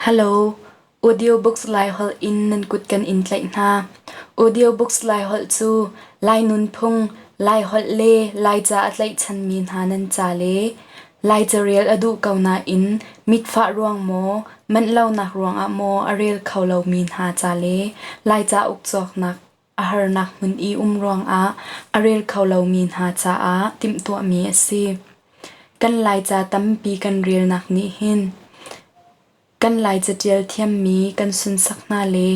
Hello, Audiobooks Laiholh in nan kut kan in tlaih hna. Audiobooks Laiholh cu Lai nunphung, Laiholh le Laica a tlaihchanmi hna nan ca le Lai carel a duh ko nain mitfah ruang maw, manh lonak ruangah maw a rel kho lomi hna ca le Lai cauk cawknak a harnak hmun i um ruangah a rel kho lomi hna caah timhtuahmi a si. Kan Laica tampi kan relnak nih hin kan Lai caṭial thiammi kan sunsak hna le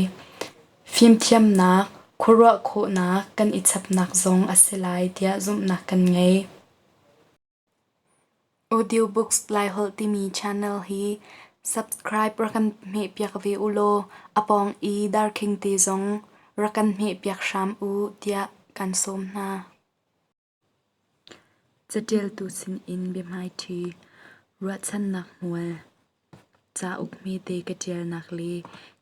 fimthiamnak, khuaruah khawhnak kan i chapnak zong a si lai tiah zumhnak kan ngei. Audiobooks Laiholh timi channel hi subscribe rak kan hmehpiak ve ulaw a pawng i darkhing te zong rak kan hmehpiak hram u tiah kan sawm hna. Caṭialtu sinin biahmaiṭhi, ruahchannak hmual, cauk hmete ka ṭialnak le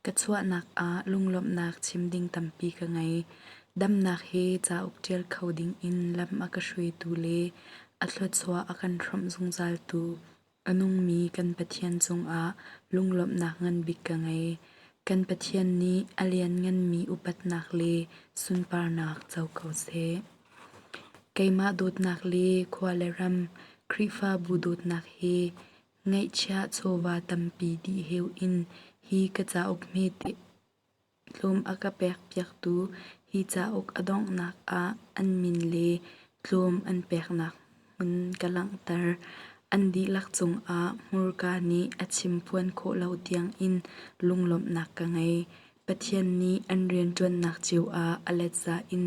ka chuahnak ah lunglawmhnak chim ding tampi ka ngei. Damnak he cauk ṭial kho dingin lam a ka hruaitu le a thluachuah a kan hrawmh zungzaltu a nungmi kan Pathian cungah lunglawmhnak nganbik ka ngei. Kan Pathian nih a liannganmi upatnak le sunparnak co ko seh. Keimah dawtnak le khua le ram, Khrihfabu dawtnak he ngeihchiah chawva tampi dihheu in hi ka cauk hmete Tlawm a ka pekpiaktu hi cauk a donghnak ah an min le tlawm an peknak hmun ka langhter. An dihlak cungah hmurka nih a chimphuan khawh lo tiangin lunglawmhnak ka ngei. Pathian nih an rianṭuannak cio ah a letza in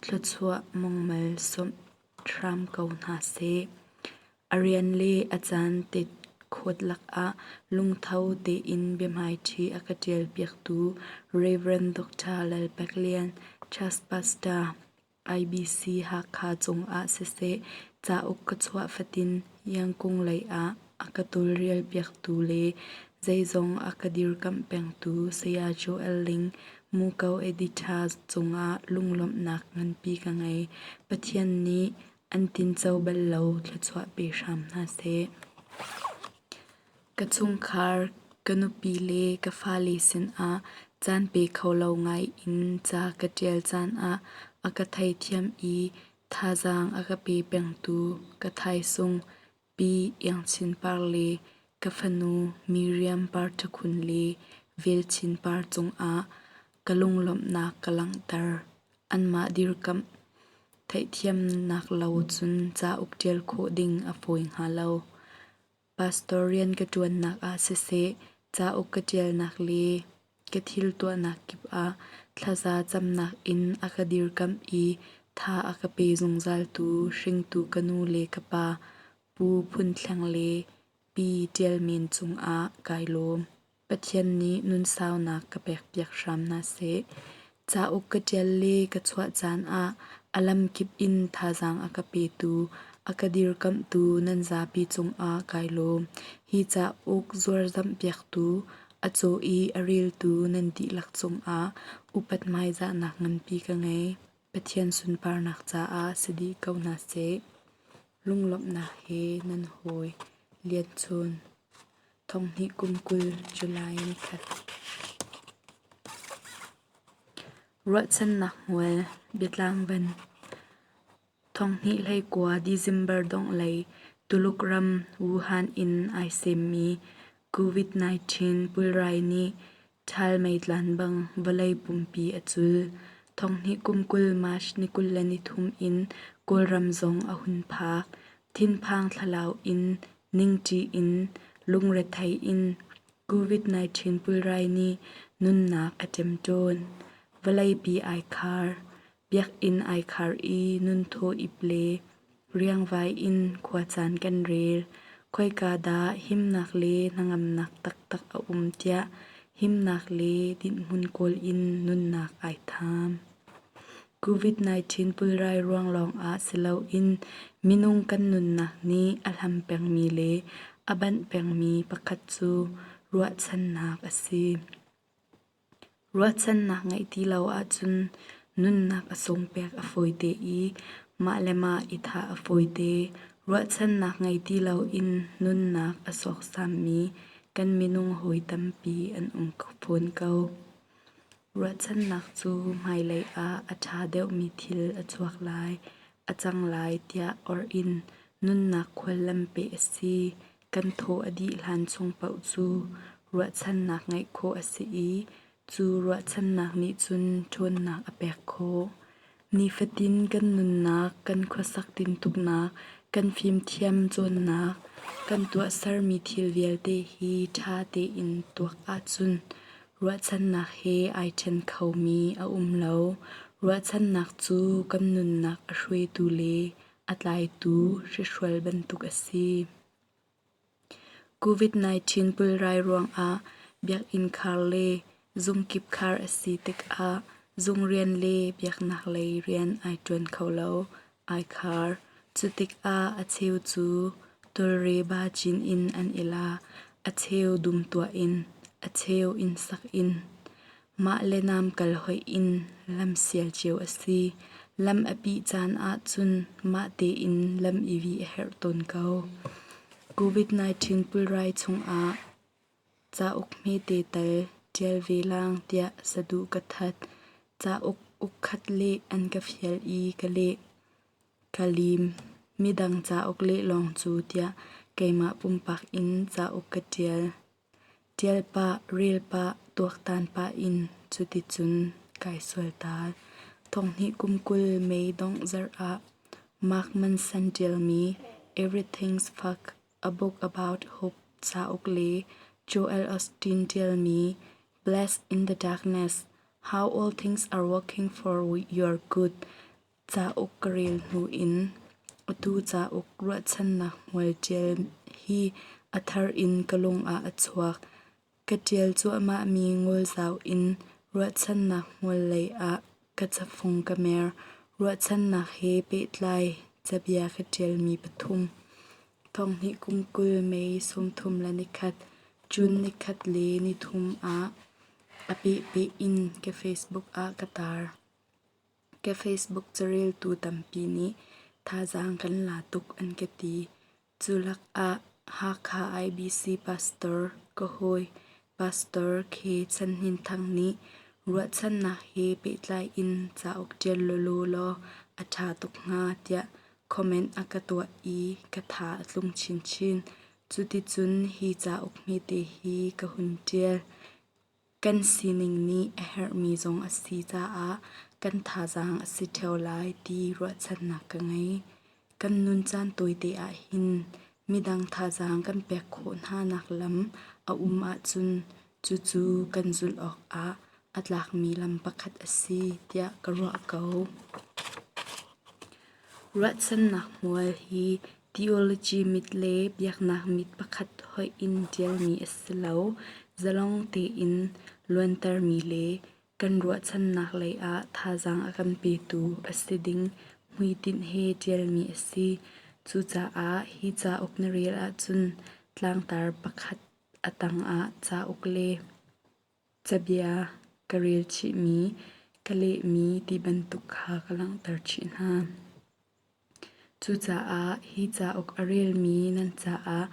thluachuah mongmal sawmh hram ko hna seh. A rian le a caan tetkhawt lakah lungtho tein biahmaiṭhi a ka ṭialpiaktu Rev. Dr. Lal Pek Lian, Church Pastor, IBC Hakha cungah siseh, cauk ka chuah fatin Yangkung lei ah a ka tawlrelpiaktu le zeizong a ka dirkamh pengtu Saya Joel Ling, Muko Editor cungah lunglawmhnak nganpi ka ngei. Pathian nih An tinco bal lo thluachuah pe hram hna seh. Ka chungkhar, ka nupi le ka fale sinah caan pe kho lo ngai in ca ka ṭial caan ah a ka theithiam i thazaang a ka pe pengtu ka thaisung Pi Iang Chin Par le ka fanu Miriam Par Ṭha Khun le Vel Chin Par cungah ka lunglawmhnak ka langhter. Anmah dirkamh theihthiamnak lo cun cauk ṭial khawh ding a fawi hnga lo. Pastor rian ka ṭuannak ah siseh, cauk ka ṭialnak le ka thil tuahnak kip ah thlaza camnak in a ka dirkamh i tha a ka pe zungzaltu hringtu ka nu le ka pa Pu Phun Thleng le Pi Ṭial Men cungah kai lawm. Pathian nih nunsaunak ka pekpiak hram hna seh. Cauk ka ṭial le ka chuah caan ah a lamkip in thazaang a ka petu, a ka dirkamhtu nan zapi cungah kai lawm. Hi cauk zuarzamhpiaktu, a caw i a reltu nan dihlak cungah upat hmaizahnak nganpi ka ngei. Pathian sunparnak caah si dih ko hna seh. Lunglawmhnak he nan hawi Lian Chun. Thonghnih kum 20 July nikhat. Ruahchannak hmual biatlang ban. Thonghnih 19 December dongh lei Tuluk ram Wuhan in ai semmi COVID-19 pulrai nih ṭhal meitlan bang vawlei pumpi a cul. Thonghnih kum 20 March ni 23 in Kawlram zong a hun phak. Thinphang thlalau in ningṭi in lungrethei in COVID-19 pulrai nih nunnak a ṭemṭawn. Vawleipi ai khar. Biakinn ai khar i nunthaw ip le riangvai in khuacaan kan rel. Khoika dah himnak le hnangamnak taktak a um tiah himnak le dinhhmun kawl in nunnak ai thaam. COVID-19 pulrai ruang lawngah si loin minung kan nunnak nih a hlam pengmi le a banh pengmi pakhat cu ruahchannak a si. Ruahchannak ngeih ti lo ahcun nunnak a sungpek a fawite i mah le mah i thah a fawite. Ruahchannak ngei ti loin nunnak a sawksammi. kan minung hawi tampi an um fawn ko. Ruahchannak cu hmailei ah a ṭha deuhmi thil a chuak lai, a cang lai tiah orh in nunnak khuallam peh a si. Kan thaw a dih hlan chung paoh cu ruahchannak ngeih khawh a si i cu ruahchannak nih cun ṭhawnnak a pek khawh. Nifatin kan nunnak, kan khuasak tintuknak, kan fimthiam cawnnak, kan tuahsermi thil vialte hi ṭha tein tuak ahcun ruahchannak he ai ṭhen khomi a um lo. Ruahchannak cu kan nunnak a hruaitu le a tlaitu hrihrual bantuk a si. COVID-19 pulrai ruangah biakinn khar le zungkip khar a si tikah zung rian le biaknak lei rian ai ṭuan kho lo, ai khar. Cu tikah a cheu cu tawlre ba cin in an i la, a cheu dum tuah in, a cheu inn sak in. Mah le nam kal hoih in lam sial cio a si. Lam a pih caan ahcun mah tein lam i vih a herh tawn ko. COVID-19 pulrai chungah cauk hmete tal ṭial ve lang tiah saduh ka that. Cauk ukkhat leh an ka fial i ka leh. Ka lim. Midang cauk leh lawng cu tiah keimah pumpak in cauk ka ṭial. Ṭial pah, rel pah, tuaktan pah in cuticun kai sualtal. Thonghnih kum 20 May dongh zarh ah Mark Manson ṭialmi Everything's Fucked: A Book About Hope cauk le Joel Osteen ṭialmi Blessed in the Darkness: How All Things Are Working for Your Good Cauk ka rel hnu in atu cauk ruahchannak hmual ṭial hi a thar in ka lung ah a chuak. Ka ṭial cuahmahmi ngawlzau in ruahchannak hmual lei ah ka cafung ka mer. Ruahchannak he pehtlai cabia ka ṭialmi pathum. Thonghnih kum 20 May 31, June nikhat le nithum ah a pehpeh in ka Facebook ah ka tar. Ka Facebook careltu tampi nih thazaang kan la tuk an ka ti. Cu lakah Hakha IBC pastor ka hawi Pastor Khe Chan Hnin Thang nih ruahchannak he pehtlai in cauk ṭial lawlaw law a ṭha tuk hnga tiah comment a ka tuah i ka tha a tlung chinchin. Cuticun hi cauk hmete hi ka hun ṭial. Kan sining nih a herhmi zong a si caah kan thazaang a si ṭheo lai ti ruahchannak ka ngei. Kan nun caan tawite ahhin midang thazaang kan pek khawh hnanak lam a um ahcun cucu kan zulh awkah a tlakmi lam pakhat a si tiah ka ruah ko. Ruahchannak hmual hi Theology mit le biaknak mit pakhat hoih in ṭialmi a si lo. Zalong tein luantermi le kan ruahchannak lei ah thazaang a kan petu a si ding hmuitinh he ṭialmi a si. Cucaah hi cauk na rel ahcun tlangtar pakhat a tangah cauk le cabia ka rel chihmi, ka lehmi ti bantuk kha ka langhter chih hna. Cucaah hi cauk a relmi nan caah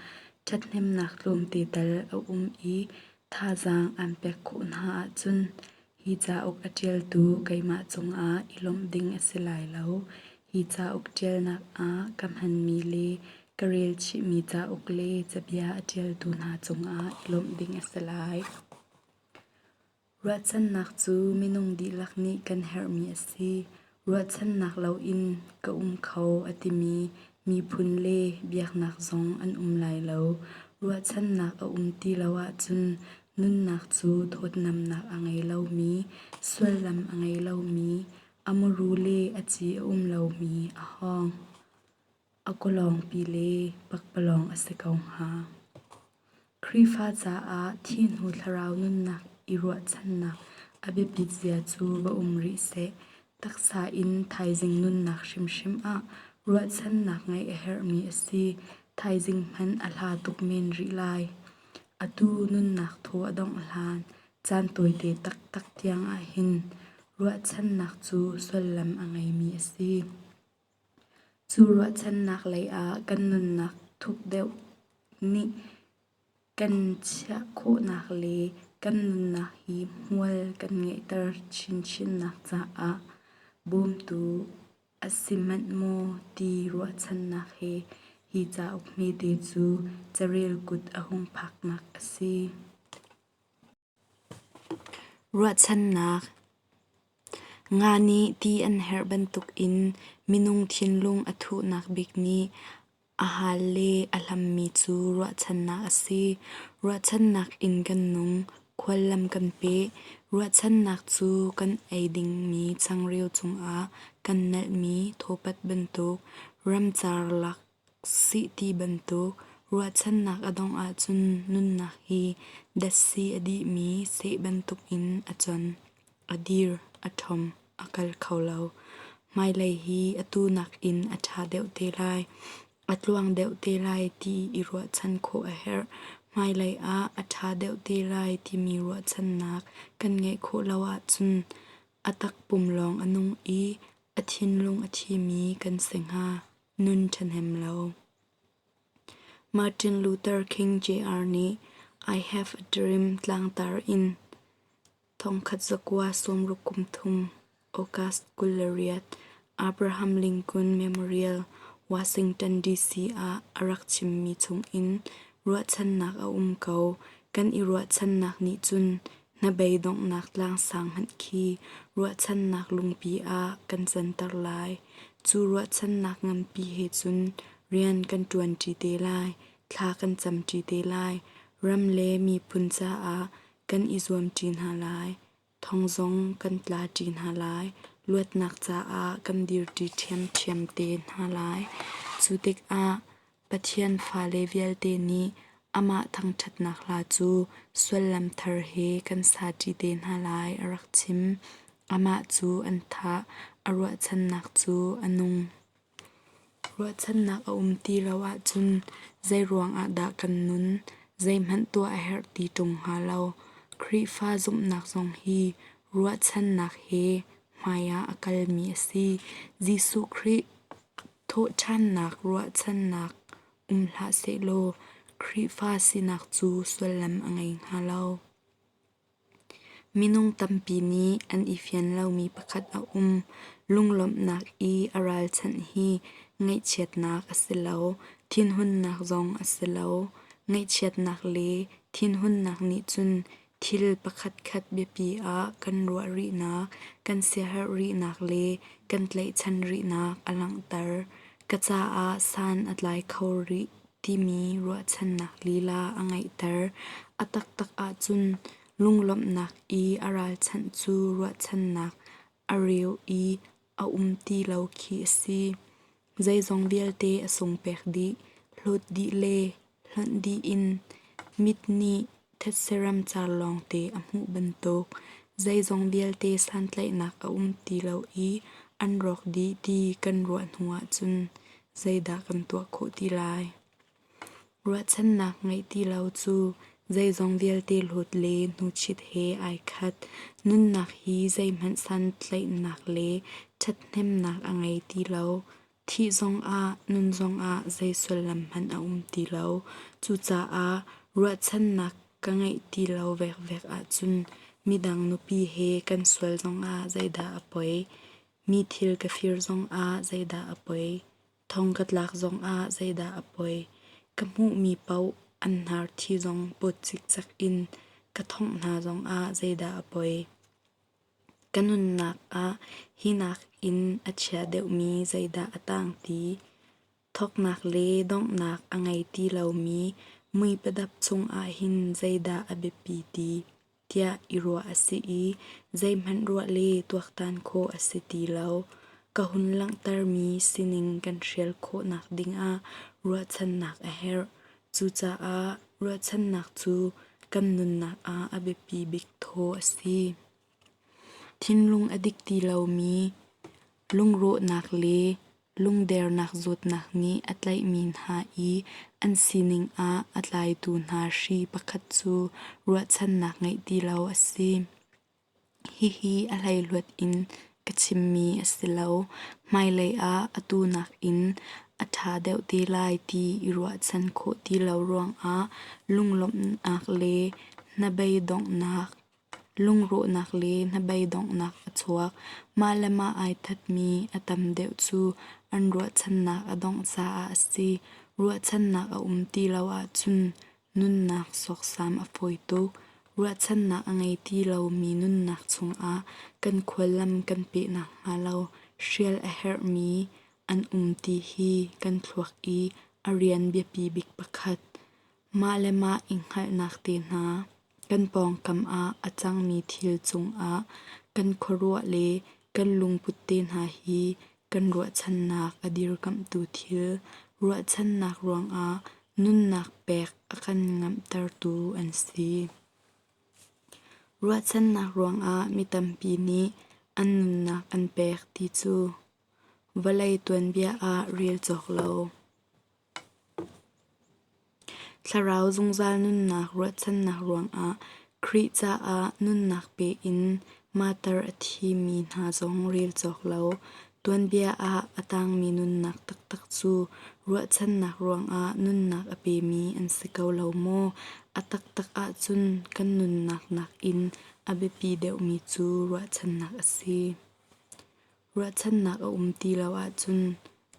ṭhathnemnak tlawmte tal a um i thazaang aan pek khawh hna ahcun hi cauk a ṭialtu keimah cungah i lawmh ding a si lai lo. Hi cauk ṭialnak ah ka hmanmi le ka rel chihmi cauk le cabia a ṭialtu hna cungah i lawmh ding a si lai. Ruahchannak cu minung dihlak nih kan herhmi a si. Ruahchannak loin ka um kho a timi miphun le biaknak zong an um lai lo. Ruahchannak a um ti lo ahcun nunnak cu thawtnamnak a ngei lomi, sullam a ngei lomi, a muru le a ci a um lomi a hawng. A kawlawngpi le pakpalawng a si ko hnga. Khrihfa caah thi hnu thlarau nunnak i ruahchannak a biapit zia cu va um rih seh. Taksa in thaizing nunnak hrimhrim ah ruahchannak ngeih a herhmi a si. Thaizing hmanh a hla tuk men rih lai. Atu nunnak thaw a dongh hlan caan tawite taktak tiang ahhin ruahchannak cu sullam a ngeimi a si. Cu ruahchannak lei ah kan nunnak thuk deuh nih. Kan chiah khawhnak le kan nunnak hi hmual kan ngeihter chinchinnak caah bawmtu a si manh maw ti ruahchannak he hi cauk hmete cu carel kut a hung phaknak a si. Ruahchannak Nga nih ti an herh bantukin minung thinlung a thuhnak bik nih a hal le a hlammi cu ruahchannak a si. Ruahchannak in kan nung, khuallam kan peh. Ruahchannak cu kan ei dingmi changreu cungah kan nalhmi thawpat bantuk, ramcar lak sih ti bantuk ruahchannak a dongh ahcun nunnak hi datsi a dihmi seh bantukin a con, a dir, a ṭhom, a kal kho lo. Hmailei hi atu nakin a ṭha deuh te lai, a tluang deuh te lai ti i ruahchan khawh a herh. Hmailei ah a ṭha deuh te lai timi ruahchannak kan ngeih khawh lo ahcun a takpum lawng a nung i a thinlung a thimi kan si hnga. Nun ṭhahnem lo. Martin Luther King Jr. Nih "I have a dream" tlangtar in 1963, August 28, Abraham Lincoln Memorial, Washington, D.C. ah a rak chimmi chungin ruahchannak a um ko. Kan i ruahchannak nih cun hnabei donghnak tlangsang hmanh khi ruahchannak lungpi ah kan canter lai. Cu ruahchannak nganpi he cun rian kan ṭuanṭi te lai, thla kan camṭi te lai, ram le miphun caah kan i zuamṭi hna lai, thong zong kan tlaṭi hna lai, luatnak caah kan dirṭi ṭhiamṭhiam te hna lai. Cu tikah Pathian fale vialte nih amah thangṭhatnak hla cu sullam thar he kan saṭi te hna lai a rak chim. Amah cu an thah, a ruahchannak cu a nung. Ruahchannak a um ti lo ahcun zeiruang ah dah kan nun? Zeihmanh tuah a herh ti ṭung hnga lo. Khrihfa zumhnak zong hi ruahchannak he hmaiah a kalmi a si. Jesuh Khrih Thawhṭhannak ruahchannak um hlah sehlaw Khrihfa sinak cu sullam a ngei hnga lo. Minung tampi nih an i fian lomi pakhat a um. Lunglawmhnak i a ralchanh hi ngaihchiatnak a si lo, thinhunnak zong a si lo. Ngaihchiatnak le thinhunnak nih cun Thil pakhatkhat biapi ah kan ruah rihnak, kan siaherh rihnak le kan tlaihchan rihnak a langhter. Ka caah san a tlai kho rih timi ruahchannak lila a ngeihter. A taktak ahcun lunglawmhnak i a ralchanh cu ruahchannak a reu i a um ti lo khi a si. Zeizong vialte a sungpek dih, hlawt dih le hlonh dih in mit nih thetse ramcar lawngte a hmuh bantuk zeizong vialte santlaihnak a um ti lo i an rawk dih ti kan ruah hnu ahcun zeidah kan tuah khawh ti lai? Ruahchannak ngeih ti lo cu zeizong vialte hlawt le hnuchit he ai khat. Nunnak hi zeihmanh santlaihnak le ṭhathnemnak a ngei ti lo. Thih zongah, nun zongah zei sullam hmanh a um ti lo. Cucaah ruahchannak ka ngeih ti lo vekvek ahcun midang nupi he kan sual zongah zeidah a poi? Mi thil ka fir zongah zeidah a poi? Thong ka tlak zongah zeidah a poi? Ka hmuhmi paoh an hnar thi zong pawt cikcek in ka thongh hna zongah zeidah a poi? Ka nunnak ah hi nakin a chia deuhmi zeidah a tang ti? Thawknak le donghnak a ngei ti lomi muipadap chungah hin zeidah a biapi ti? Tiah i ruah a si i zeihmanh ruah le tuaktan khawh a si ti lo. Ka hun langhtermi sining kan hrial khawhnak dingah ruahchannak a herh. Cucaah ruahchannak cu kan nunnak ah a biapi bik thaw a si. Thinlung a dik ti lomi, lungrawhnak le lungdernak zawtnak nih a tlaihmi hna i an sining ah a tlaitu hna hri pakhat cu ruahchannak ngeih ti lo a si. Hihi a hleihluat in ka chimmi a si lo. Hmailei ah atu nakin a ṭha deuh te lai ti i ruahchan khawh ti lo ruangah lunglawmhnak le hnabeidonghnak lungrawhnak le hnabeidonghnak a chuak. Mah le mah ai thatmi a tam deuh cu an ruahchannak a dongh caah a si. Ruahchannak a um ti lo ahcun nunnak sawksam a fawi tuk. Ruahchannak a ngei ti lomi nunnak chungah kan khuallam kan peh nakhnga lo hrial a herhmi an um ti hi kan thluak i a rian biapi bik pakhat. Mah le mah i hngalhnak te hna, kan pawngkam ah a cangmi thil cungah kan khuaruah le kan lungput te hna hi kan ruahchannak a dirkamhtu thil, ruahchannak ruangah nunnak pek a kan ngamhtertu an si. Ruahchannak ruangah mi tampi nih an nunnak an pek ti cu vawlei tuanbia ah rel cawk lo. Thlarau zungzal nunnak ruahchannak ruangah Khrih caah nunnak pe in martyr a thimi hna zong rel cawk lo. Tuanbia ah a tangmi nunnak taktak cu ruahchannak ruangah nunnak a pemi an si ko lo maw? A taktak ahcun kan nunnak nakin a biapi deuhmi cu ruahchannak a si. Ruahchannak a um ti lo ahcun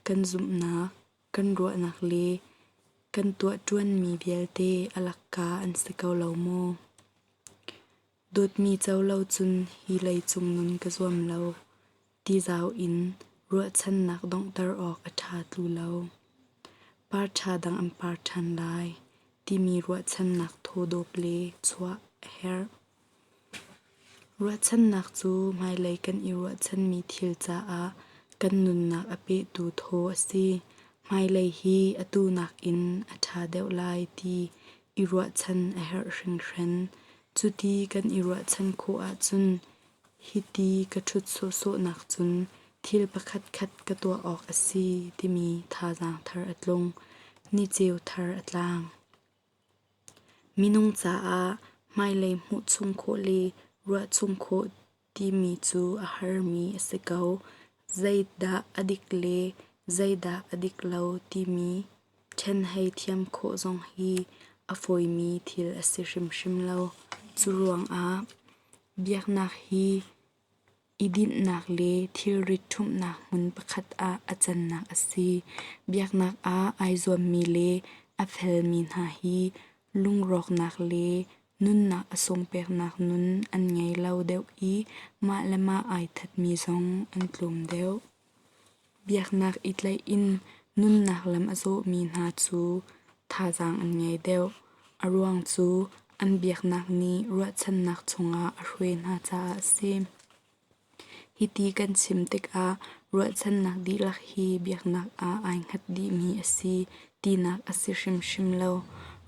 kan zumhnak, kan ruahnak le kan tuahṭuanmi vialte a lakka an si ko lo maw? Dawtmi co lo cun hi leicung nun ka zuam lo ti zau in ruahchannak donghter awk a ṭha tlu lo. Par ṭha dang an par ṭhan lai timi ruahchannak thaw dawp le chuah a herh. Ruahchannak cu hmailei kan i ruahchanmi thil caah kan nunnak a pehtu thaw a si. Hmailei hi atu nakin a ṭha deuh lai ti i ruahchan a herh hringhran. Cuti kan i ruahchan khawh ahcun hiti ka ṭhut sawhsawhnak cun thil pakhatkhat ka tuah awk a si timi thazaang thar a tlung. Niceu thar a tlang. Minung caah hmailei hmuh chung khawh le ruah chung khawh timi cu a harmi a si ko. Zeidah a dik le zeidah a dik lo timi ṭhen hei thiam khawh zong hi a fawimi thil a si hrimhrim lo. Cu ruangah biaknak hi I dinhnak le thilrit ṭhumhnak hmun pakhat ah a cannak a si. Biaknak ah ai zuammi le a felmi hna hi lungrawknak le nunnak a sungpeknak nun an ngei lo deuh i mah le mah ai thatmi zong an tlawm deuh. Biaknak i tlaih in nunnak lam a zawhmi hna cu thazaang an ngei deuh. A ruang cu an biaknak nih ruahchannak chungah a hruai hna caah a si. Hiti kan chim tikah ruahchannak dihlak hi biaknak ah ai hngat dihmi a si tinak a si hrimhrim lo.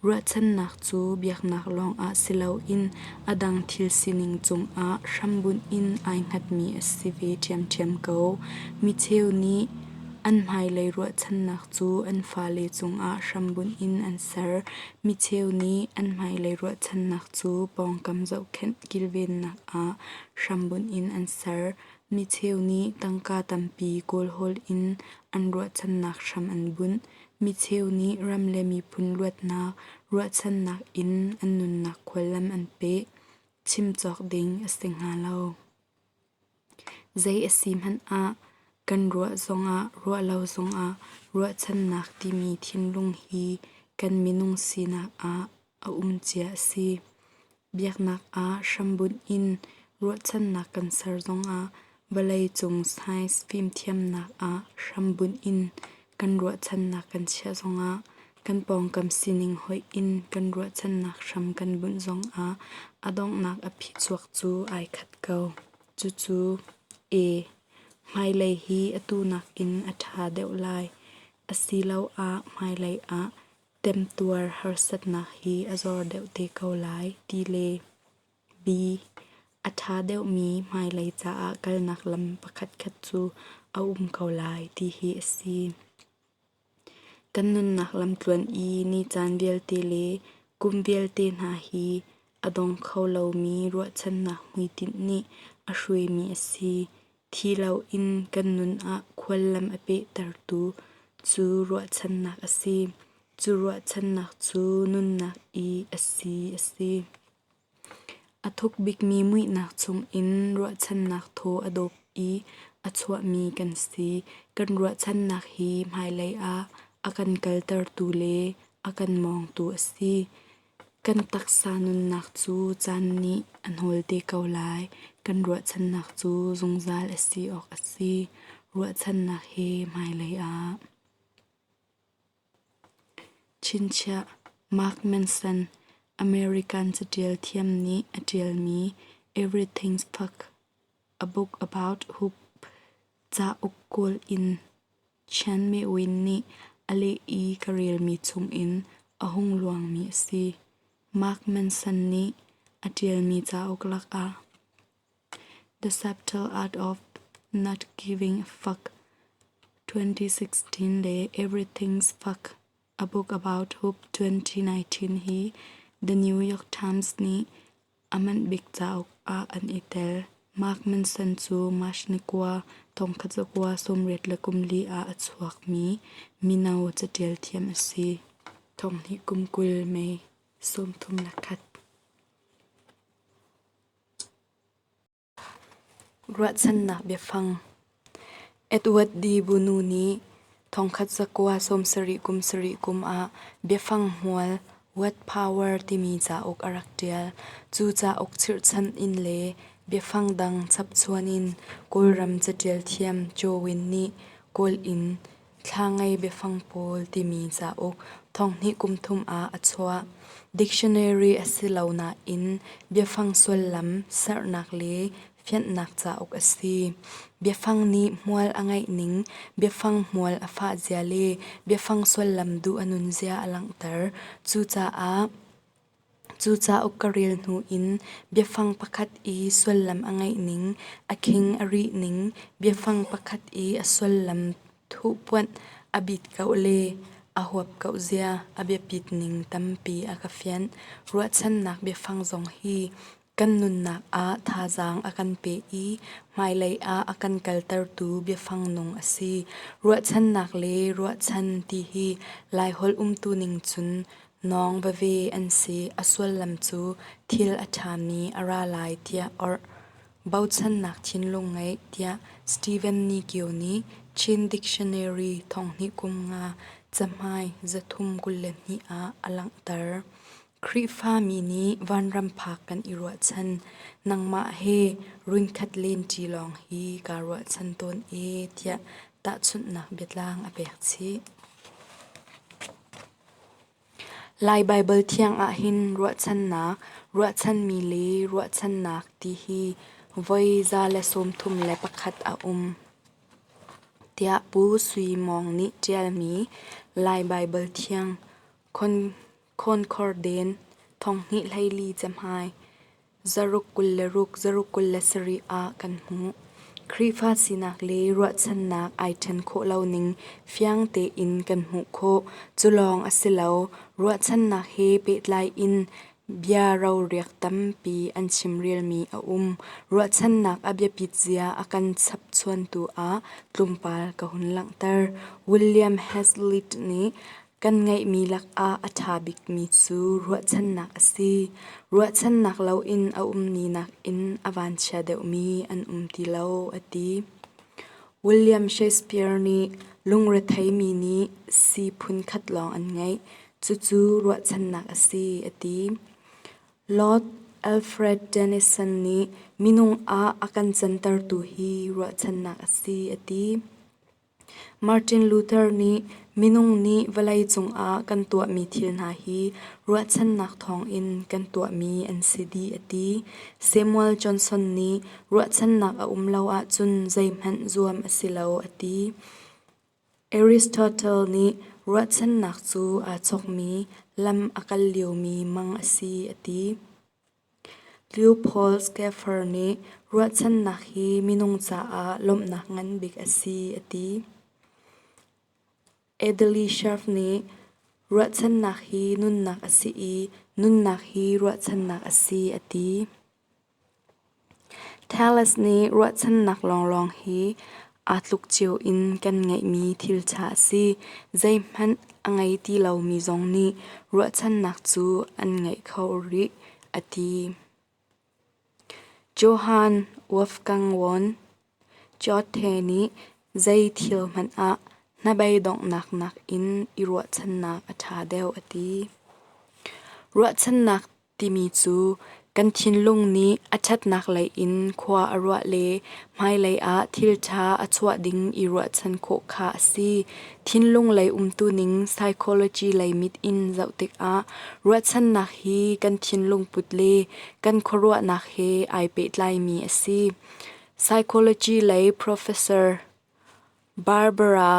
Ruahchannak cu biaknak lawngah si loin a dang thil sining cungah hrambunh in ai hngatmi a si ve ṭhiamṭhiam ko. Micheu nih an hmailei ruahchannak cu an fale cungah hrambunh in an ser. Micheu nih an hmailei ruahchannak cu pawngkam zohkhenh kilvennak ah hrambunh in an ser. Micheu nih tangka tampi kawlhawl in an ruahchannak hram an bunh. Micheu nih ram le miphun luatnak ruahchannak in an nunnak khuallam an peh. Chim cawk ding a si hnga lo. Zei a si hmanh ah kan ruah zongah ruah lo zongah ruahchannak timi thinlung hi kan minung sinak ah a um cia a si. Biaknak ah hrambunh in ruahchannak kan ser zongah vawleicung science fimthiamnak ah hrambunh in kan ruahchannak kan chiah zongah kan pawngkam sining hoih in kan ruahchannak hram kan bunh zongah a donghnak a phichuak cu ai khat ko. Cucu A. Hmailei hi atu nakin a ṭha deuh lai asiloah hmailei ah temtuar harsatnak hi a zor deuh te ko lai ti le B. A ṭha deuhmi hmailei caah kalnak lam pakhatkhat cu a um ko lai ti hi a si. Kan nunnak lamtluan i nicaan vialte le kum vialte hna hi a dong kho lomi ruahchannak hmuitinh nih a hruaimi a si. Thi loin kan nun ah khuallam a pehtertu cu ruahchannak a si. Cu ruahchannak cu nunnak i a si a si. A thuk bikmi muihnak chungin ruahchannak thaw a dawp i a chuahmi kan si. Kan ruahchannak hi hmailei ah a kan kaltertu le a kan mawngtu a si. Kan taksa nunnak cu caan nih a hnawl te ko lai. Kan ruahchannak cu zungzal a si awk a si. Ruahchannak he hmailei ah. Chinchiah Mark Manson, American caṭial thiam nih a ṭialmi Everything's Fuck: A Book About Hope cauk kawl in Chian Mewin nih a leh i ka relmi chungin a hung luangmi a si. Mark Manson nih a ṭialmi cauk lakah The Subtle Art of Not Giving a Fuck 2016 le Everything's Fuck: A Book About Hope 2019 hi The New York Times nih a manh bik cauk ah an i tel. Mark Manson cu March ni 9, 1984 ah a chuakmi mino caṭial thiam a si. Thonghnih kum 20 May 31. Ruahchannak biafang Edward D. Bunu nih 1970 kum ah biafang hmual What Power timi cauk a rak ṭial. Cu cauk chirhchan in le biafang dang chapchuan in Kawlram caṭial thiam Joe Win nih Kawl in Thla ngei biafang pawl timi cauk thonghnih kum thum ah a chuah. Dictionary a si lo nain biafang sullam sernak le fianhnak cauk a si. Biafang nih hmual a ngeih ning, biafang hmual a fah zia le biafang sullam duh a nun zia a langhter. Cucaah Cu cauk ka rel hnu in biafang pakhat i sullam a ngeih ning, a khing a rih ning, biafang pakhat i a sullam thuhpuanh a bit ko le a huap ko zia a biapit ning tampi a ka fianh. Ruahchannak biafang zong hi kan nunnak ah thazaang a kan pe i hmailei ah a kan kaltertu biafang nung a si. Ruahchannak le ruahchan ti hi Laiholh umtu ning cun Nawng veve an si. A sullam cu thil a ṭhami a ra lai tiah orh. Bochannak thinlung ngeih tiah Steven Nikio nih Chin Dictionary thonghnih kum nga cahmai 322 ah a langhter. Khrihfami nih vanram phak kan i ruahchan. Nangmah he runkhat lenṭi lawng hi kaa ruahchan tawn e tiah tahchunhnak biatlang a pek chih. Lai Baibal Thiang ahhin ruahchannak, ruahchanmi le ruahchannak ti hi voi 131 a um, tiah Pu Sui Mawng nih ṭialmi Lai Baibal Thiang Concordance 2024 cahmai 626, 627 ah kan hmuh. Khrihfa sinak le ruahchannak ai ṭhen khawh loning fiang tein kan hmuh khawh. Cu lawng a si lo, ruahchannak he pehtlai in bia roriak tampi an chimrelmi a um. Ruahchannak a biapit zia a kan chapchuantu ah tlawmpal ka hun langhter. William Hazlitt nih Kan ngeihmi lakah a ṭha bikmi cu ruahchannak a si. Ruahchannak loin a ummi nakin a vanchia deuhmi an um ti lo, a ti. William Shakespeare nih lungretheimi nih si phunkhat lawng an ngeih, cucu ruahchannak a si, a ti. Lord Alfred Tennyson nih minung ah a kan cantertu hi ruahchannak a si, a ti. Martin Luther nih minung nih vawleicung ah kan tuahmi thil hna hi ruahchannak thawngin kan tuahmi an si dih a ti. Samuel Johnson nih ruahchannak a um lo ahcun zeihmanh zuam a si lo a ti. Aristotle nih ruahchannak cu aa chawkmi lam a kal liomi mang a si a ti. Leopold Schaeffer nih ruahchannak hi minung caah lawmhnak ngan bik a si a ti. Adlai Sharp nih ruahchannak hi nunnak a si i nunnak hi ruahchannak a si a ti. Thales nih ruahchannak lawnglawng hi Aa tluk cio in kan ngeihmi thil ṭha a si. Zeihmanh a ngei ti lomi zong nih ruahchannak cu an ngeih kho rih, a ti. Johann Wolfgang von Goethe nih zei thil hmanh ah hnabeidonghnak nakin i ruahchannak a ṭha deuh a ti. Ruahchannak timi cu kan thinlung nih a ṭhatnak lei in khua a ruah le hmailei ah thil ṭha a chuah ding i ruahchan khawh kha a si. Thinlung lei umtuning psychology lei mit in zoh tikah ruahchannak hi kan thinlung put le kan khuaruahnak he ai pehtlaimi a si. Psychology lei professor Barbara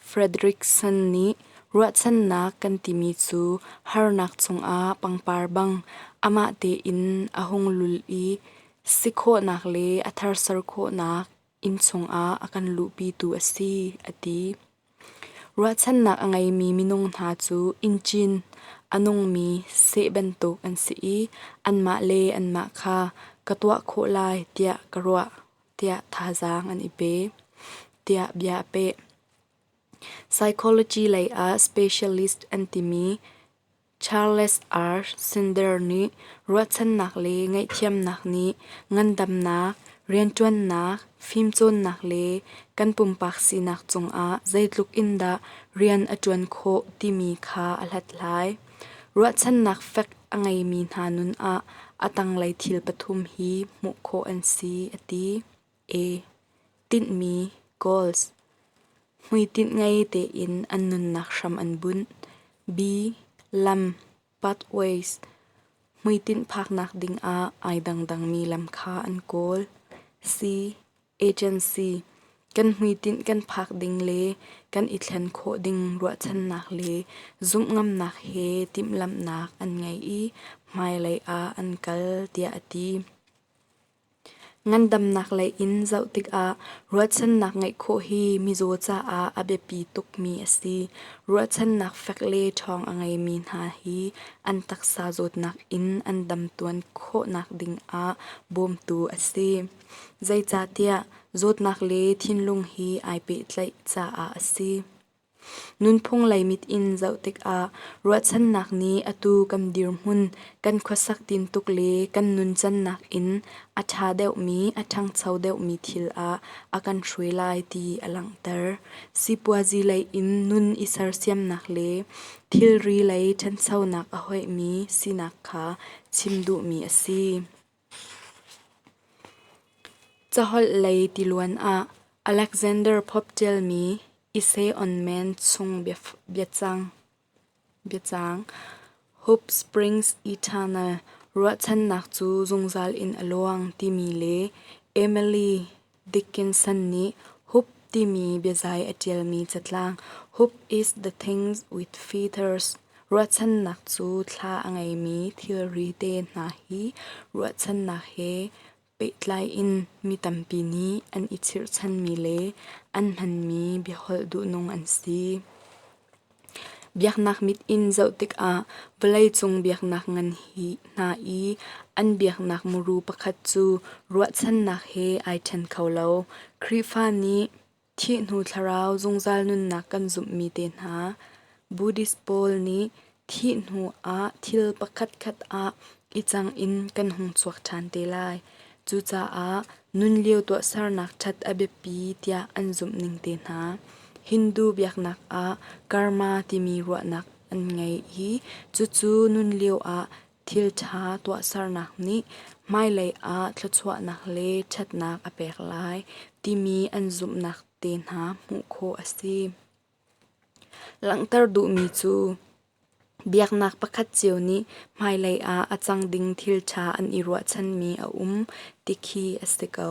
Fredrickson nih ruahchannak kan timi cu harnak chungah pangpar bang amah tein a hung lul i si khawhnak le a tharser khawhnak inn chungah a kan luhpitu a si, a ti. Ruahchannak a ngeimi minung hna cu inncin a nungmi seh bantuk an si i anmah le anmah kha ka tuah khawh lai tiah ka ruah. Tiah thazaang an i pe, tiah bia a peh. Psychology lei ah specialist an timi Charles R. Sinder nih ruahchannak le ngaihthiamnak nih ngandamnak, rianṭuannak, fimcawnnak le kan pumpak sinak cungah zeitluk in dah rian a ṭuan khawh timi kha a hlathlai. Ruahchannak fek a ngeimi hna nun ah a tanglei thil pathum hi hmuh khawh an si, a ti. A. Tinhmi (Goals) Hmuitinh ngei tein an nunnak hram an bunh. B. Lam (Pathways) Hmuitinh phaknak dingah ai dangdangmi lam kha an kawl. C. Agency kan hmuitinh kan phak ding le kan i thlen khawh ding ruahchannak le zumhngamnak he timhlamhnak an ngei i hmailei ah an kal tiah a ti. Ngandamnak lei in zoh tikah ruahchannak ngeih khawh hi mizaw caah a biapi tukmi a si. Ruahchannak fek le ṭhawng a ngeimi hna hi an taksa zawtnak in an dam tuan khawhnak dingah bawmtu a si. Zeicahtiah zawtnak le thinlung hi ai pehtlaih caah a si. Nunphung lei mit in zoh tikah ruahchannak nih atu kan dirhmun, kan khuasak tintuk le kan nuncannak in a ṭha deuhmi, a ṭhangcho deuhmi thil ah a kan hruai lai ti a langhter. Sipuazi lei in nun i sersiamnak le thilri lei ṭhanchonak a hoihmi sinak kha chim duhmi a si. Caholh lei tiluan ah Alexander Pope ṭialmi Essay on Man chung biacang "Hope Springs Eternal" (Ruahchannak cu zungzal in a luang) timi le Emily Dickinson nih "Hope" timi biazai a ṭialmi catlang "Hope is the Thing with Feathers" (Ruahchannak cu thla a ngeimi thilri te hna hi ruahchannak he pehtlai in mi tampi nih an i chirhchanmi le an hmanmi biaholh duhnung an si. Biaknak mit in zoh tikah vawleicung biaknak ngan hna i an biaknak muru pakhat cu ruahchannak he ai ṭhen kho lo. Khrihfa nih Thih hnu thlarau zungzal nunnak kan zumhmi te hna, Buddhist pawl nih thih hnu ah thil pakhatkhat ah i cang in kan hung chuak ṭhan te lai. Cucaah nun lio tuahsernak ṭhat a biapi tiah an zumhning te hna. Hindu biaknak ah karma timi ruahnak an ngei i cucu nun lio ah Thil ṭha tuahsernak nih hmailei ah thluachuahnak le ṭhatnak a pek lai timi an zumhnak te hna hmuh khawh a si. Langhter duhmi cu biaknak pakhat cio nih hmailei ah a cang ding thil ṭha an i ruahchanmi a um ti khi a si ko.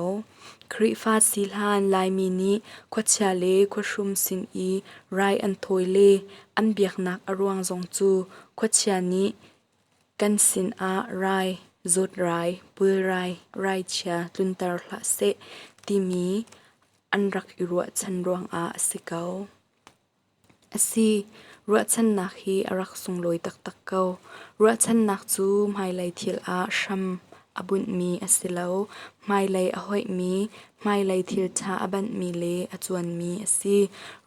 Khrihfa si hlan Laimi nih khuachia le khuahrum sin i rai an thawi le an biaknak a ruang zong cu khuachia nih Kan sinah rai, zawtrai, pulrai, raichia tlunter hlah seh timi an rak i ruahchan ruangah a si ko. A si, ruahchannak hi a rak sunglawi taktak ko. Ruahchannak cu hmailei thil ah hram a bunhmi a si lo. Hmailei a hoihmi, hmailei thilṭha a banhmi le a cuanmi a si.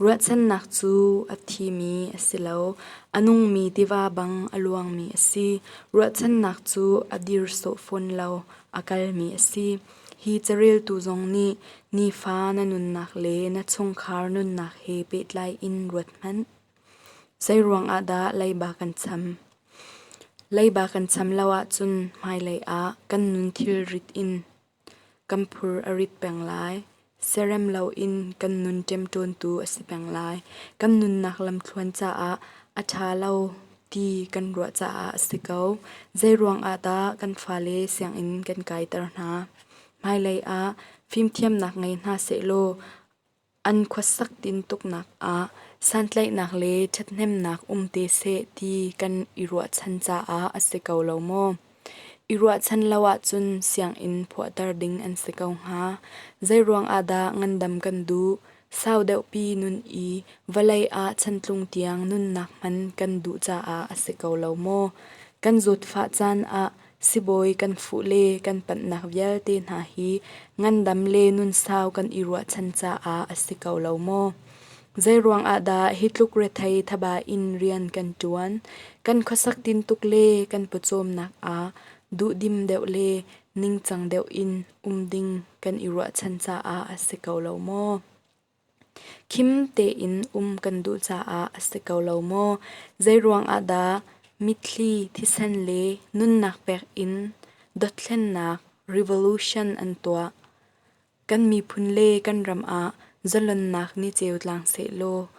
Ruahchannak cu a thimi a si lo. A nungmi tiva bang a luangmi a si. Ruahchannak cu a dir sawh fawn lo, a kalmi a si. Hi careltu zong nih nifa na nunnak le na chungkhar nunnak he pehtlai in ruat hmanh. Zeiruang ah dah leiba kan cham? Leiba kan cham lo ahcun hmailei ah kan nun thilrit in kan phur a rit peng lai. Siarem loin kan nun ṭemṭawntu a si peng lai. Kan nunnak lamthluan caah a ṭha lo ti kan ruah caah a si ko. Zeiruang ah dah kan fale sianginn kan kaiter hna? Hmailei ah fimthiamnak ngei hna sehlaw An khuasak tintuknak ah santlaihnak le ṭhathnemnak um te seh ti kan i ruahchan caah a si ko lo maw? I ruahchan lo ahcun sianginn phuahter ding an si ko hnga. Zeiruang ah dah ngandam kan duh? Sau deuhpi nun i vawlei ah chantlung tiang nunnak hman kan duh caah a si ko lo maw? Kan zawtfah caan ah Sibawi kan fuh le kan panhnak vialte hna hi ngandam le nunsau kan i ruahchan caah a si ko lo maw? Zeiruang ah dah hi tluk rethei thaba in rian kan ṭuan? Kan khuasak tintuk le kan pawcawmnak ah duhdim deuh le ningcang deuh in um ding kan i ruahchan caah a si ko lo maw? Khim tein um kan duh caah a si ko lo maw? Zeiruang ah dah mitthli, thisen le nunnak pek in dothlennak revolution an tuah? Kan miphun le kan ram ah zalonnak niceu tlang sehlaw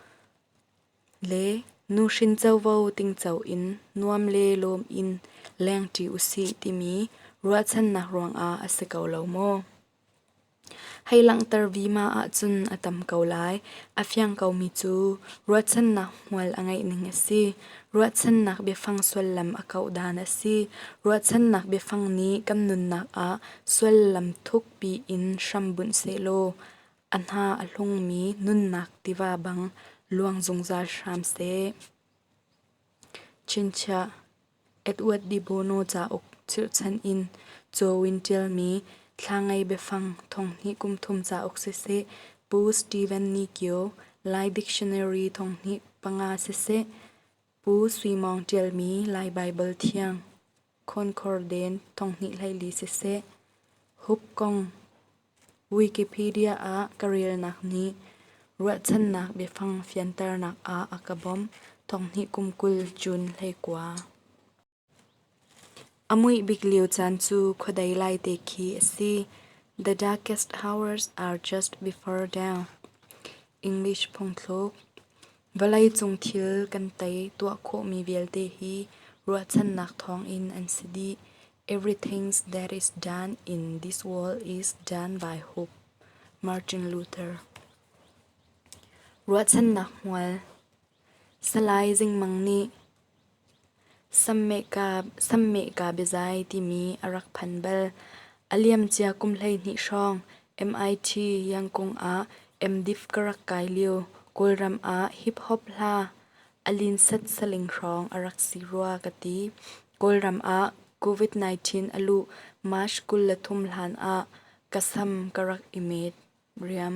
le nuhrin covo tingco in nuam le lawm in lengṭi usih timi ruahchannak ruangah a si ko lo maw? Hei langhter vima ahcun a tam ko lai. A fiang komi cu ruahchannak hmual a ngeih ning a si. Ruahchannak biafang sullam a kauh dan a si. Ruahchannak biafang nih kan nunnak ah sullam thukpi in hram bunh sehlaw a hna a hlungmi nunnak tiva bang luang zungzal hram seh. Chinchiah. Edward de Bono cauk chirhchan in Cawin ṭialmi Thla Ngei Biafang thonghnih kum thum cauk siseh, Pu Steven Ni Kio Lai Dictionary thonghnih panga siseh, Pu Sui Mawng ṭialmi Lai Baibal Thiang Concordance thonghnih 14 siseh, Hup kong Wikipedia ah ka relnak nih ruahchannak biafang fianternak ah a ka bawmh. Thonghnih kum 20 June 29. A muih bik lio caan cu khuadei laite khi a si. The darkest hours are just before dawn. English phungthluk. Vawleicung thil kan tei tuah khawhmi vialte hi ruahchannak thawngin an si dih. Everything that is done in this world is done by hope. Martin Luther. Ruahchannak hmual. Salai Zingmang nih Sammeh ka biazai timi a rak phan bal. A liamcia kum 12 hrawng MIT Yangkung ah MDiv ka rak kai lio Kawlram ah hip hop hla a linsat saling hrawng a rak si rua ka ti. Kawlram ah COVID-19 a luh March 23 hlan ah ka sam ka rak i met riam.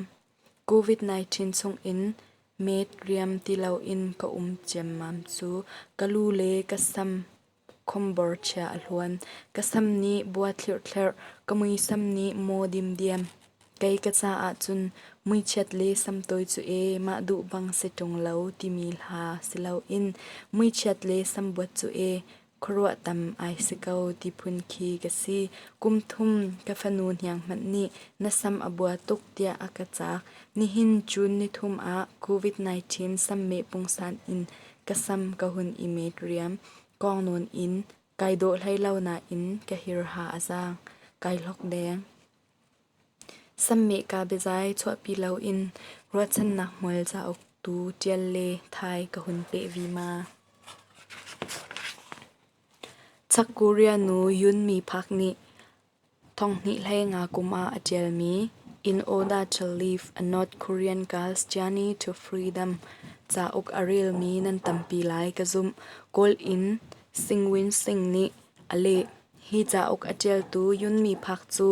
COVID-19 chungin met riam ti loin ka um ciammam cu ka lu le ka sam khombor chia a hluan. Ka sam nih bua thlirhthlerh, ka muisam nih maw dimdiam. Kei ka caah cun muichiat le samtawi cu ee mah duh bang si ṭung lo timi hla si loin muichiat le sambuat cu ee khuaruah tam ai si ko ti phun khi ka si. Kum thum ka fanu hniang hmanh nih na sam a bua tuk tiah a ka caak. Nihin June nithum ah COVID-19 sammeh pungsan in ka sam ka hun i met riam. Kawng nawn in kai dawh hlei lo nain ka hirha a zaang. Kai hlok deng. Sammeh ka biazai chuahpi loin ruahchannak hmual cauk tu ṭial le thai ka hun peh vima. Chak Korea nu Yoon Mi Park nih 2015 kum ah a ṭialmi In Order to Live a North Korean Girl's Journey to Freedom cauk a relmi nan tampi lai ka zumh. Kawl in Sing Win Sing nih a leh. Hi cauk a ṭialtu Yunmi Park cu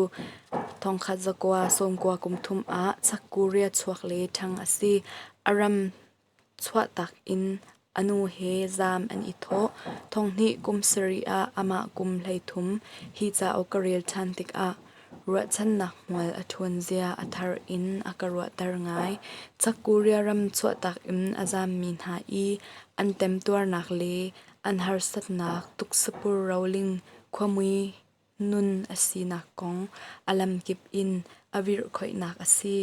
1990 kum thum ah Chak Korea chuak le ṭhang a si. A ram chuahtak in a nu he zaam an i thawh. Thonghnih kum sarih ah amah kum 13. Hi cauk ka rel ṭhan tikah ruahchannak hmual a ṭhawn zia a thar in a ka ruahter ngai. Chak Korea ram chuahtak in a zaammi hna i an temtuarnak le an harsatnak tuksapur roling khuamui nun a sinak kong a lamkip in a virhkhoihnak a si.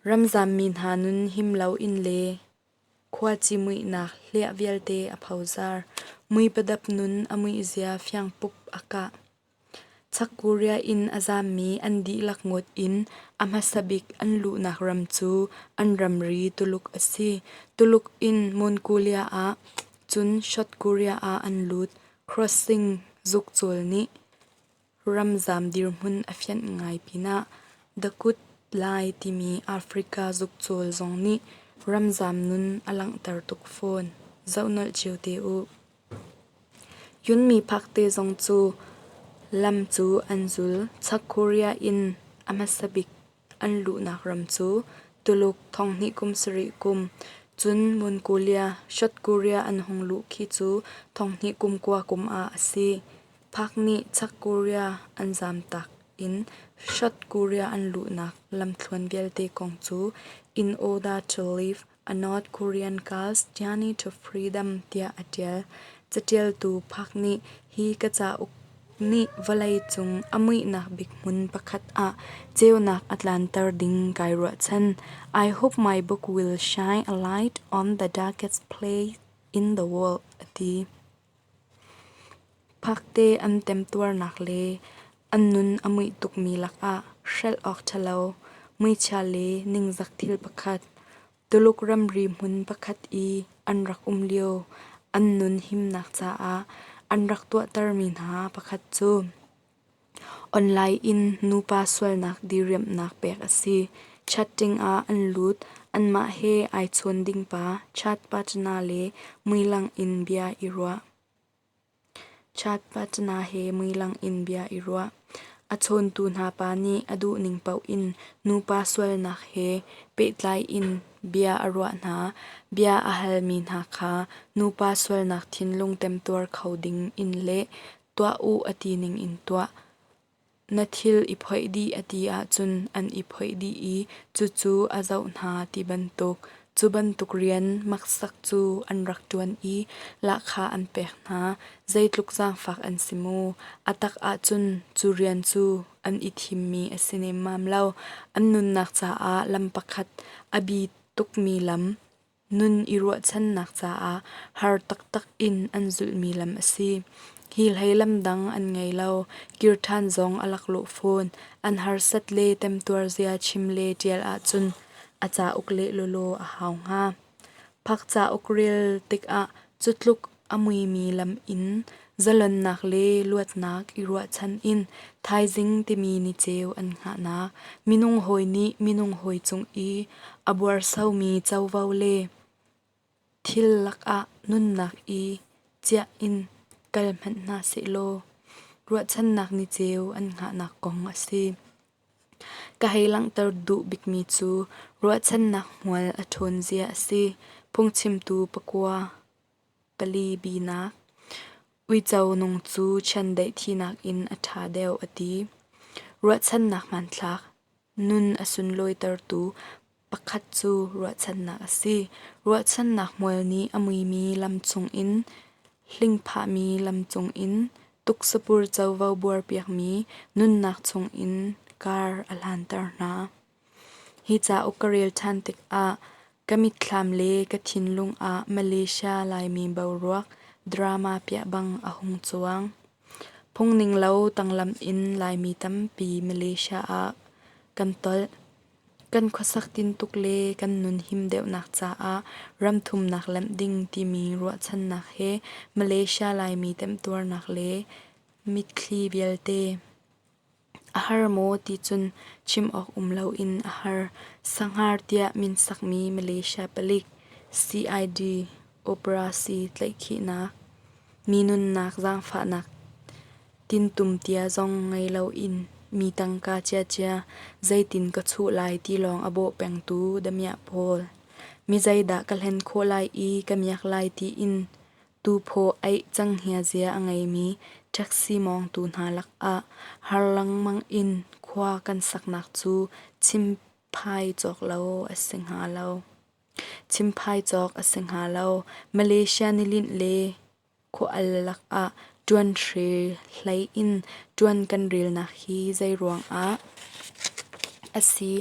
Ramzammi hna nun him loin le khuaci muihnak hliah vialte a phozar. Muipadap nun a muihzia fiangpup a kah. Chak Korea in a zammi an dihlak ngawt in a hmasa bik an luhnak ram cu an ramri Tuluk a si. Tuluk in Mongolia ah cun South Korea ah an lut. Crossing zukcawl nih ramzam dirhmun a fianh ngai pinah The Good Lai timi Africa zukcawl zong nih ramzam nun a langhter tuk fawn. Zoh nolh cio te u. Yunmi phakte zong cu lam cu an zul. Chak Korea in a hmasa bik an luhnak ram cu Tuluk thonghnih kum sarih kum, cun Mongolia, South Korea an hung luh khi cu thonghnih kum kua kum ah a si. Phak nih Chak Korea an zamtak in South Korea an luhnak lamthluan vialte kong cu In Order to Live A North Korean Girl's Journey to Freedom tiah a ṭial. Caṭialtu Park nih hi ka cauk nih vawleicung a muihnak bik hmun pakhat ah ceunak a tlanter ding kai ruahchan. I hope my book will shine a light on the darkest place in the world, a ti. Phakte an temtuarnak le an nun a muih tukmi lakah hrelh awk ṭhalo, muichia le ningzak thil pakhat, Tuluk ramri hmun pakhat i an rak um lio an nun himnak caah an rak tuahtermi hna pakhat cu Online in nupa sualnak diriamhnak pek a si. Chatting ah an lut. Anmah he ai chawn ding pa, chat partner le muilang in bia i ruah. Chat partner he muilang in bia i ruah. A chawntu hna pa nih a duhning paoh in nupa sualnak he pehtlai in bia a ruah hna. Bia a halmi hna kha nupa sualnak thinlung temtuar kho ding in le Tuah u a ti ning in tuah. Na thil i phoih dih a ti ahcun an i phoih dih i cucu a zoh hna ti bantuk. Cu bantuk rian maksak cu an rak ṭuan i lahkhah an pek hna. Zeitluk zaangfak an si mu. A tak ahcun cu rian cu an i thimmi a si nemmam lo. An nunnak caah lam pakhat a bi tukmi lam Nun i ruahchannak caah har taktak in an zulhmi lam a si. Hi hlei lam dang an ngei lo. Kir ṭhan zong a laklawh fawn. An harsat le temtuar zia chim le ṭial ahcun a cauk leh lawlaw a hau hnga. Phak cauk rel tikah cu tluk a muimi lam in zalonnak le luatnak i ruahchan in thaizing timi niceu an hngahnak, minung hawi nih minung hawi cung i a buarsomi covo le thil lakah nunnak i ciah in kal hmanh hna sehlaw ruahchannak niceu an hngahnak kong a si. Ka hei langhter duh bikmi cu ruahchannak hmual a ṭhawn zia a si. Phungchimtu pakua pali binak. Uico nung cu chiandeih thinak in a ṭha deuh a ti. Ruahchannak hmanthlak nun a sunlawitertu pakhat cu ruahchannak a si. Ruahchannak hmual nih a muimi lam chungin hlingphahmi lam cungin tuksapur covo buarpiakmi nunnak chungin kar a hlanter hna. Hi cauk ka rel ṭhan tikah ka mitthlam le ka thinlung ah Malaysia Laimi boruak drama piah bang a hung cuang. Phungning lo tanglam in Laimi tampi Malaysia ah kan tolh. Kan khuasak tintuk le kan nun him deuhnak caah ramthumnak lemh ding timi ruahchannak he Malaysia Laimi temtuarnak le mitthli vialte a har maw ti cun chim awk um loin a har. Sanghar tiah min sakmi Malaysia palik CID operasi tlaihkhihnak, mi nunnak zaangfahnak. Tintum tia zong ngei loin mi tangka ciacia zeitin ka chuh lai ti lawng a bawh pengtu damiah pawl. Mi zeidah ka hlen khawh lai i ka miak lai tiin tuphaw aih canghngia zia a ngeimi taxi mawngtu hna lakah har lengmang in khua kan saknak cu chimphai cawk lo a si hnga lo. Chimphai cawk a si hnga lo. Malaysia nilinh le Khua-al lakah ṭuan hre hlei in ṭuan kan relnak hi zeiruang ah a si?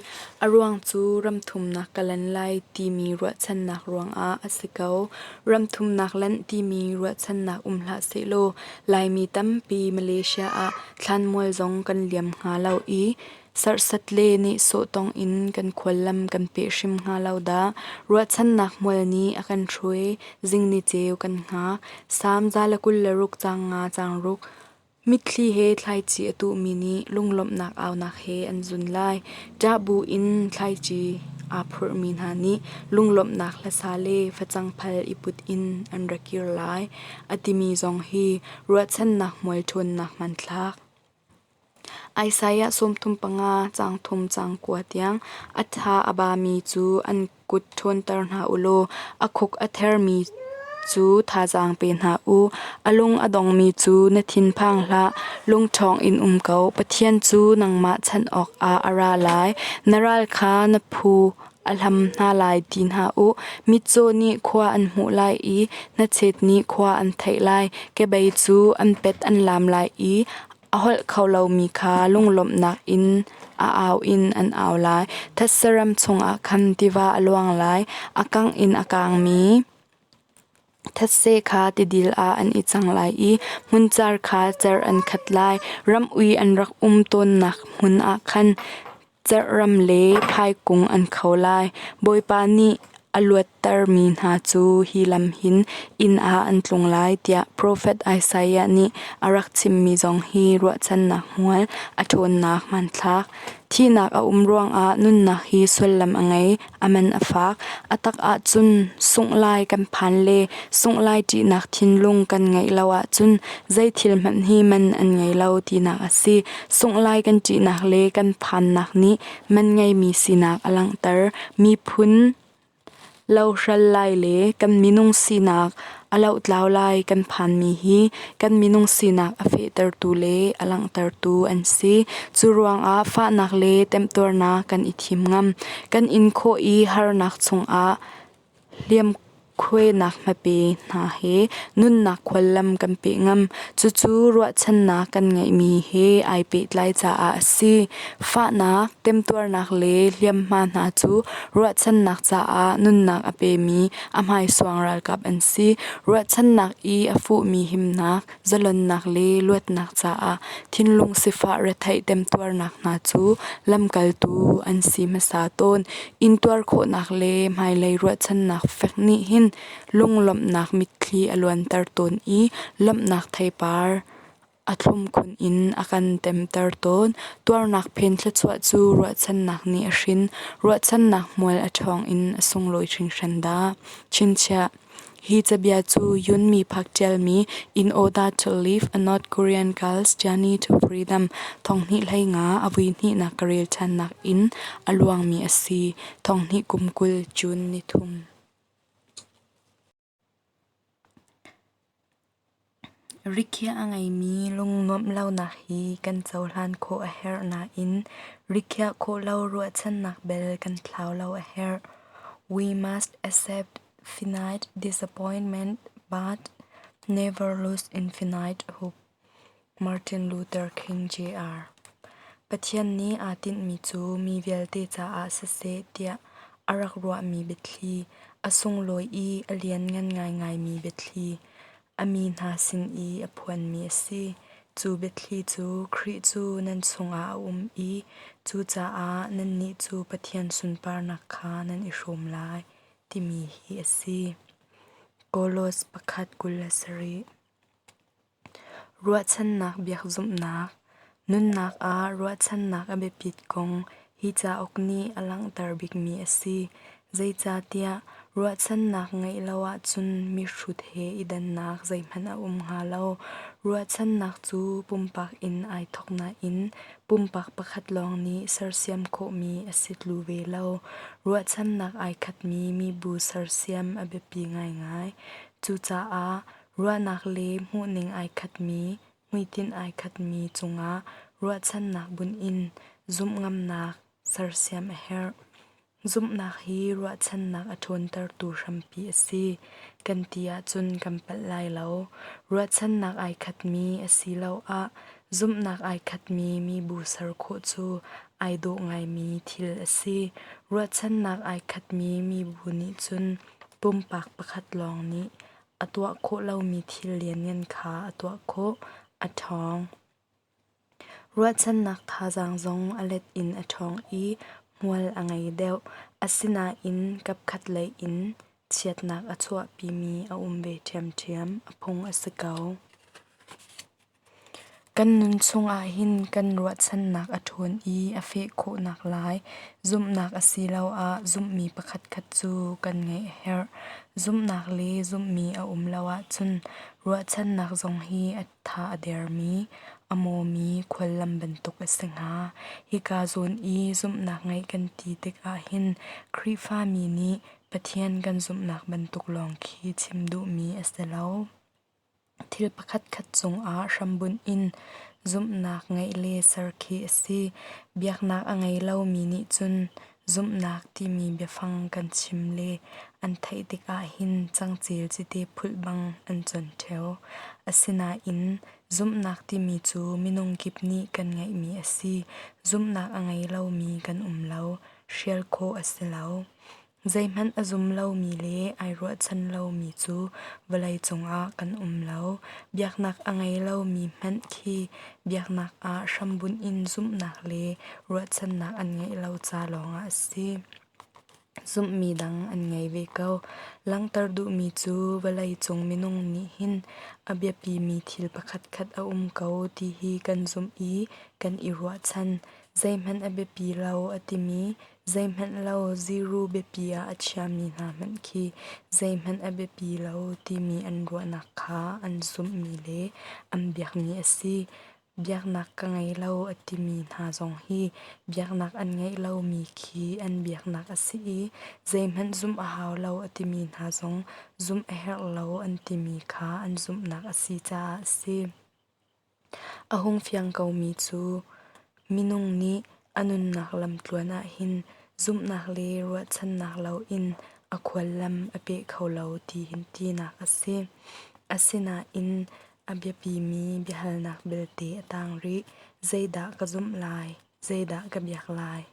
A ruang cu ramthumnak ka lan lai timi ruahchannak ruangah a si ko. Ramthumnak lanh timi ruahchannak um hlah sehlaw Laimi tampi Malaysia ah thlanmual zong kan liam hnga lo i Serhsat le nehsawh tong in kan khuallam kan peh hrim hnga lo dah. Ruahchannak hmual nih a kan hruai, zing ni ceu kan hngak. Salm 126 caang nga caang ruk. Mitthli he thlaici a tuhmi nih lunglawmhnak aunak he an zun lai. Ṭah bu in thlaici aa phurhmi hna nih lunglawmhnak hlasa le facang phal i put in an ra kir lai, a timi zong hi ruahchannak hmual ṭhawnnak hmanthlak. Isaiah 35 caang thum caang kua tiang a tha a bami cu an kut ṭhawnter hna u law a khuk a thermi cu thazaang pe hna u. A lung a dongmi cu na thinphang hlah, lungṭhawng in um ko. Pathian cu nangmah chanh awkah a ra lai. Na ral kha na phu a hlam hna lai ti hna u. Mitcaw nih khua an hmuh lai i hnachet nih khua an theih lai. Kebei cu an pet an laam lai i a holh kho lomi kha lunglawmhnak in a au in an au lai. Thetse ram chungah khan tiva a luang lai, a kangh in a kangmi thetse kha tidil ah an i cang lai i hmuncar kha cer an khat lai. Ram ui an rak um tawnnak hmun ah khan Cerhram le phaikung an kho lai. Bawipa nih a luattermi hna cu hi lam hin inn ah an tlung lai tiah profet Isaiah nih a rak chimmi zong hi ruahchannak hmual a ṭhawnnak hmanthlak. Thihnak a um ruangah nunnak hi sullam a ngei, a man a fak. A tak ahcun sungh lai kan phan le sungh lai ṭihnak thinlung kan ngeih lo ahcun zei thil hmanh hi man an ngei lo tinak a si. Sungh lai kan ṭihnak le kan phannak nih man ngeimi sinak a langhter. Miphun lohral lai le kan minung sinak a lohtlau lai kan phanmi hi kan minung sinak a fehtertu le a langhtertu an si. Cu ruangah fahnak le temtuarnak kan i thim ngam. Kan in khawh i harnak chungah hliamkhuainak hmape hna he nunnak khuallam kan peh ngam. Cucu ruahchannak kan ngeihmi he ai pehtlai caah a si. Fahnak, temtuarnak le hliamhma hna cu ruahchannak caah nunnak a pemi a hmaisuang ralkap an si. Ruahchannak i a fuhmi himnak, zalonnak le luatnak caah thinlung sifah retheih temtuarnak hna cu lamkaltu an si hmasa tawn. Intuar khawhnak le hmailei ruahchannak fek nih hin lunglawmhnak mitthli a luanter tawn i lawmhnak theipar a thlum khun in a kan temter tawn. Tuarnak phen thluachuah cu ruahchannak nih a hrin. Ruahchannak hmual a ṭhawng in a sunglawi hringhran dah. Chinchiah. Hi cabia cu Yun Mi Phak ṭialmi In Order to Live a North Korean Girl's Journey to Freedom 2015 a vui hnihnak ka rel ṭhannak in a luangmi a si. Thonghnih kum 20 June ni thum. Rikhiah a ngeimi lungnuamh lonak hi kan cohlan khawh a herh nain rikhiah khawh lo ruahchannak bel kan thlau lo a herh. We must accept finite disappointment but never lose infinite hope. Martin Luther King Jr. Pathian nih aa tinhmi cu mi vialte caah siseh tiah a rak ruahmi biathli, a sunglawi i a lianngan ngaingaimi biathli, a mi hna sin i a phuanmi a si. Cu biathli cu Khrih cu nan chungah a um i cucaah nannih cu Pathian sunparnak kha nan i hrawm lai, timi hi a si. Kolos 1:27 Ruahchannak biakzumhnak Nunnak ah ruahchannak a biapit kong hi cauk nih a langhter bikmi a si. Zeicahtiah Ruahchannak ngeih lo ahcun mihrut he i dannak zeihmanh a um hnga lo. Ruahchannak cu pumpak in ai thawk nain pumpak pakhat lawng nih sersiam khawhmi a si tlu ve lo. Ruahchannak ai khatmi mibu sersiam a biapi ngaingai. Cucaah ruahnak le hmuhning ai khatmi, hmuitinh ai khatmi cungah ruahchannak bunh in zumh ngamnak sersiam a herh. Zumhnak hi ruahchannak a ṭhawntertu hrampi a si kan ti ahcun kan palh lai lo. Ruahchannak ai khatmi asiloah zumhnak ai khatmi mibu ser khawh cu ai dawh ngaimi thil a si. Ruahchannak ai khatmi mibu nih cun pumpak pakhat lawng nih a tuah khawh lomi thil lianngan kha a tuah khawh, a ṭhawng. Ruahchannak thazaang zong a let in a ṭhawng i hmual a ngei deuh. Asinain kapkhatlei in chiatnak a chuahpimi a um ve ṭhiamṭhiam. A phung a si ko. Kan nun chungah hin kan ruahchannak a ṭhawn i a feh khawh naklai zumhnak asiloah zumhmi pakhatkhat cu kan ngeih a herh. Zumhnak le zumhmi a um lo ahcun ruahchannak zong hi a tha a dermi, a mawmi khuallam bantuk a si hnga. Hika zawn i zumhnak ngeih kan ti tikah hin Khrihfami nih Pathian kan zumhnak bantuk lawng khi chim duhmi a si lo. Thil pakhatkhat cungah hrambunh in zumhnak ngeih le ser khi a si. Biaknak a ngei lomi nih cun zumhnak timi biafang kan chim le an theih tikah hin cangcel cite phulh bang an con ṭheo. Asinain zumhnak timi cu minung kip nih kan ngeihmi a si. Zumhnak a ngei lomi kan um lo. Hrial khawh a si lo. Zeihmanh a zum lomi le ai ruahchan lomi cu vawleicung ah kan um lo. Biaknak a ngei lomi hmanh khi biaknak ah hrambunh in zumhnak le ruahchannak an ngeih lo ca lawngah a si. Zumhmi dang an ngei ve ko. Langhter duhmi cu vawleicung minung nih hin a biapimi thil pakhatkhat a um ko ti hi kan zumh i kan i ruahchan. Zeihmanh a biapi lo a timi Zeihmanh lo ziru biapi ah a chiami hna hmanh khi zeihmanh a biapi lo timi an ruahnak kha an zumhmi le an biakmi a si. Biaknak ka ngei lo a timi hna zong hi biaknak an ngeih lomi khi an biaknak a si i zeihmanh zumh a hau lo a timi hna zong zumh a herh lo an timi kha an zumhnak a si caah a si. A hung fiang komi cu minung nih a nunnak lamtluan ahhin zumhnak le ruahchannak loin a khuallam a peh kho lo tinak a si. Asinain a biapimi biahalnak belte a tang rih. Zeidah ka zumh lai? Zeidah ka biak lai?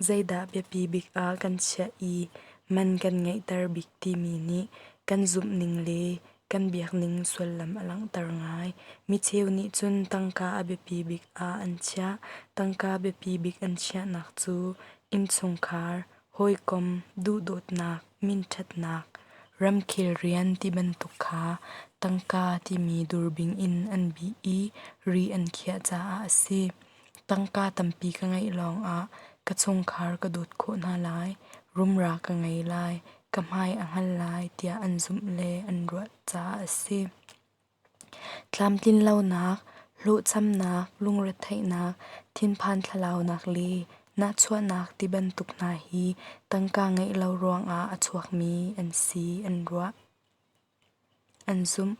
Zeidah biapi bik ah kan chiah i man kan ngeihter bik timi nih kan zumhning le kan biakning sullam a langhter ngai. Micheu nih cun tangka a biapi bik ah an chiah. Tangka biapi bik an chiahnak cu innchungkhar, hawikom, duhdawtnak, minṭhatnak, ramkhel rian ti bantuk kha tangka timi durbing in an bih i ri an khiah caah a si. Tangka tampi ka ngeih lawngah ka chungkhar ka dawt khawh hna lai, rumra ka ngei lai, ka hmai a hngal lai tiah an zumh le an ruah caah a si. Tlamtlinlonak, hlawhchamnak, lungretheihnak, thinphan thlalaunak le nahchuahnak ti bantuk hna hi tangka ngeih lo ruangah a chuakmi an si an ruah. An zumh.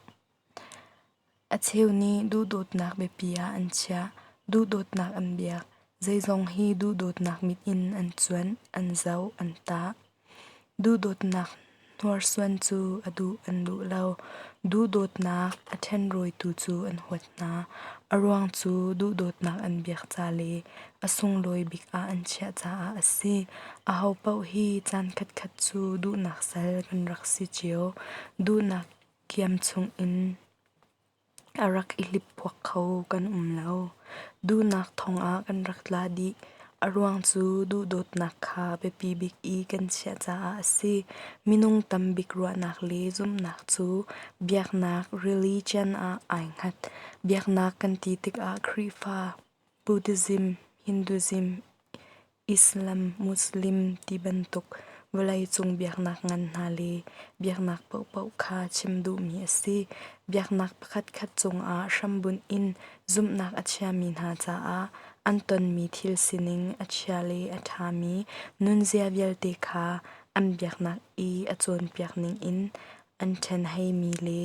A cheu nih duhdawtnak biapi ah an chiah. Duhdawtnak an biak. Zeizong hi duhdawtnak mit in an cuanh, an zoh, an tah. Duhdawtnak hnorsuan cu a duh an duh lo. Duhdawtnak a ṭhenrawitu cu an huat hna. A ruang cu duhdawtnak an biak ca le a sunglawi bik ah an chiah caah a si. Ahopaoh hi caan khatkhat cu duhnak sal kan rak si cio. Duhnak kiam chungin a rak i hliphuak kho kan um lo. Duhnak thongah kan rak tla dih. A ruang cu duhdawtnak kha biapi bik i kan chiah caah a si. Minung tam bik ruahnak le zumhnak cu biaknak religion ah ai hngat. Biaknak kan ti tikah Khrihfa, Buddhism, Hinduism, Islam, Muslim ti bantuk Vawleicung biaknak ngan hna le biaknak paohpaoh kha chim duhmi a si. Biaknak pakhatkhat cungah hrambunh in zumhnak a chiami hna caah an tonmi thil sining a chia le a ṭhami nunzia vialte kha an biaknak i a cawnpiak ningin an ṭhenheimi le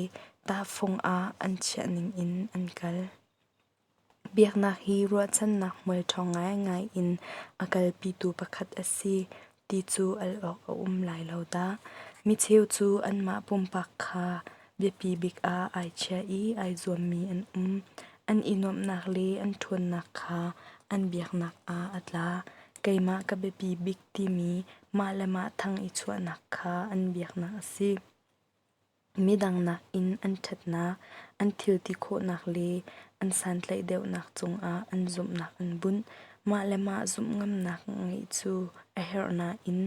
tahfung ah an chiah ningin an kal. Biaknak hi ruahchannak hmual ṭhawng ngaingai in a kalpitu pakhat a si ti cu al awk a um lai lo dah. Micheu cu anmah pumpak kha biapi bik ah ai chia i ai zuammi an um. An i nuamhnak le an ṭhawnnak kha an biaknak ah a tla. Keimah ka biapi bik timi mah le mah thang i chuahnak kha an biaknak a si. Midang nakin an ṭhatnak, an thilti khawhnak le an santlaih deuhnak cungah an zumhnak an bunh. Mah le mah zumh ngamnak ngeih cu a herh nain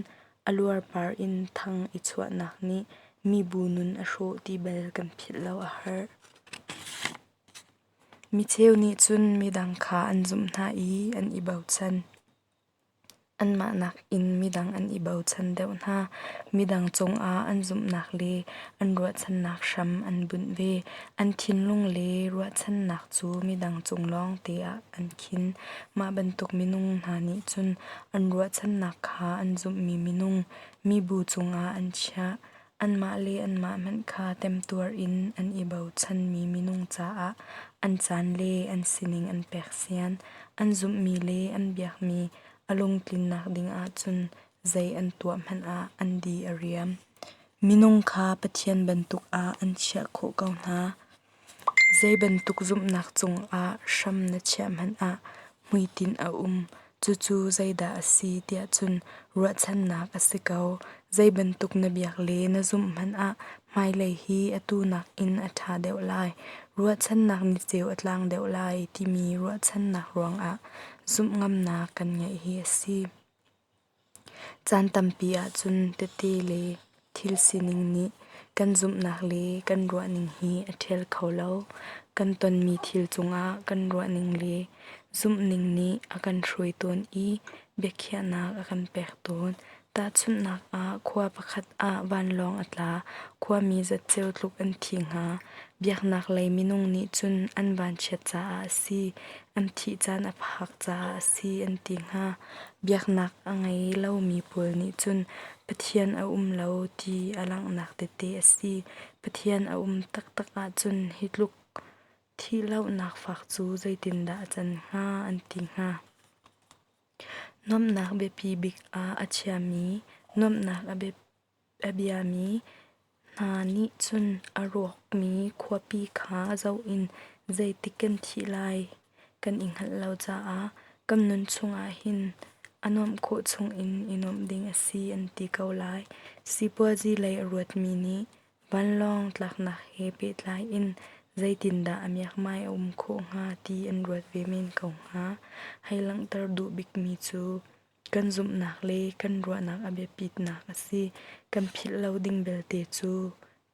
a luarpar in thang i chuahnak nih mibu nun a hrawh ti bal kan philh lo a herh. Micheu nih cun midang kha an zumh hna i an i bochan. Anmah nakin midang an i bochan deuh hna. Midang cungah an zumhnak le an ruahchannak hram an bunh ve. An thinlung le ruahchannak cu midang cung lawngte ah an khin. Mah bantuk minung hna nih cun an ruahchannak kha an zumhmi minung, mibu cungah an chiah. Anmah le anmah hmanh kha temtuar in an i bochanmi minung caah an caan le an sining an pek sian. An zumhmi le an biakmi a lungtlinnak ding ahcun zei an tuah hmanh ah an di a riam. Minung kha Pathian bantuk ah an chiah khawh ko hna. Zei bantuk zumhnak cungah hram na chiah hmanh ah hmuitinh a um. Cucu zeidah a si tiah cun ruahchannak a si ko. Zei bantuk na biak le na zumh hmanh ah hmailei hi atu nakin a ṭha deuh lai. Ruahchannak niceu a tlang deuh lai timi ruahchannak ruangah zumh ngamnak kan ngeih hi a si. Caan tampi ahcun tete le thil sining nih kan zumhnak le kan ruahning hi a ṭhial kho lo. Kan tonmi thil cungah kan ruahning le zumhning nih a kan hruai tawn i biakhiahnak a kan pek tawn. Tahchunhnak ah, khua pakhat ah vanlawng a tla. Khuami zatceo tluk an thi hnga. Biaknak lei minung nih cun an vanchiat caah a si, an thih caan a phak caah a si an ti hnga. Biaknak a ngei lomi pawl nih cun Pathian a um lo ti a langhnak tehte a si. Pathian a um taktak ahcun hi tluk thihlohnak fak cu zeitindah a can hnga an ti hnga. Nuamhnak biapi bik ah a chiami nuamhnak a biami hna nih cun a rawkmi khuapi kha zoh in zeitik kan thih lai kan i hngalh lo caah kan nun chungah hin a nuamh khawh chungin i nuamh ding a si an ti ko lai. Sipuazi lei a ruatmi nih vanlawng tlaknak he pehtlai in zeitindah a miakmai a um khawh hnga ti an ruat ve men ko hnga. Hei langhter duh bikmi cu kan zumhnak le kan ruahnak a biapitnak a si. Kan philh lo ding belte cu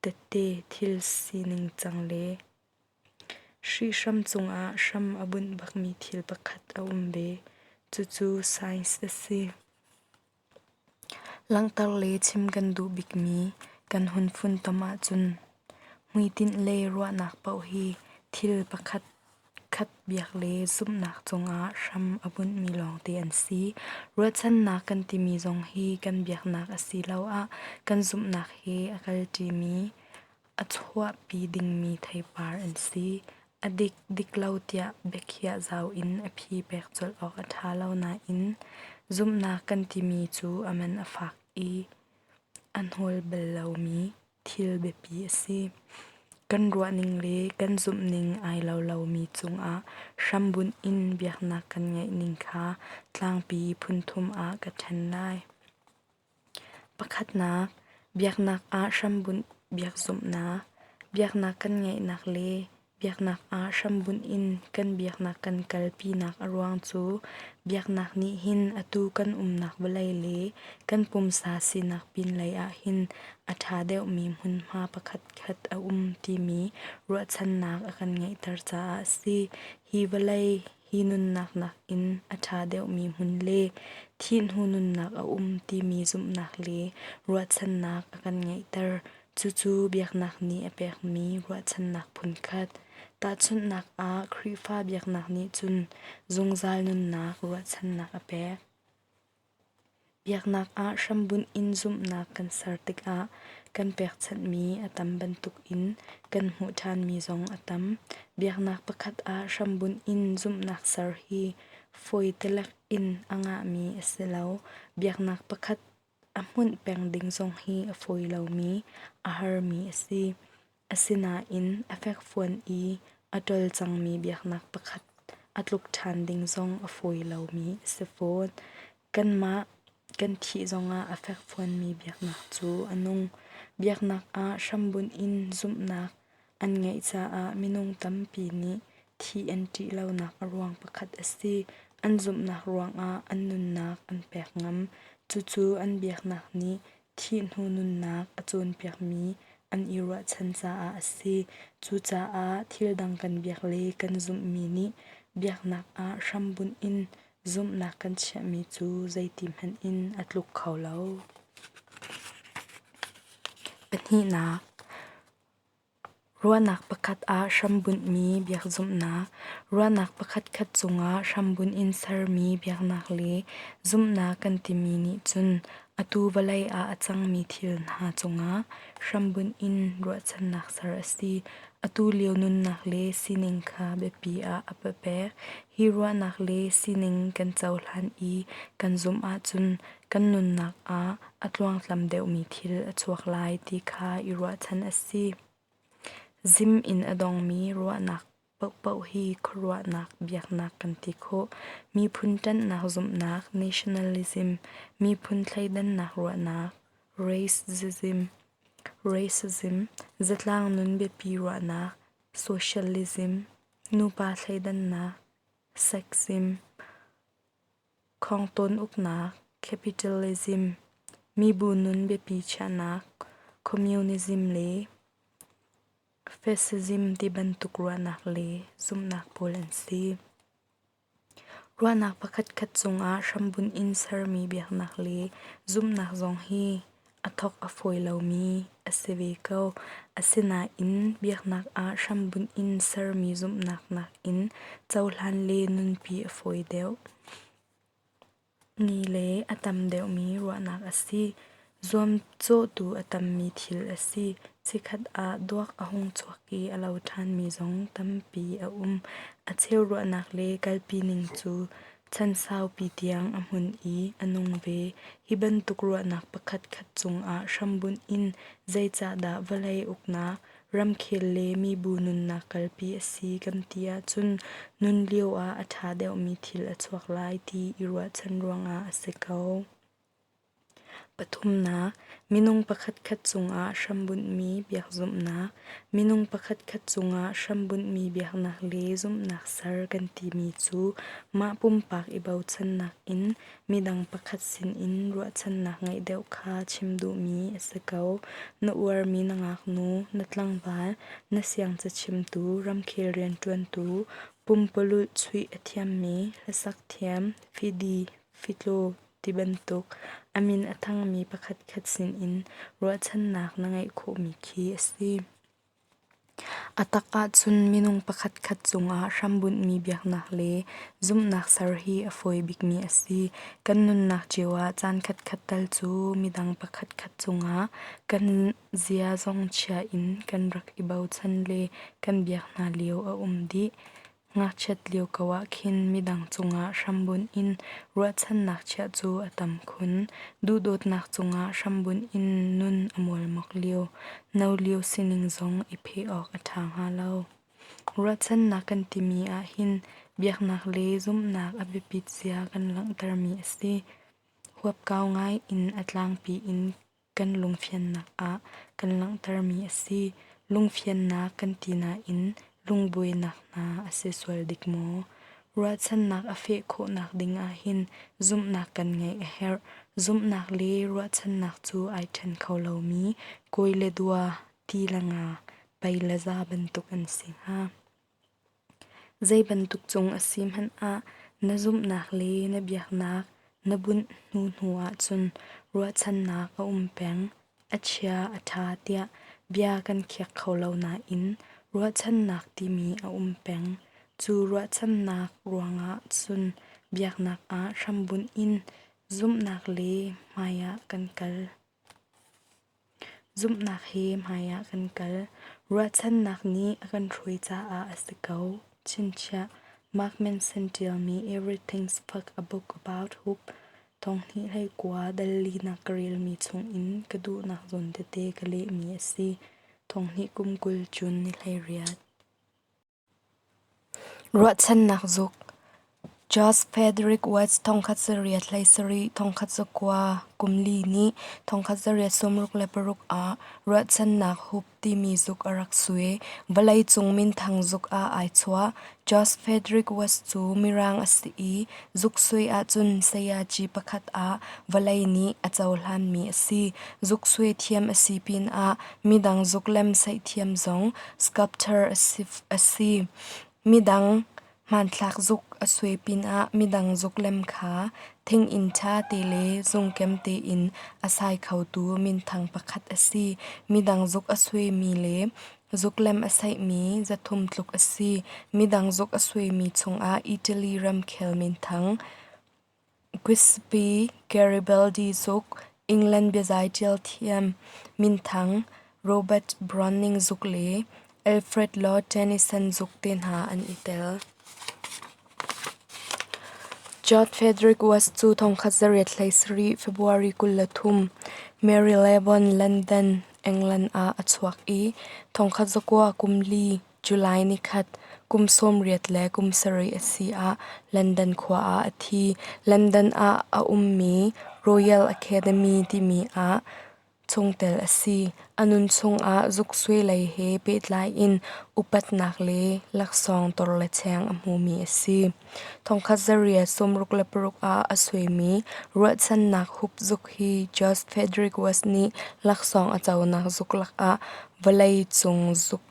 tette thil sining cang le hrihhram cungah hram a bunh bakmi thil pakhat a um ve. Cucu science a si. Langhter le chim kan duh bikmi kan hun funtom ahcun hmuitinh le ruahnak paoh hi thil pakhat khat biak le zumhnak cungah hram a bunhmi lawngte an si. Ruahchannak kan timi zong hi kan biaknak asiloah kan zumhnak he a kalṭimi a chuahpi dingmi theipar an si. A dik, dik lo tiah biakhiah zau in a phi pek colh awk a ṭha lo nain zumhnak kan timi cu a man a fak i a hnawl bal lomi thil biapi a si. Kan ruahning le kan zumhning ai lo lomi cungah hrambunh in biaknak kan ngeihning kha tlangpi phunthum ah ka ṭhen lai. Pakhatnak, biaknak ah hrambunh biakzumhnak, biaknak kan ngeihnak le biaknak ah hrambunh in kan biaknak kan kalpinak a ruang cu biaknak nih hin atu kan umnak vawlei le kan pumsa sinak pinlei ah hin a ṭha deuhmi hmunhma pakhatkhat a um timi ruahchannak a kan ngeihter caah a si. Hi vawlei hi nunnak nakin a ṭha deuhmi hmun le thih hnu nunnak a um timi zumhnak le ruahchannak a kan ngeihter. Cucu biaknak nih a pekmi ruahchannak phunkhat. Tahchunhnak ah Khrihfa biaknak nih cun zungzal nunnak ruahchannak a pek. Biaknak ah hrambunh in zumhnak kan ser tikah kan pekchanhmi a tam bantukin kan hmuh ṭhanmi zong a tam. Biaknak pakhat ah hrambunh in zumhnak ser hi fawi telek in a ngahmi a si lo. Biaknak pakhat a hmunh peng ding zong hi a fawi lomi, a harmi a si. Asinain a fekfuan i a ṭol cangmi biaknak pakhat a tluk ṭhan ding zong a fawi lomi a si fawn. Kanmah kan thih zongah a fekfuanmi biaknak cu a nung. Biaknak ah hrambunh in zumhnak an ngeih caah minung tampi nih thih an ṭih lonak a ruang pakhat a si. An zumhnak ruangah an nunnak an pek ngam. Cucu an biaknak nih thih hnu nunnak a cawnpiakmi an i ruahchan caah a si. Cucaah thil dang kan biak le kan zumhmi nih biaknak ah hrambunh in zumhnak kan chiahmi cu zeiti hmanh in a tluk kho lo. Pahnihnak, Ruahnak pakhat ah hrambunhmi biakzumhnak, ruahnak pakhatkhat cungah hrambunh in sermi biaknak le zumhnak kan timi nih cun atu vawlei ah a cangmi thil hna cungah hrambunh in ruahchannak ser a si. Atu lio nunnak le sining kha biapi ah a pek. Hi ruahnak le sining kan cohlan i kan zumh ahcun kan nunnak ah a tluangtlam deuhmi thil a chuak lai ti kha i ruahchan a si. Zim in a dongmi ruahnak paohpaoh hi khuaruahnak biaknak kan ti khawh. Miphun ṭanhnak zumhnak nationalism, miphun thleidannak ruahnak racism, racism, zatlang nun biapi ruahnak socialism, nupa thleidannak sexism, Khawngtawn uknak, capitalism, mibu nun biapi chiahnak, communism le fascism ti bantuk ruahnak le zumhnak pawl an si. Ruahnak pakhatkhat cungah hrambunh in sermi biaknak le zumhnak zong hi a thawk a fawi lomi a si ve ko. Asinain biaknak ah hrambunh in sermi zumhnak nakin cohlan le nunpi a fawi deuh. Ni le a tam deuhmi ruahnak a si. Zuamcawhtu a tammi thil a si. Chikkhat ah duak a hung chuak i a lo ṭhanmi zong tampi a um. A cheu ruahnak le kalpi ning cu Chan saupi tiang a hmun i a nung ve. Hi bantuk ruahnak pakhatkhat cungah hrambunh in zeicahdah vawlei uknak, ramkhel le mibu nunnak kalpi a si kan ti ahcun nun lio ah a ṭha deuhmi thil a chuak lai ti i ruahchan ruangah a si ko. Pathumnak, minung pakhatkhat cungah hrambunhmi biakzumhnak, minung pakhatkhat cungah hrambunhmi biaknak le zumhnak ser kan timi cu mah pumpak i bochannak in midang pakhat sinin ruahchannak ngeih deuh kha chim duhmi a si ko. Na uarmi na ngaknu, na tlangval, na siangcachimtu, ramkhel rianṭuantu, pumpululh chuih a thiammi, hlasak thiam, fidi, fitlaw, ti bantuk a min a thangmi pakhatkhat sinin ruahchannak na ngeih khawhmi khi a si. A tak ahcun minung pakhatkhat cungah hrambunhmi biaknak le zumhnak ser hi a fawi bikmi a si. Kan nunnak cio ah caan khatkhat tal cu midang pakhatkhat cungah kan zia zong chia in kan rak i bochan le kan biak hna lio a um dih. Ngakchiat lio ko ah khin midang cungah hrambunh in ruahchannak chiah cu a tam khun. Duhdawtnak cungah hrambunh in nun a mualmok lio, no lio sining zong i pheh awk a ṭha hnga lo. Ruahchannak kan timi ahhin biaknak le zumhnak a biapit zia kan langhtermi a si. Huapkau ngai in a tlangpi in kan lungfiannak ah kan langhtermi a si. Lungfiannak kan ti nain lungbuainak hna a si sual dik maw? Ruahchannak a feh khawhnak ding ahhin zumhnak kan ngeih a herh. Zumhnak le ruahchannak cu ai ṭhen kho lomi kawi le dua, ti le nga, pei le za bantuk an si hnga. Zei bantuk cung a si hmanh ah na zumhnak le na biaknak na bunh hnu hnu ahcun ruahchannak a um peng. A chia a ṭha tiah bia kan khiak kho lo nain ruahchannak timi a um peng. Cu ruahchannak ruangah cun biaknak ah hrambunh in zumhnak le hmai ah kan kal. Zumhnak he hmaiah kan kal. Ruahchannak nih a kan hruai caah a si ko. Chinchiah Mark Manson ṭialmi Everything's Fuck a Book About Hope thonghnih hleikua dal linak ka relmi chungin ka duhnak zawn tete ka lehmi a si. Thonghnih kum 20 June ni 18. Ruahchannak zuk George Frederick Watts 1837 1909 nih 1866 ah ruahchannak hup timi zuk a rak sui. Vawleicung minthang zuk ah ai chuah. George Frederick Watts cu Mirang a si i zuksui ahcun sayaci pakhat ah vawlei nih a cohlanmi a si. Zuksui thiam a si pinah midang zuk lemsaih thiam zong sculptor a si. Midang hmanthlak zuk a suai pinah midang zuk lem kha thing inn ṭha te le zungkem tein a sai khotu minthang pakhat a si. Midang zuk a suaimi le zuk lem a saihmi 300 tluk a si. Midang zuk a suaimi chungah Italy ramkhel minthang Giuseppe Garibaldi zuk, England biazai ṭial thiam minthang Robert Browning zuk le Alfred Lord Tennyson zuk te hna an i tel. George Frederick Watts cu 1817 February 23, Marylebone, London, England ah a chuak i 1904 July nikhat, kum 87 a si ah London khua ah a thi. London ah a ummi Royal Academy timi ah chungtel a si. A nun chungah zuksuai lei he pehtlai in upatnak le laksawng tor le cheng a hmumi a si. 1866 ah a suaimi ruahchannak hup zuk hi George Frederick Watts nih laksawng a conak zuk lakah vawleicung zuk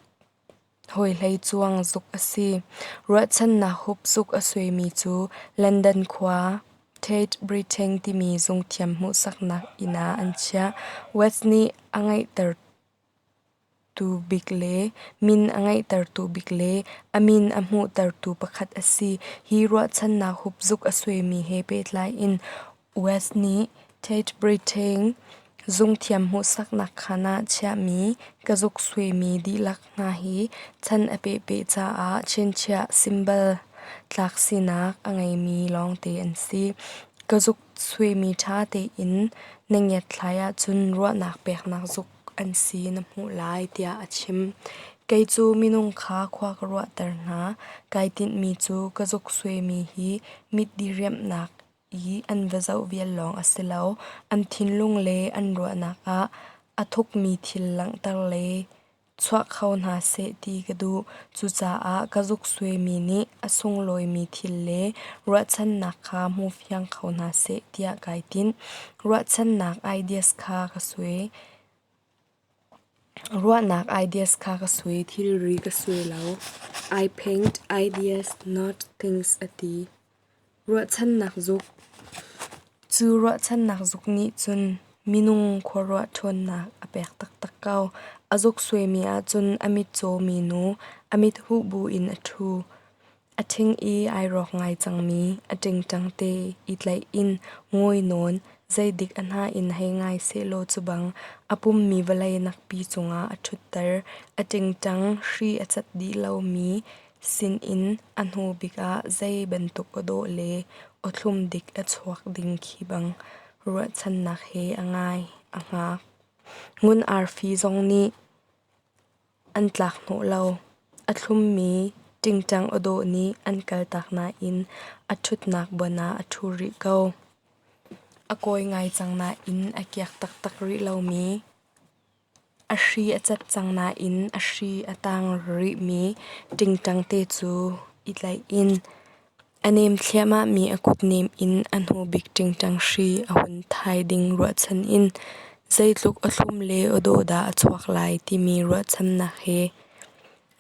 Hawihlei cuang zuk a si. Ruahchannak hup zuk a suaimi cu London khua Tate Britain timi zungthiam hmuhsaknak inn ah an chiah. West nih a ngeihtertu bik le min a ngeihtertu bik le a min a hmuhtertu pakhat a si. Hi ruahchannak hup zuk a suaimi he pehtlai in West nih Tate Britain zungthiam hmuhsaknak khaan ah chiahmi ka zuk suaimi dihlak hna hi chan a pehpeh caah chinchiah symbol tlak sinak a ngeimi lawngte an si. Ka zuk suaimi ṭha tein na ngiatthlai ahcun ruahnak peknak zuk an si na hmuh lai tiah a chim. Kei cu minung kha khua ka ruahter hna. Kai tinhmi cu ka zuk suaimi hi mit diriamhnak i an va zoh vial lawng a si lo. An thinlung le an ruahnak ah a thukmi thil langhter le chuah kho hna seh ti ka duh. Cucaah ka zuk suaimi nih a sunglawimi thil le ruahchannak kha hmu fiang kho hna seh tiah kai tinh. Ruahchannak ideas kha ka suai. Ruahnak ideas kha ka suai, thilri ka suai lo. I paint ideas, not things a ti. Ruahchannak zuk. Cu ruahchannak zuk nih cun minung khuaruah ṭhawnnak a pek taktak ko. A zuk suaimi ahcun a mitcaw minu, a mit huh buin a ṭhu. A ṭhing i ai rawk ngai cangmi a ṭingṭang te i tlaih in ngawi nawn, zeidik a hna in hei ngai sehlaw cu bang a pummi vawlei nakpi cungah a ṭhutter. A ṭingṭang hri a cat dih lomi sinin a hnu bik ah zei bantuk aw dawh le aw thlum dik a chuak ding khi bang ruahchannak he a ngai, a hngak. Ngun arfi zong nih an tlak hnawh lo. A thlummi ṭingṭang aw dawh nih an kaltak nain a ṭhutnak bon ah a ṭhu rih ko. A kawi ngai cang nain a kiak taktak rih lomi, a hri a cat cang nain a hri a tang rihmi ṭingṭang te cu i tlaih in a nem thliahmahmi a kutnem in a hnubik ṭingṭang hri a hun thai ding ruahchan in zeitluk a thlum le aw dawh dah a chuak lai timi ruahchannak he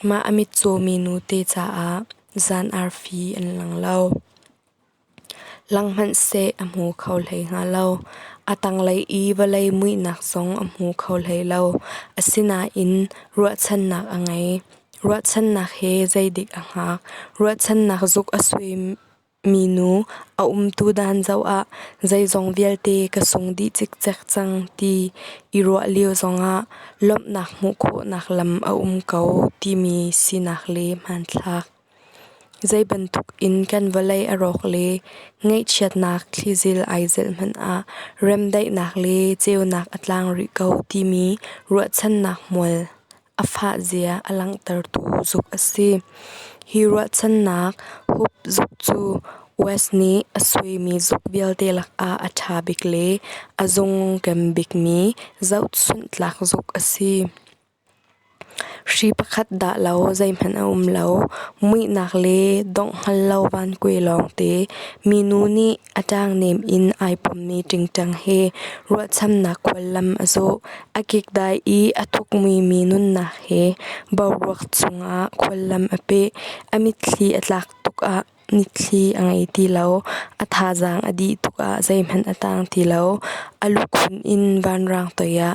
mah a mitcawmi nute caah. Zan arfi an lang lo. Lang hmanhseh a hmu kho hlei hnga lo. A tanglei i vawlei muihnak zong a hmu kho hlei lo. Asinain ruahchannak a ngei. Ruahchannak he zeidik a hngak. Ruahchannak zuk a suimi nu a umtu dan zoh ah zeizong vialte ka sung dih cikcek cang ti i ruah lio zongah lawmhnak hmuh khawhnak lam a um ko timi sinak le hmanthlak. Zeibantuk in kan vawlei a rawk le ngaihchiatnak thlizil ai zelh hmanh ah remdaihnak le ceunak a tlang rih ko timi ruahchannak hmual a fah zia a langhtertu zuk a si. Hi ruahchannak hup zuk cu West nih a suaimi zuk vialte lakah a ṭha bik le a zungkem bikmi zohchunh tlak zuk a si. Hri pakhat dah lo zeihmanh a um lo. Muihnak le dongh hngal lo vankue lawngte. Minu nih a ṭangnem in ai pommi ṭingṭang he ruahchannak khuallam a zawh. A kikdai i a thukmuimi nunnak he boruak chungah khuallam a peh. A mitthli a tlak tuk ah mitthli a ngei ti lo. A thazaang a dih tuk ah zeihmanh a tang ti lo. A lukhun in vanrang toi ah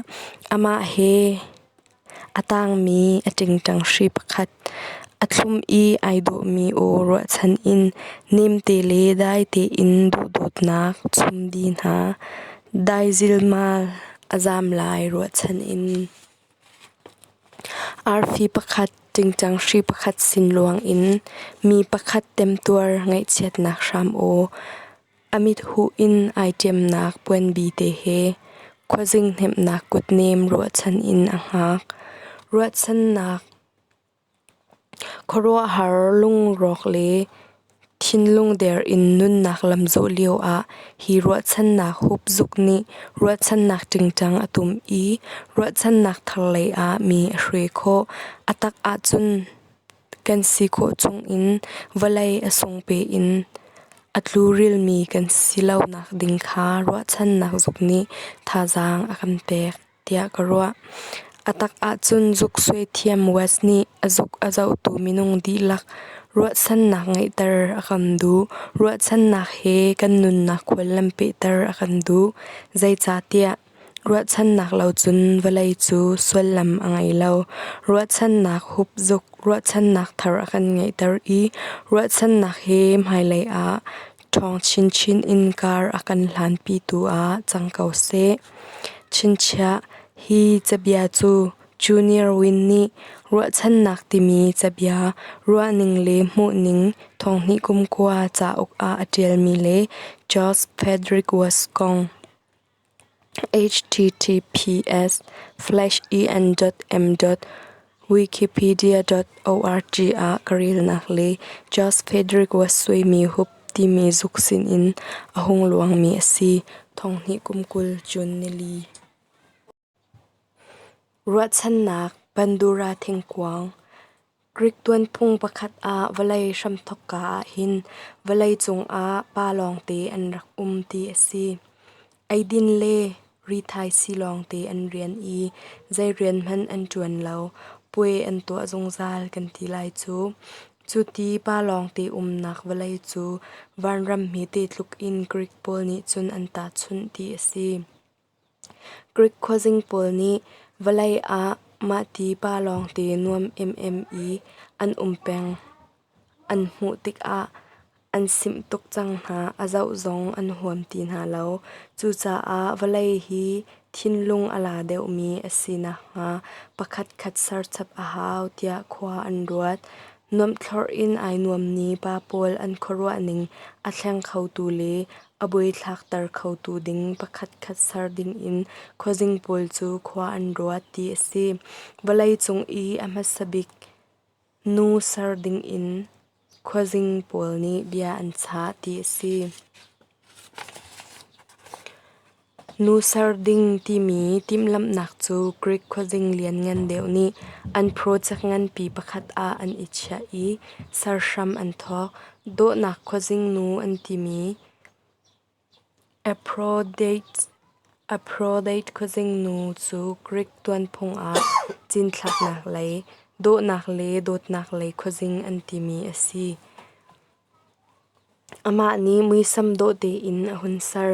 amah he a tangmi a ṭingṭang hri pakhat a thlum i ai dawhmi aw ruahchan in nemte le dai tein duhdawtnak chumdi hna dai zilmal a zaam lai ruahchan in. Arfi pakhat ṭingṭang hri pakhat sin luang in mi pakhat temtuar ngaihchiatnak hram aw a mit huh in ai ṭemnak puanbi te he khuazing hnemhnak kutnem ruahchan in a hngak. Ruahchannak Khuaruahhar lungrawk le thinlung der in nunnak lamzawh lioah hi ruahchannak hupzuk nih ruahchannak ṭingṭang a tum i ruahchannak thar lei ah mi a hruai khawh. A tak ahcun kan si khawh chungin vawlei a sungpe in a tlurilmi kan si lonak ding kha ruahchannak zuk nih thazaang a kan pek tiah ka ruah. A tak ahcun zuk suai thiam West nih a zuk a zohtu minung dihlak ruahchannak ngeihter a kan duh. Ruahchannak he kan nunnak khuallam pehter a kan duh. Zeicahtiah ruahchannak lo cun vawlei cu sullam a ngei lo. Ruahchannak hupzuk, ruahchannak thar a kan ngeihter i ruahchannak he hmailei ah ṭhawng chinchin in kar a kan hlanpitu ah cang ko seh. Chinchiah, hi cabia cu Junior Win nih Ruahchannak timi cabia ruahning le hmuhning thonghnih kum kua cauk ah a ṭialmi le George Frederick Watts kong https://en.m.wikipedia.org ah ka relnak le George Frederick Watts suaimi hup timi zuk sinin a hung luangmi a si. Thonghnih kum 20 June nili. Ruahchannak Bandura thingkuang Greek tuanphung pakhat ah vawlei hramthawkka ahhin vawlei cungah pa lawngte an rak um ti a si. Eidin le rithaisii lawngte an rian i zei rian hmanh an ṭuan lo. Puai an tuah zungzal kan ti lai cu. Cuti pa lawngte umnak vawlei cu vanram hmete tluk in Greek pawl nih cun an tahchunh ti a si. Greek khuazing pawl nih vawlei ah mahti pa lawngte nuam emem i an um peng an hmuh tikah an simh tuk cang hna, a zoh zong an huam ti hna lo. Cucaah vawlei hi thinlung a la deuhmi a si nakhnga pakhatkhat serchap a hau tiah khua an ruat. Nuamhthlorh in ai nuammi pa pawl an khuaruahning a thleng khotu le a buaithlakter khotu ding pakhatkhat ser dingin khuazing pawl cu khua an ruat ti a si. Vawleicung i a hmasa bik nu ser dingin khuazing pawl nih bia an chah ti a si. Nu ser ding timi timhlamhnak cu Greek khuazing lianngan deuh nih an project nganpi pakhat ah an i chiah i ser hram an thawk. Dawhnak khuazing nu an timi Aphrodite khuazing nu cu Greek tuanphung ah cinthlaknak lei, Dawhnak le dawtnak lei khuazing an timi a si. Amah nih muisam dawh tein a hun ser.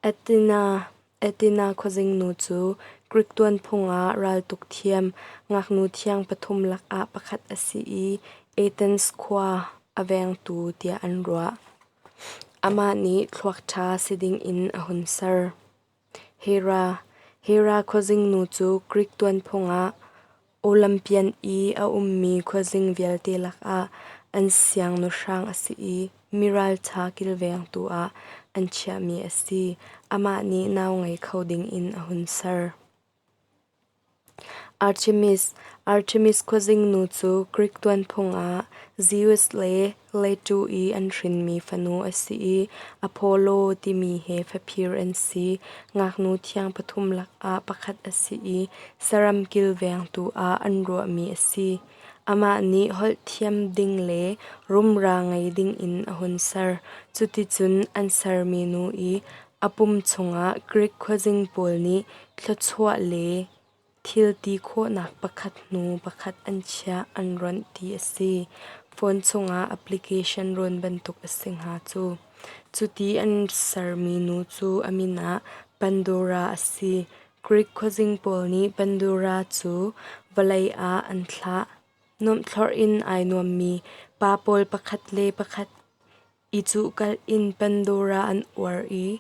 Athena khuazingnu cu Greek tuanphung ah raltuk thiam ngaknu thiang pathum lakah pakhat a si i Athens khua a vengtu tiah an ruah. Amah nih thluak ṭha si dingin a hun ser. Hera khuazingnu cu Greek tuanphung ah Olympian i a ummi khuazing vialte lakah an siangnuhrang a si i mi ralṭha kilvengtu ah an chiahmi a si. Amah nih nau ngei kho dingin a hun ser. Artemis khuazingnu cu Greek tuanphung ah Zeus le Leto i an hrinmi fanu a si i Apollo timi he faphir an si. Ngaknu thiang pathum lakah pakhat a si i saram kilvengtu ah an ruahmi a si. Amah nih holh thiam ding le rumra ngei dingin a hun ser. Cuticun an sermi nu i A pum chungah Greek khuazing pawl nih thluachuah le thil ti khawhnak pakhat hnu pakhat an chiah an ronh ti a si. Phone chungah application rawn bantuk a si hnga cu. Cuti an sermi nu cu a min ah Pandora a si. Greek khuazing pawl nih Pandora cu vawlei ah an thlah. Nuamhthlorh in ai nuammi pa pawl pakhat le pakhat I cuhkalh in Pandora an uar i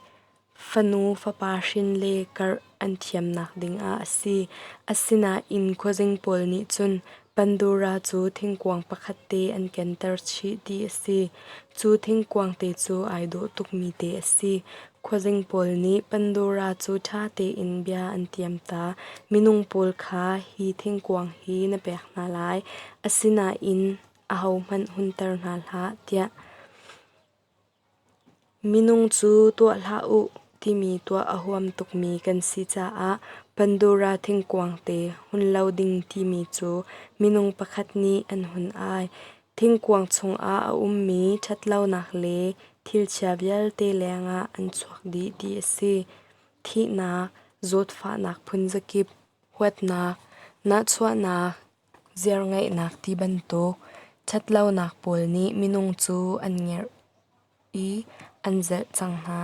fanu fapa hrin le karh an thiamnak dingah a si. Asinain khuazing pawl nih cun Pandora cu thingkuang pakhat te an kenter chih ti a si. Cu thingkuang te cu ai dawh tukmi te a si. Khuazing pawl nih Pandora cu ṭha tein bia an tiam ta. Minung pawl kha hi thingkuang hi na pek hna lai. Asinain ahohmanh hunter hna hlah tiah minung cu tuah hlah u timi tuah a huam tukmi kan si caah Pandora thingkuang te hun lo ding timi cu minung pakhat nih an hun ai. Thingkuang chungah a ummi ṭhatlonak le thilchia vialte lengah an chuak dih ti a si. Thihnak, zawtfahnak phunzakip, huatnak, nahchuahnak, Ziarngeihnak ti bantuk ṭhatlonak pawl nih minung cu an ngerh i an zelh cang hna.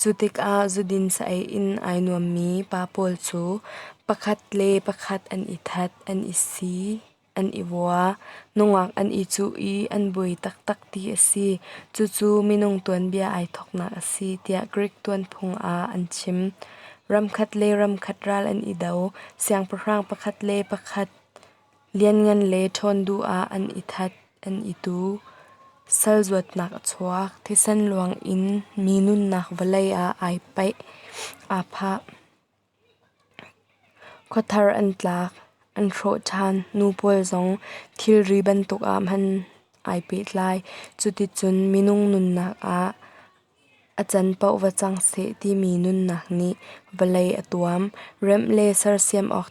Cu tikah zudin saei in ai nuammi pa pawl cu pakhat le pakhat an i that, an i si, an i vua, nungak an i cuh i an buai taktak ti a si. Cucu minung tuanbia ai thawknak a si tiah Greek tuanphung ah an chim. Ramkhat le ramkhat ral an i do. Siangpahrang pakhat le pakhat lianngan le ṭhawn duh ah an i that, an i tu. Sal zuatnak a chuak. Thisen luang in mi nunnak vawlei ah ai paih, aa phah. Khuathar an tlak, an hrawh ṭhan. Nu pawl zong thilri bantuk ah hman ai pehtlai. Cuticun minung nunnak ah A can paoh va cang seh timi nunnak nih vawlei a tuam. Remh le sersiam awk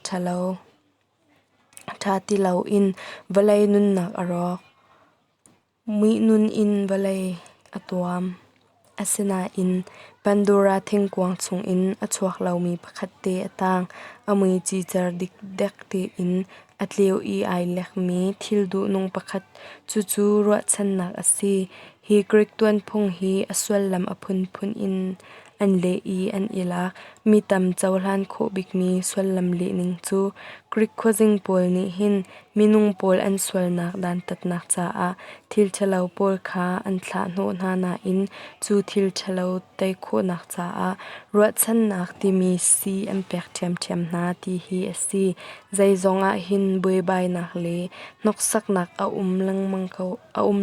ṭha ti loin vawlei nunnak a rawk. Muihnun in vawlei a tuam. Asinain Pandora thingkuang chungin a chuak lomi pakhat te a tang. A mui cicer dikdek tein a tleu i ai lekmi thil duhnung pakhat cucu ruahchannak a si. Hi Greek tuanphung hi a sullam a phunphun in an leh i an i lak. Mi tam cohlan khawh bikmi sullam lehning cu Greek khuazing pawl nih hin minung pawl an sualnak dantatnak caah thil ṭhalo pawl kha an thlahhnawh hna nain cu thil ṭhalo tei khawhnak caah ruahchannak timi sii an pek ṭhiamṭhiam hna ti hi a si. Zeizong ah hin buaibainak le hnoksaknak a um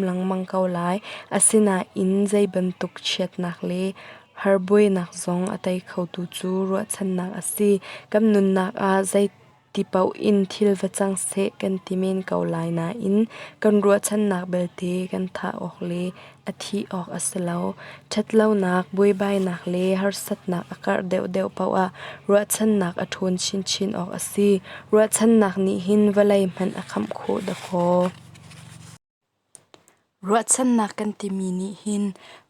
lengmang ko lai. Asinain zei bantuk chiatnak le harbuainak zong a tei khotu cu ruahchannak a si. Kan nunnak ah zei ti paoh in thil va cang seh kan ti men ko lai nain kan ruahchannak belte kan thah awk le a thih awk a si lo. Ṭhatlonak, buaibainak le harsatnak a karh deuhdeuh paoh ah ruahchannak a ṭhawn chinchin awk a si. Ruahchannak nih hin vawlei hmanh a khamh khawh dakaw. Ruahchannak kan timi nih hin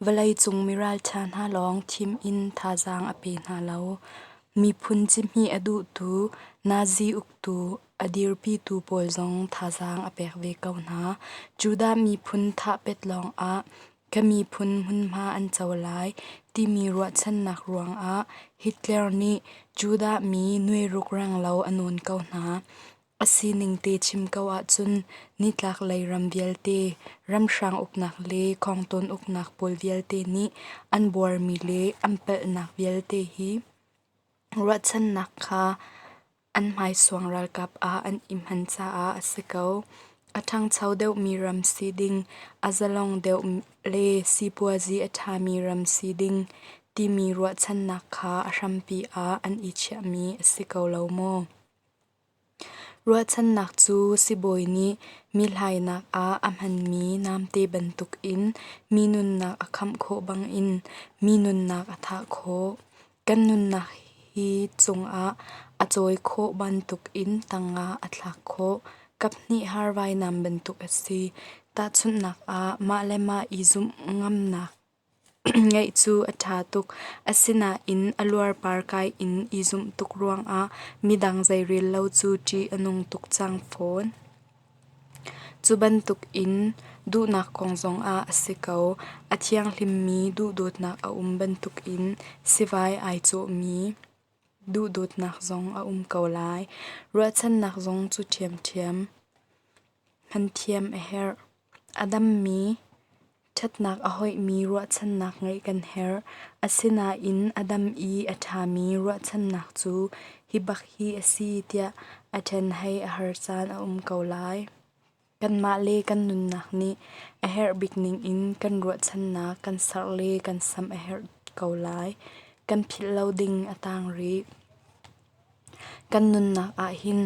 vawleicung miralṭha hna lawng thim in thazaang a pe hna lo. Miphun cihmih a duhtu, Nazi uktu a dirpitu pawl zong thazaang a pek ve ko hna. Judah miphun thah pet lawngah ka miphun hmunhma an co lai timi ruahchannak ruangah Hitler nih Judah mi nuairuk renglo a nawn ko hna. A sining te chim ko ahcun nitlaklei ram vialte, ramhrang uknak le khawngtawn uknak pawl vialte nih an buarmi le an palhnak vialte hi ruahchannak kha an hmaisuang ralkap ah an i hman caah a si ko. A ṭhangcho deuhmi ram si ding, a zalong deuh le sipuazi a ṭhami ram si ding timi ruahchannak kha a hrampi ah an i chiahmi a si ko lo maw? Ruahchannak cu sibawi nih mi hlainak ah a hmanmi namte bantukin mi nunnak a khamh khawh bangin mi nunnak a thah khawh. Kan nunnak hi cungah a cawi khawh bantukin tangah a thlak khawh. Kaphnih har vainam bantuk a si. Tahchunhnak ah mah le mah i zumh ngamnak Ngeih cu a ṭha tuk, asinain a luarpar kai in i zumh tuk ruangah midang zeirel lo cu ṭih a nung tuk cang fawn. Cu bantukin duhnak kong zongah a si ko. A thianghlimmi duhdawtnak a um bantukin sivai ai cawhmi duhdawtnak zong a um ko lai. Ruahchannak zong cu ṭhiamṭhiam. Hman thiam a herh. A dammi Ṭhatnak a hoihmi ruahchannak ngeih kan herh. Asinain a dam i a ṭhami ruahchannak cu hi bak hi a si tiah a ṭhenhei a har caan a um ko lai. Kanmah le kan nunnak nih a herh bik ningin kan ruahchannak kan serh le kan samh a herh ko lai. Kan philh lo ding a tang rih. Kan nunnak ahhin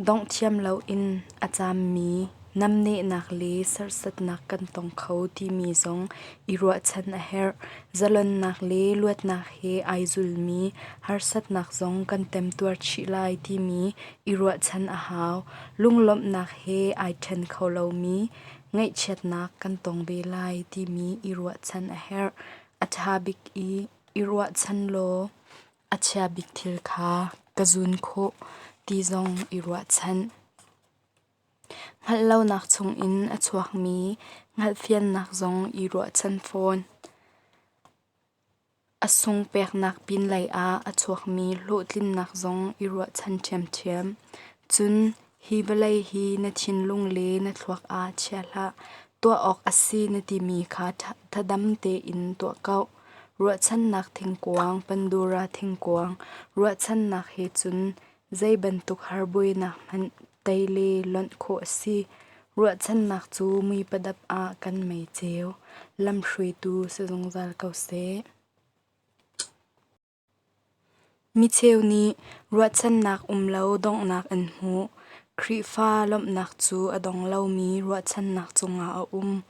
Dongh thiam loin a caammi namnehnak le serhsatnak kan tong kho timi zong i ruahchan a herh. Zalonnak le luatnak he ai zulmi harsatnak zong kan temtuar chih lai timi i ruahchan a hau. Lunglawmhnak he ai ṭhen kho lomi ngaihchiatnak kan tong ve lai timi i ruahchan a herh. A ṭha bik i i ruahchan law A chia bik thil kha ka zun khawh ti zong i ruahchanh. Hngalh lonak chungin a chuakmi hngalhfiannak zong i ruahchan fawn. A sung peknak pinlei ah a chuakmi hlawhtlinnak zong i ruahchan ṭhiamṭhiam. Cun hi vawlei hi na thinlung le na thluak ah chia hlah. Tuah awk a si na timi kha thadam tein tuah ko. Ruahchannak thingkuang, Pandora thingkuang, ruahchannak he cun zei bantuk harbuainak hmanh tei le lonh khawh a si. Ruahchannak cu mui padap ah kan mei ceu, lamhruaitu si zungzal ko seh. Micheu nih ruahchannak um lo donghnak an hmuh. Khrihfa lawmhnak cu a dong lomi ruahchannak cungah a um.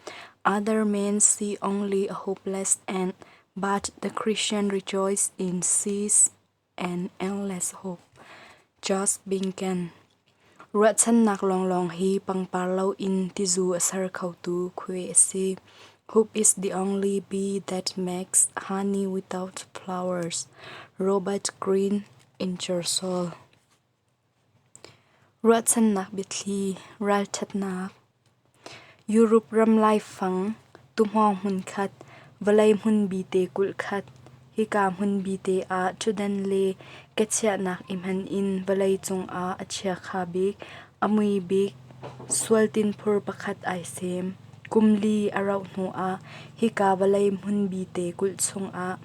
Other men see only a hopeless end, but the Christian rejoices in sees an endless hope. Josh Binken Ruahchannak lawnglawng hi pangpar loin tizu a ser khotu khuai a si. Hope is the only bee that makes honey without flowers. Robert Green Ingersoll Ruahchannak biathli ralṭhatnak Europe ram laifang tuhmawng hmunkhat, vawlei hmun bite kulh khat, hika hmun bite ah ṭhutdan le kechiahnak i hman in vawlei cungah a chiakha bik, a mui bik sualtinphur pakhat ai sem. Kum li a rauh hnuah hika vawlei hmun bite kulh chungah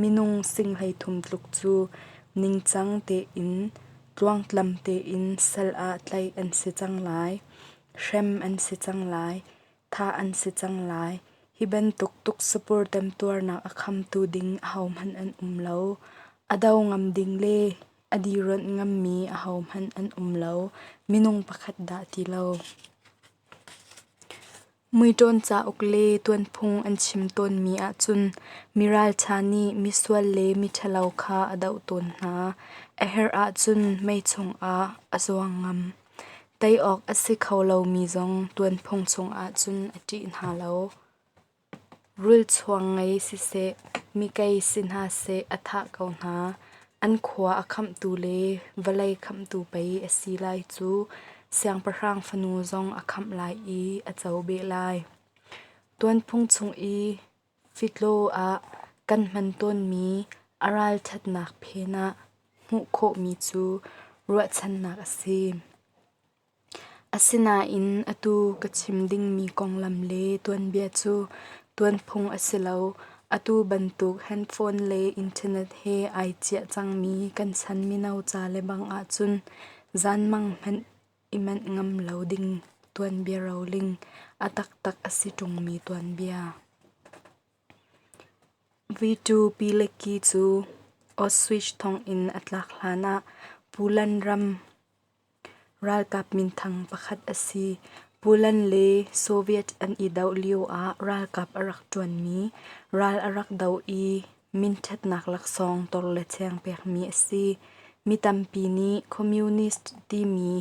minung sing 33 tluk cu ningcang tein tluangtlam tein sal ah tlaih an si cang lai. Hrem an si cang lai. Thah an si cang lai. Hi bantuk tuksapur temtuarnak a khamtu ding ahohmanh an um lo. A do ngam ding le a dironh ngammi ahohmanh an um lo. Minung pakhat dah ti lo. Muiṭawn cauk le tuanphung an chim tawnmi ahcun mi ralṭha nih misual le miṭhalo kha a doh tawn hna. A herh ahcun mei chungah a zuang ngam. Tei awk a si kho lomi zong tuanphung chungah cun a ṭih hna lo. Rulchuang ngei siseh, mikei si hna seh a thah ko hna. An khua a khamhtu le vawlei khamhtu pei a si lai cu. Siangpahrang fanu zong a khamh lai i a co beh lai. Tuanphung chung i fitlaw ah kan hman tawnmi a ralṭhatnak phen ah hmuh khawhmi cu ruahchannak a si. Asinain atu ka chim dingmi konglam le tuanbia cu tuanphung a si lo. Atu bantuk handphone le internet he ai ciah cangmi kan chan mino ca lebang ahcun zanmang hmanh i manh ngam lo ding tuanbia roling a taktak a si ṭungmi tuanbia. Vito Pilecki cu Auschwitz thonginn a tlak hlanah Poland ram ralkap minthang pakhat a si. Poland le Soviet an i doh lioah ralkap a rak ṭuanmi, ral a rak do i minṭhatnak laksawng tor le cheng pekmi a si. Mi tampi nih Communist timi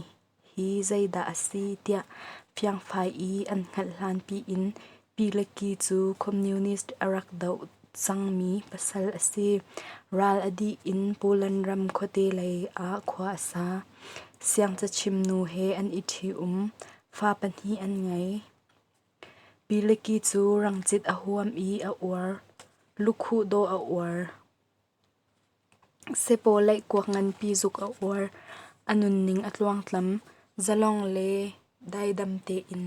hi zeidah a si tiah fiangfai i an hngalh hlanpi in Pilecki cu Communist a rak doh cangmi pasal a si. Ral a dih in Poland ram khuate lei ah khua a sa. Siangcachim nu he an i ṭhi-um. Fa pahnih an ngei. Pilecki cu rangcit a huam i a uar. Lukhuh dawh a uar. Sepaw leihkuak nganpi zuk a uar. A nunning a tluangtlam. Zalong le daidam tein.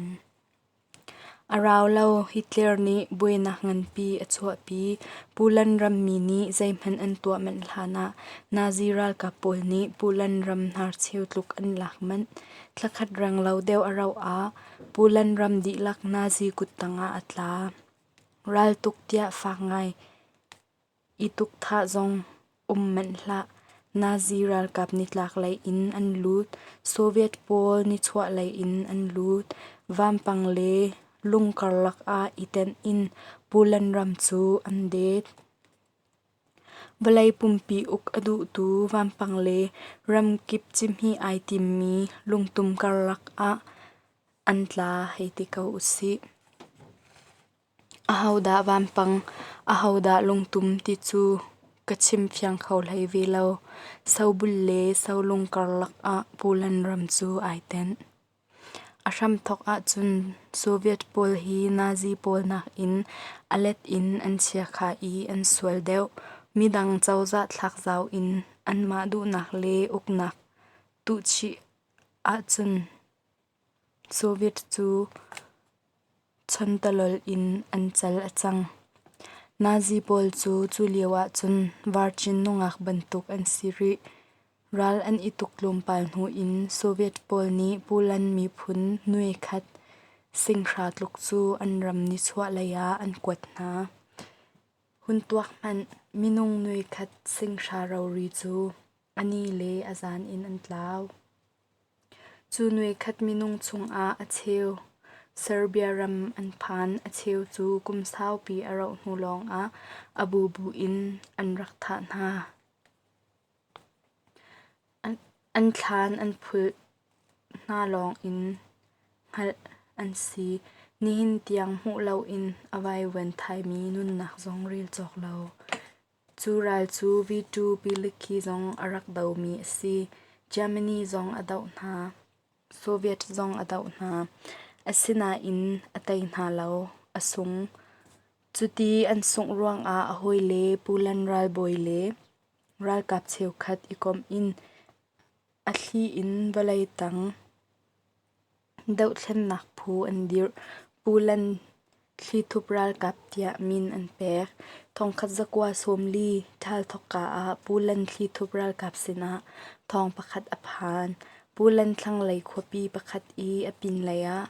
A rau lo. Hitler nih buainak nganpi a chuahpi. Poland rammi nih zeihmanh an tuah manh hlanah Nazi ralkap pawl nih Poland ram hnarcheu tluk an lak manh. Thlakhat renglo deuh a rauh ah Poland ram dihlak Nazi kuttang ah a tla. Raltuk tiah fak ngai I tukthah zong um manh hlah. Nazi ralkap nitlaklei in an lut, Soviet pawl nichuahlei in an lut. Vampang le lung karlak ah i tenh in Poland ram cu an det. Vawlei pumpi uk a duhtu vampang le ramkip cihmih ai timmi lungtum karlak ah an tla hei ti ko usih. Ahodah vampang, ahodah lungtum ti cu ka chim fiang kho hlei ve lo. Sobul le solung karlak ah Poland ram cu ai tenh. A hramthawk ahcun Soviet pawl hi Nazi pawl nakin a let in an chiakha i an sual deuh. Midang cozah thlak zau in anmah duhnak le uknak tuhchih ahcun Soviet cu chontalol in an cal a cang. Nazi pawl cu cu lio ahcun virgin nungak bantuk an si rih. Ral an i tuk tlawmpal hnu in Soviet pawl nih Poland miphun nuai khat singhra tluk cu an ram nichuahlei ah an kuat hna. Hun tuak hmanh, minung nuai khat singhra rori cu a ni le a zan in an tlau. Cu nuaikhat minung chungah a cheu Serbia ram an phan, a cheu cu kum saupi a rauh hnu lawngah a bubu in an rak thah hna. An thlan an phulh hna lawngin hngalh an si. Nihin tiang hmuh loin a vaivuan thaimi nunnak zong rel cawk lo. Cu ral cu V2 Pilicki zong a rak domi a si. Germany zong a doh hna. Soviet zong a doh hna. Asinain a tei hna lo. A sung. Cuti an sungh ruangah a hawile Poland ralbawi le ralkap cheukhat i komh in a thli in vawlei tang Dohthlennak phu an dirh. Poland thlithup ralkap tiah min an pek. Thongkhat zakua 40 ṭhal thawkka ah Poland thlithup ralkap sinah thawng pakhat a phan. Poland thlanglei khuapi pakhat i a pinlei ah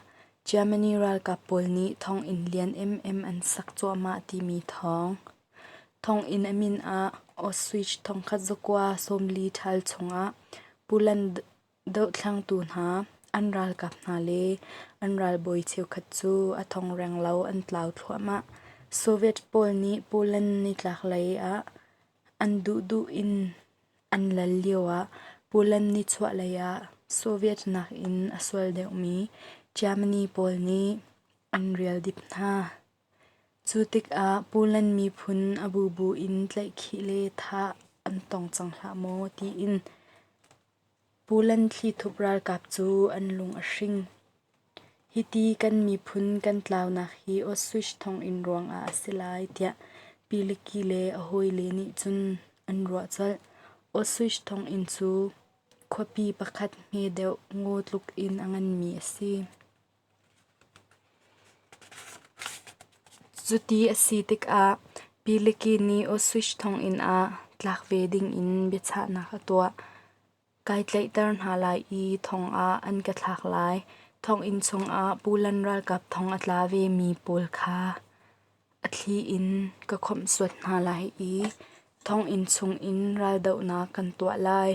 Germany ralkap pawl nih thonginn lian emem an sak cuahmah timi thawng. Thonginn a min ah Auschwitz thongkhat zakua 40 ṭhal chungah Poland Dohthlangtu hna, an ralkap hna le an ralbawi cheukhat cu a thong renglo an tlau thluahmah. Soviet pawl nih Poland nitlaklei ah an duhduh in an lal lioah Poland nichuahlei ah Soviet nakin a sual deuhmi Germany pawl nih an rialdip hna. Cu tikah Poland miphun a bubu in tlaihkhih le thah an an tong cang hlah maw tiin Poland thlithup ralkap cu an lung a hring. Hiti kan miphun kan tlaunak hi Auschwitz thonginn ruangah a si lai tiah Pilicki le a hawile nih cun an ruah colh. Auschwitz thonginn cu khuapi pakhat hme deuh ngaw tluk in a nganmi a si. Cuti a si tikah Pilicki nih Auschwitz thonginn ah tlak ve dingin biachahnak a tuah. Kai tlaihter hna lai i thong ah an ka thlak lai. Thonginn chungah Poland ralkap thong a tla vemi pawl kha a thli in ka khawmhsuat hna lai i thonginn chungin raldohnak kan tuah lai.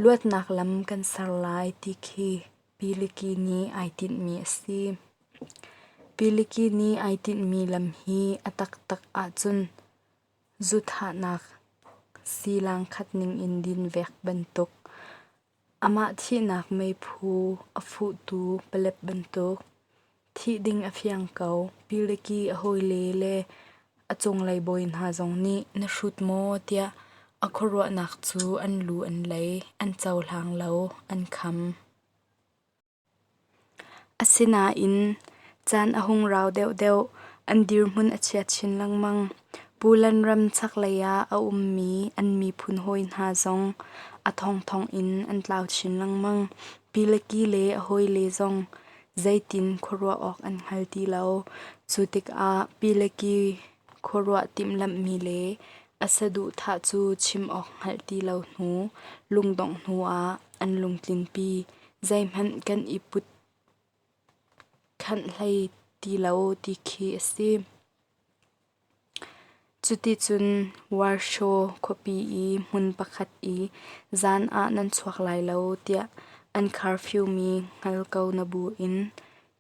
Luatnak lam kan ser lai ti khi Pilicki nih ai tinhmi a si. Pilicki nih ai tinhmi lam hi a taktak ahcun Zuthahnak silang khat ningin dinvek bantuk, amah thihnak meiphu a fuhtu palep bantuk, thih ding a fiang ko. Pilicki a hawile le a cunglei bawi hna zong nih na hrut maw tiah a khuaruahnak cu an lu an lei, an cohlang lo, an kham. Asinain caan a hung rau deuhdeuh, an dirhmun a chia chin lengmang. Poland ram chaklei ah a ummi an miphun hawi hna zong a thongthong in an tlau chin lengmang. Pilecki le a hawile zong zeitin khuaruah awk an hngal ti lo. Cu tikah Pilecki khuaruah timhlamhmi le a saduhthah cu chim awk hngalh ti lo hnu, lungdongh hnu ah an lungtlinpi. Zeihmanh kan i put khanh hlei ti lo ti khi a si. Cuticun Warsaw khuapi i hmun pakhat i zan ah nan chuak lai lo tiah an curfew mi hngal ko na buin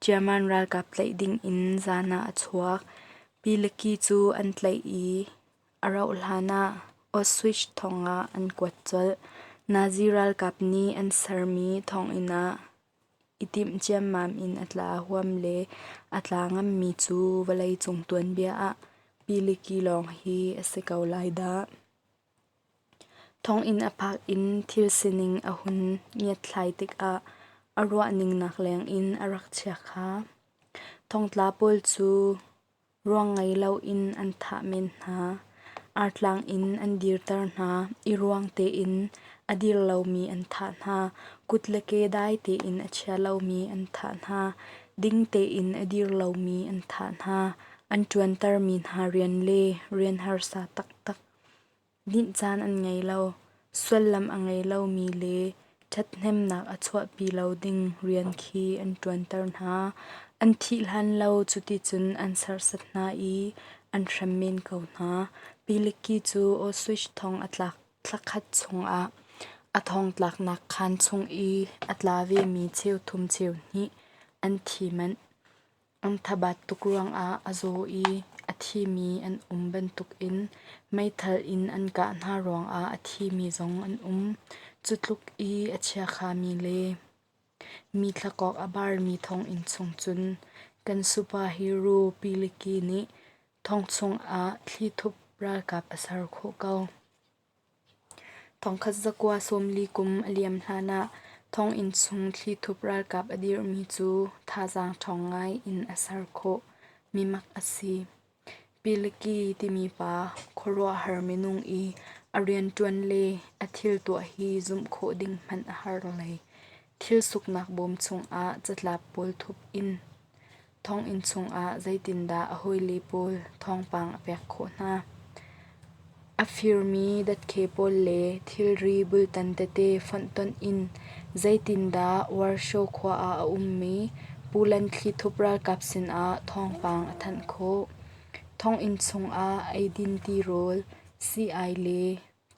German ralkap tlaih dingin zan ah a chuak. Pilicki cu an tlaih i a rauhhlan ah Auschwitz thong ah an kuat colh. Nazi ralkap nih an sermi thonginn ah i timh ciammam in a tla huam le a tla ngammi cu vawleicung tuanbia ah Pilicki lawng hi a si ko lai dah. Thonginn a phak in thil sining a hun ngiatthlai tikah a ruahning nak lengin a rak chia kha. Thongtla pawl cu Ruang ngei loin an thah men hna. Artlang in an dirter hna i ruang tein a dir lomi an thah hna. Kut le ke dai tein a chia lomi an thah hna. Ding tein a dir lomi an thah hna. An ṭuantermi hna rian le rian harsa taktak Dinh caan an ngei lo. Sullam a ngei lomi le ṭhathnemnak a chuahpi lo ding rian khi an ṭuanter hna. An thih hlan lo cuticun an serhsat hna i an hrem men ko hna. Pilicki cu Auschwitz thong a tlak thlakhat chungah a thongtlaknak khaan chung i a tla vemi cheuthum cheuhnih an thi manh. An thabat tuk ruangah a zaw i a thimi an um bantukin meithal in an kah hna ruangah a thimi zong an um. Cu tluk i a chiakhami le mi thlakawk a barmi thonginn chung cun kan superhero Pilicki nih thong chungah thlithup ralkap a ser khawh ko. 1940 kum a liam hlanah thonginn chung thlithup ralkap a dirhmi cu thazaang ṭhawng ngai in a ser khawh mi mak a si. Pilicki timi pa khuaruahhar minung i a rianṭuan le a thil tuah hi zumh khawh ding hmanh a har lei. Thil suknak bawm chungah catlap pawl thup in Thonginn chungah zeitindah a hawile pawl thawngpang a pek khawh hna? A firmi datke pawl le thilri bultan tete fonhtonh in zeitindah Warsaw khua ah a ummi Poland thlithup ralkap sinah thawngpang a thanh khawh? Thonginn chungah eidin tirawl, sii-ai le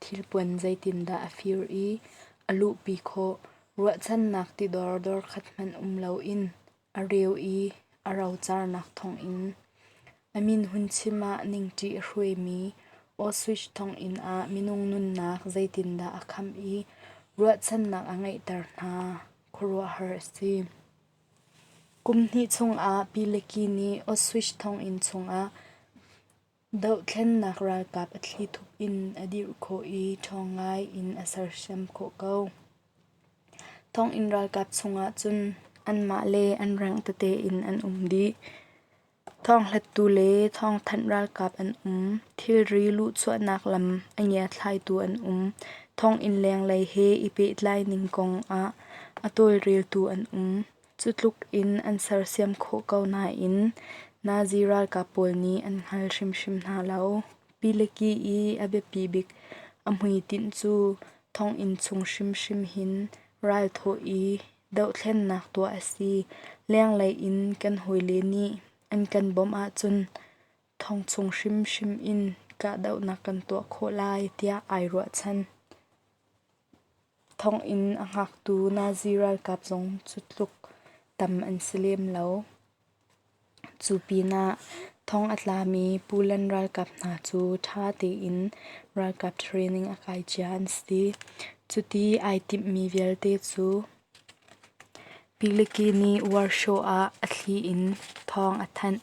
thilpuan zeitindah a fir i a luhpi khawh? Ruahchannak tidor dorkhat hmanh um loin A reu i a rocarnak thawngin a min hun chim ah ningṭi a hruaimi Auschwitz thonginn ah minung nunnak zeitindah a khamh i ruahchannak a ngeihter hna khuaruahhar a si. Kum hnih chungah Pilecki nih Auschwitz thonginn chungah. Dohthlennak ralkap a thlithup in a dirh khawh i ṭhawng ngai in a sersiam khawh ko. Thonginn ralkap chungah cun anmah le an reng tete in an um dih. Thawnghlattu le thawngthanh ralkap an um. Thilri luhchuahnak lam a ngiathlaitu an um. Thonginn lenglei he i pehtlai ning kong ah a tawlreltu an um. Cu tluk in an sersiam khawh ko nain Nazi ralkap pawl nih an hngal hrimhrim hna lo. Pilikyi i a biapi bik a hmuitinh cu thonginn chung hrimhrim hin ralthawh i dohthlennak tuah a si. Lenglei in kan hawile nih an kan bawmh ahcun thong chung hrimhrim in kahdohnak kan tuah khawh lai tiah ai ruahchan. Thonginn a hngaktu Nazi ralkap zong cu tluk tam an si lem lo. Cu pinah thong a tlami Poland ralkap hna cu ṭha tein ralkap training a kai cia an si. Cuti ai timhmi vialte cu Pilicki nih Warsaw ah a thli in thawng a thanh.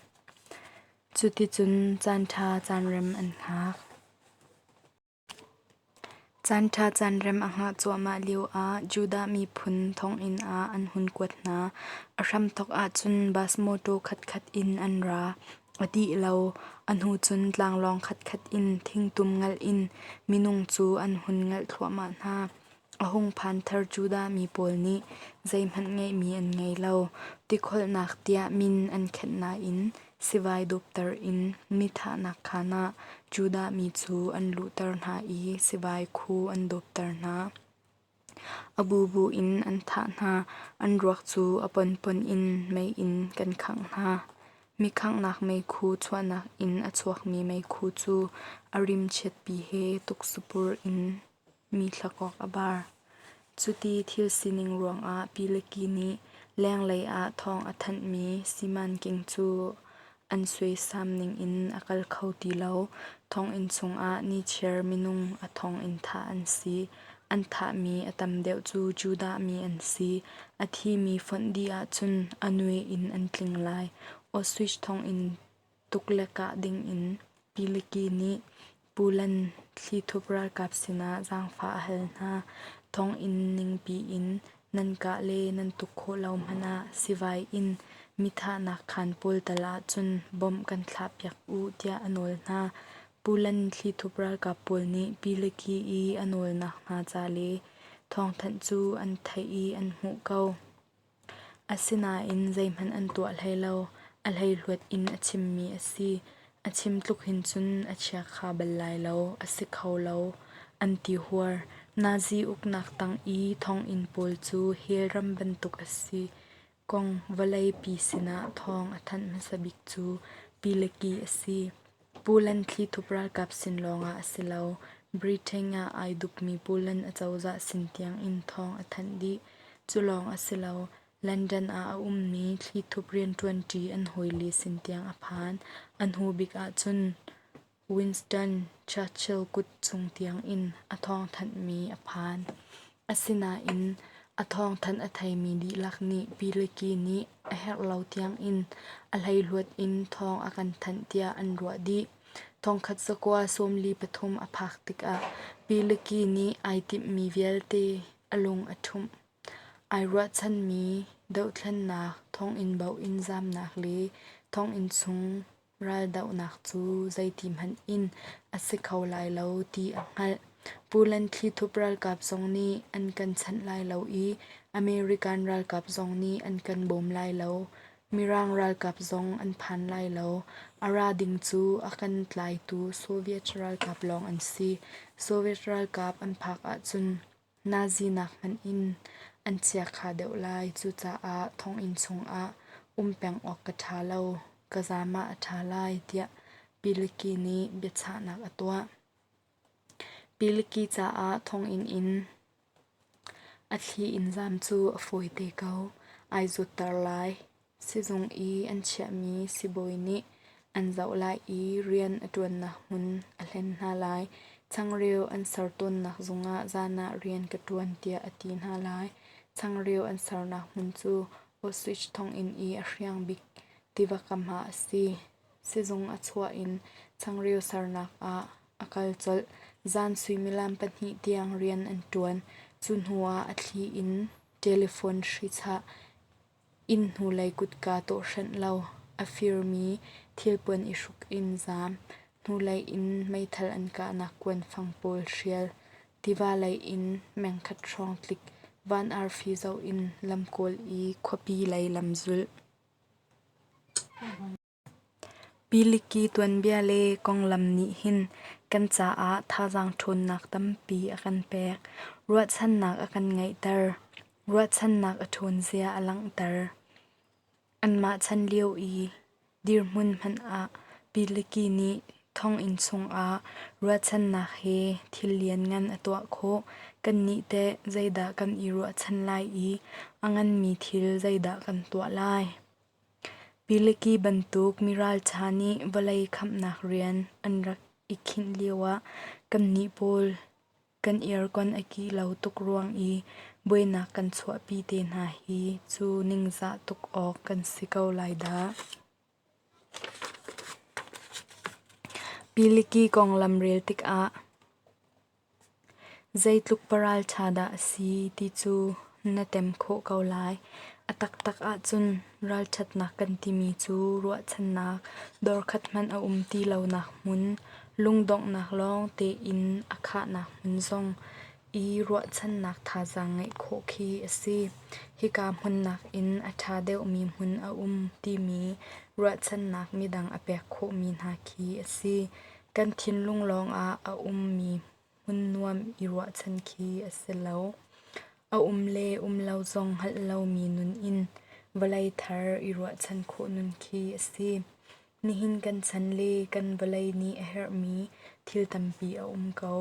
Cuticun caanṭha caanrem an hngak. Caanṭha caanrem a hngah cuahmah lioah Judah miphun thonginn ah an hun kuat hna. A hramthawk ahcun bus mawṭaw khatkhat in an ra. A dih lo. A hnu cun tlanglawng khatkhat in thingtum ngalh in minung cu an hun ngalh thluahmah hna. A hung phan thar Judah mi pawl nih zeihmanh ngeihmi an ngei lo. Tikholhnak tiah min an khenh nain sivai dawpter in mi thahnak khaan ah Judah mi cu an luhter hna i sivai khu an dawpter hna. A bubu in an thah hna, an ruak cu a ponpon in mei in kan khangh hna. Mi khanghnak meikhu chuahnak in a chuakmi meikhu cu a rimchiatpi he tuksapur in mi thlakawk a bar. Cuti thil sining ruangah Pilikyi nih lenglei ah thawng a thanhmi simanking cu an suaisam ningin a kal kho ti lo. Thonginn chungah nichiar minung a thong in thah an si. An thahmi a tam deuh cu Judah mi an si. A thimi fonh dih ahcun a nue in an tling lai. Auschwitz thonginn tuk le kah dingin Pilikyi nih Poland thlithup ralkap sinah zaangfah a hal hna. Thonginn ningpi in nan kah le nan tuk khawh lo hmanh ah sivai in mi thahnak khaan pawl tal ahcun bomb kan thlahpiak u tiah a nawl hna. Poland thlithup ralkap pawl nih Pilikyi i a nawlnak hna ca le thawngthanh cu an theih i an hmuh ko. Asinain zeihmanh an tuah hlei lo. A hleihluat in a chimmi a si. A chim tluk hin cun a chiakha bal lai lo, a si kho lo, an ti huar. Nazi uknak tang i thonginn pawl cu hell ram bantuk a si kong vawleipi sinah thawng a thanh hmasa bik cu Pilecki a si. Poland thlithup ralkap sin lawngah a si lo. Britain ah ai dupmi Poland acozah sin tiangin thawng a thanh dih. Cu lawng a si lo. London ah a ummi thlithup rianṭuanṭi an hawile sin tiang a phan. A hnu bik ahcun Winston Churchill kut cung tiangin a thawngthanhmi a phan. Asinain a thawngthanh a theimi dihlak nih Pilecki nih a herh lo tiangin a hleihluat in thawng a kan thanh tiah an ruah dih. 1943 a phak tikah Pilecki nih ai timhmi vialte a lung a ṭhumh. Ai ruahchanmi dohthlennak, thonginn baoh in zamnak le thonginn chung Raldohnak cu zeiti hmanh in a si kho lai lo ti a hngalh. Poland thlithup ralkap zong nih an kan chanh lai lo i American ralkap zong nih an kan bawm lai lo. Mirang ralkap zong an phan lai lo. A ra ding cu a kan tlaitu Soviet ralkap lawng an si. Soviet ralkap an phak ahcun Nazi nak hmanh in an chiakha deuh lai. Cucaah thonginn chungah um peng awk ka ṭha lo, ka zaam ah a ṭha lai, tiah Pilicki nih biachahnak a tuah. Pilicki caah thonginn in a thli in zaam cu a fawite ko. Ai zawtter lai. Sizung i an chiahmi sibawi nih an zoh lai i rian a ṭuannak hmun a hlen hna lai. Changreu an ser tawnnak zungah zan ah rian ka ṭuan tiah a ti hna lai. Changreu an sernak hmun cu Auschwitz thonginn i a hriang bik tiva kam ah a si. Sizung a chuah in changreu sernak ah a kal colh. Zan suimilam 2 tiang rian an ṭuan. Cu hnu ah a thli in telephone hri chah, inn hnulei kutka tawhhrenh lo, a firmi thilpuan i hruk in zaam, hnulei in meithal an kahnak kuanfang pawl hrial, tiva lei in mengkhat hrawng tlik, van arfi zoh in lam kawl i khuapi lei lam zulh. Piliki tuanbia le konglam nih hin kan caah thazaang ṭhawnnak tampi a kan pek. Ruahchannak a kan ngeihter. Ruahchannak a ṭhawnzia a langhter. Anmah chan lio i dirhmun hmanh ah Piliki nih thonginn chungah ruahchannak he thil lianngan a tuah khawh. Kannih teh zeidah kan i ruahchan lai i a nganmi thil zeidah kan tuah lai? Piliki bantuk miralṭha nih vawlei khamhnak rian an rak i khinh lioah kannih pawl kan aircon a kih lo tuk ruang i buainak kan chuahpi te hna hi cu ningzah tuk awk kan si ko lai dah. Piliki konglam rel tikah Zeitluk paralṭha dah a si ti cu na tem khawh ko lai. A taktak ahcun ralṭhatnak kan timi cu ruahchannak dorkhat hmanh a um ti lonak hmun, lungdonghnak lawng tein a khahnak hmun zong i ruahchannak thazaang ngeih khawh khi a si. Hika hmun nakin a ṭha deuhmi hmun a um timi ruahchannak midang a pek khawhmi hna khi a si. Kan thinlung lawngah a ummi hmun nuam i ruahchan khi a si lo. A um le um lo zong hngalh lomi nun in vawlei thar i ruahchan khawh nun khi a si. Nihin kan chan le kan vawlei nih a herhmi thil tampi a um ko.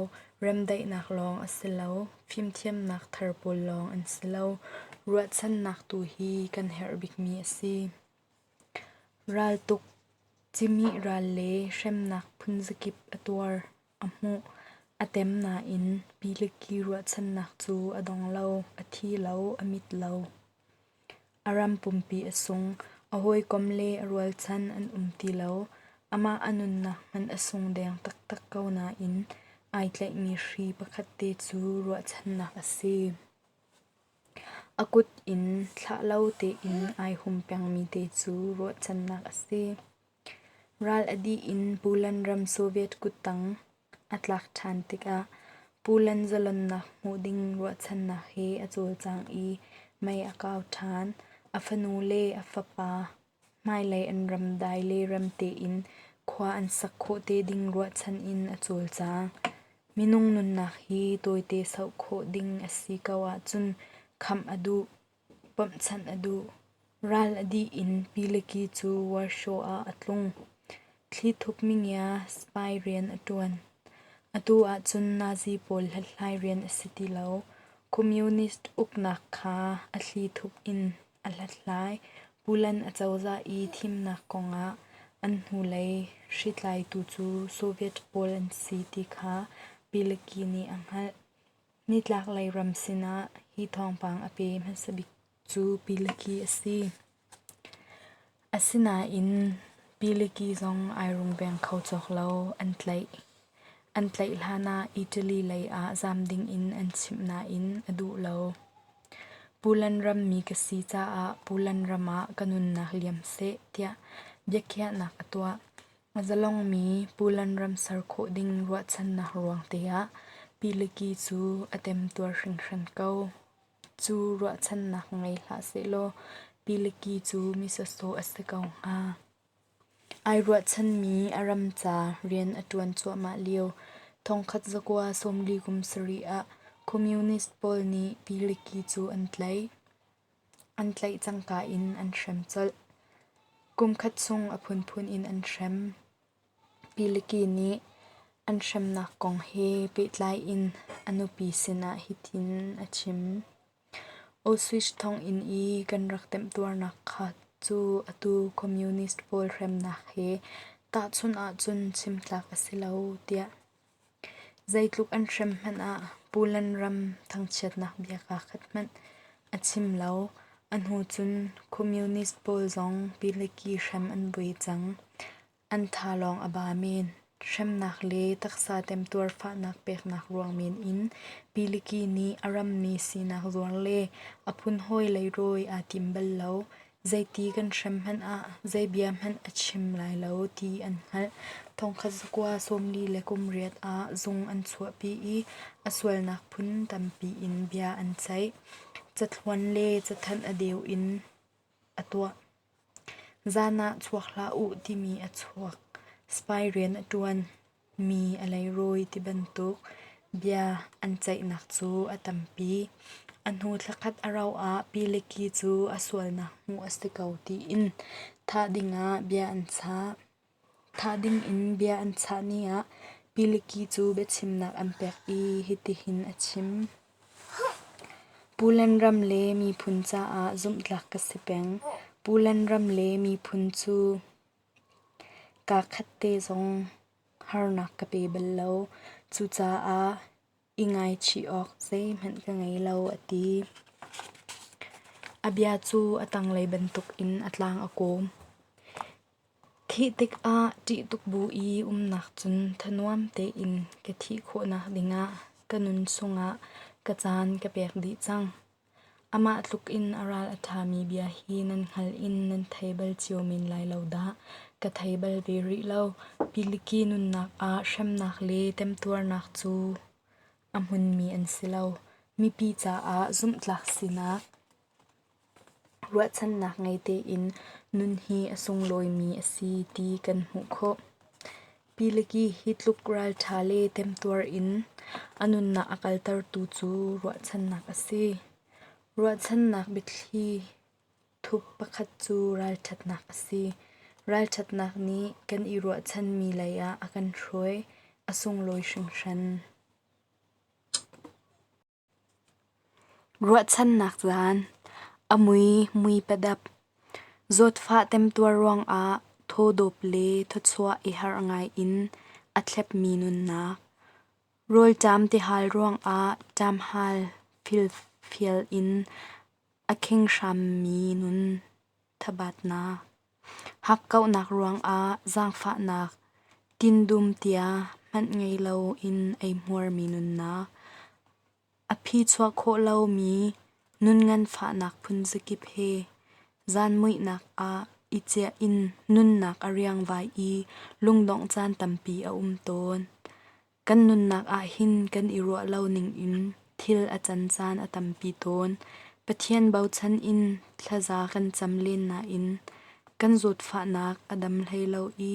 Remdaihnak lawng a si lo, fimthiamnak thar pawl lawng an si lo. Ruahchannak tu hi kan herh bikmi a si. Raltuk, cihmih ral le hremnak phunzakip a tuar, a hmuh, a tem nain Piliki ruahchannak cu a dong lo, a thi lo, a mit lo. A ram pumpi a sung, a hawikom le a rualchan an um ti lo. Amah a nunnak hmanh a sung deng taktak ko nain ai tlaihmi hri pakhat te cu ruahchannak a si. A kut in thlah lo tein ai hum pengmi te cu ruahchannak a si. Ral a dih in Poland ram Soviet kuttang a tlak ṭhan tikah Poland zalonnak hmuh ding ruahchannak he a cawlcang i mei a kau ṭhan. A fanu le a fapa hmailei an ram dai le rem tein khua an sak khawh te ding ruahchan in a cawlcang. Minung nunnak hi tawite soh khawh ding a si ko ahcun khamh a duh, bawmhchanh a duh. Ral a dih in Piliki cu Warsaw ah a tlung. Thlithup mingia spy rian a ṭuan. Atu ahcun Nazi pawl hlathlai rian a si ti lo. Communist uknak kha a thlithup in a hlathlai. Poland acozah i thimnak kongah an hnulei hritlaitu cu Soviet pawl an si ti kha Pilecki nih a hngalh. Nitlaklei ram sinah hi thawngpang a pe hmasa bik cu Pilecki a si. Asinain Pilecki zong ai rungveng kho cawk lo, an tlaih. An tlaih hlanah Italy lei ah zaam dingin an chimh nain a duh lo. Poland rammi ka si caah Poland ram ah ka nunnak liam seh tiah biakhiahnak a tuah. A zalongmi Poland ram ser khawh ding ruahchannak ruang te ah Pilecki cu a temtuar hringhran ko. Cu ruahchannak ngei hlah sehlaw Pilecki cu mi sawsawh a si ko hnga. Ai ruahchanmi a ram ca rian a ṭuan cuahmah lio 1947 ah Communist pawl nih Pilecki cu an tlaih. An tlaih cangka in an hrem colh. Kum khat chung a phunphun in an hrem. Pilecki nih an hremnak kong he pehtlai in a nupi sinah hitin a chim. Auschwitz thonginn i kan rak temtuarnak kha cu atu Communist pawl hremnak he tahchunh ahcun chim tlak a si lo, tiah zeitluk an hrem hmanh ah Poland ram thangchiatnak bia kaa khat hmanh a chim lo. A hnu cun Communist pawl zong Pilecki hrem an buai cang. An tha lawng a ba men. Hremnak le taksa temtuar fahnak peknak ruang men in Piliki nih a rammi sinak zuar le a phunhawi leirawi aa tim bal lo. Zeiti kan hrem hmanh ah zei bia hmanh a chim lai lo ti an hngalh. Thongkhat zakua sawmli le kum riat ah zung an chuahpi i a sualnak phun tampi in bia an ceih. Cathluan le cathanh a deu in a tuah. Zan ah chuak hlah u timi a chuak. Spy rian a ṭuan mi a leirawi ti bantuk bia an ceihnak cu a tampi. A hnu thlakhat a rauh ah Piliki cu a sualnak hmuh a si ko tiin thah dingah bia an chah. Thah dingin bia an chah ni ah Piliki cu biachimnak an pek i hitihin a chim. Pulan ram le miphun caah zumhtlak ka si peng. Pulan ram le miphun cu kaa khatte zong harnak ka pe bal lo. Cucaah i ngaichih awk zeihmanh ka ngei lo, a ti. A bia cu a tanglei bantukin a tlang a kawm. Thih tikah ṭih tuk bu i umnak cun thanuam tein ka thih khawhnak dingah ka nun chungah ka caan ka pek dih cang. Amah tluk in a ral a ṭhami bia hi nan hngal in nan thei bal cio men lai lo dah. Ka thei bal ve rih lo. Piliki nunnak ah hremnak le temtuarnak cu a hmunmi an si lo. Mipi caah zumhtlak sinak Ruahchannak ngei tein nun hi a sunglawimi a si ti kan hmuh khawh. Piliki hi tluk ralṭha le temtuar in a nunnak a kaltertu cu ruahchannak a si. Ruahchannak biathli thup pakhat cu ralṭhatnak a si. Ralṭhatnak nih kan i ruahchanmi lei ah a kan hruai, a sunglawi hringhran. Ruahchannak zaan, a mui mui padap, zawtfah temtuar ruangah thawdawp le thawchuah i harh ngai in a thlepmi nunnak, rawlṭam tihal ruangah ṭamhal filfial in a khing hrammi nun thabatnak, hakkauhnak ruangah zaangfahnak, tindum tia hmanh ngei loin eihmuarmi nunnak, A phi chuah khawh lomi nun nganfahnak phunzakip he zan muihnak ah i ciah in nunnak a riangvai i lungdongh caan tampi a um tawn. Kan nunnak ah hin kan i ruah lo ningin thil a can caan a tampi tawn. Pathian bochan in thlaza kan cam len nain kan zawtfahnak a dam hlei lo i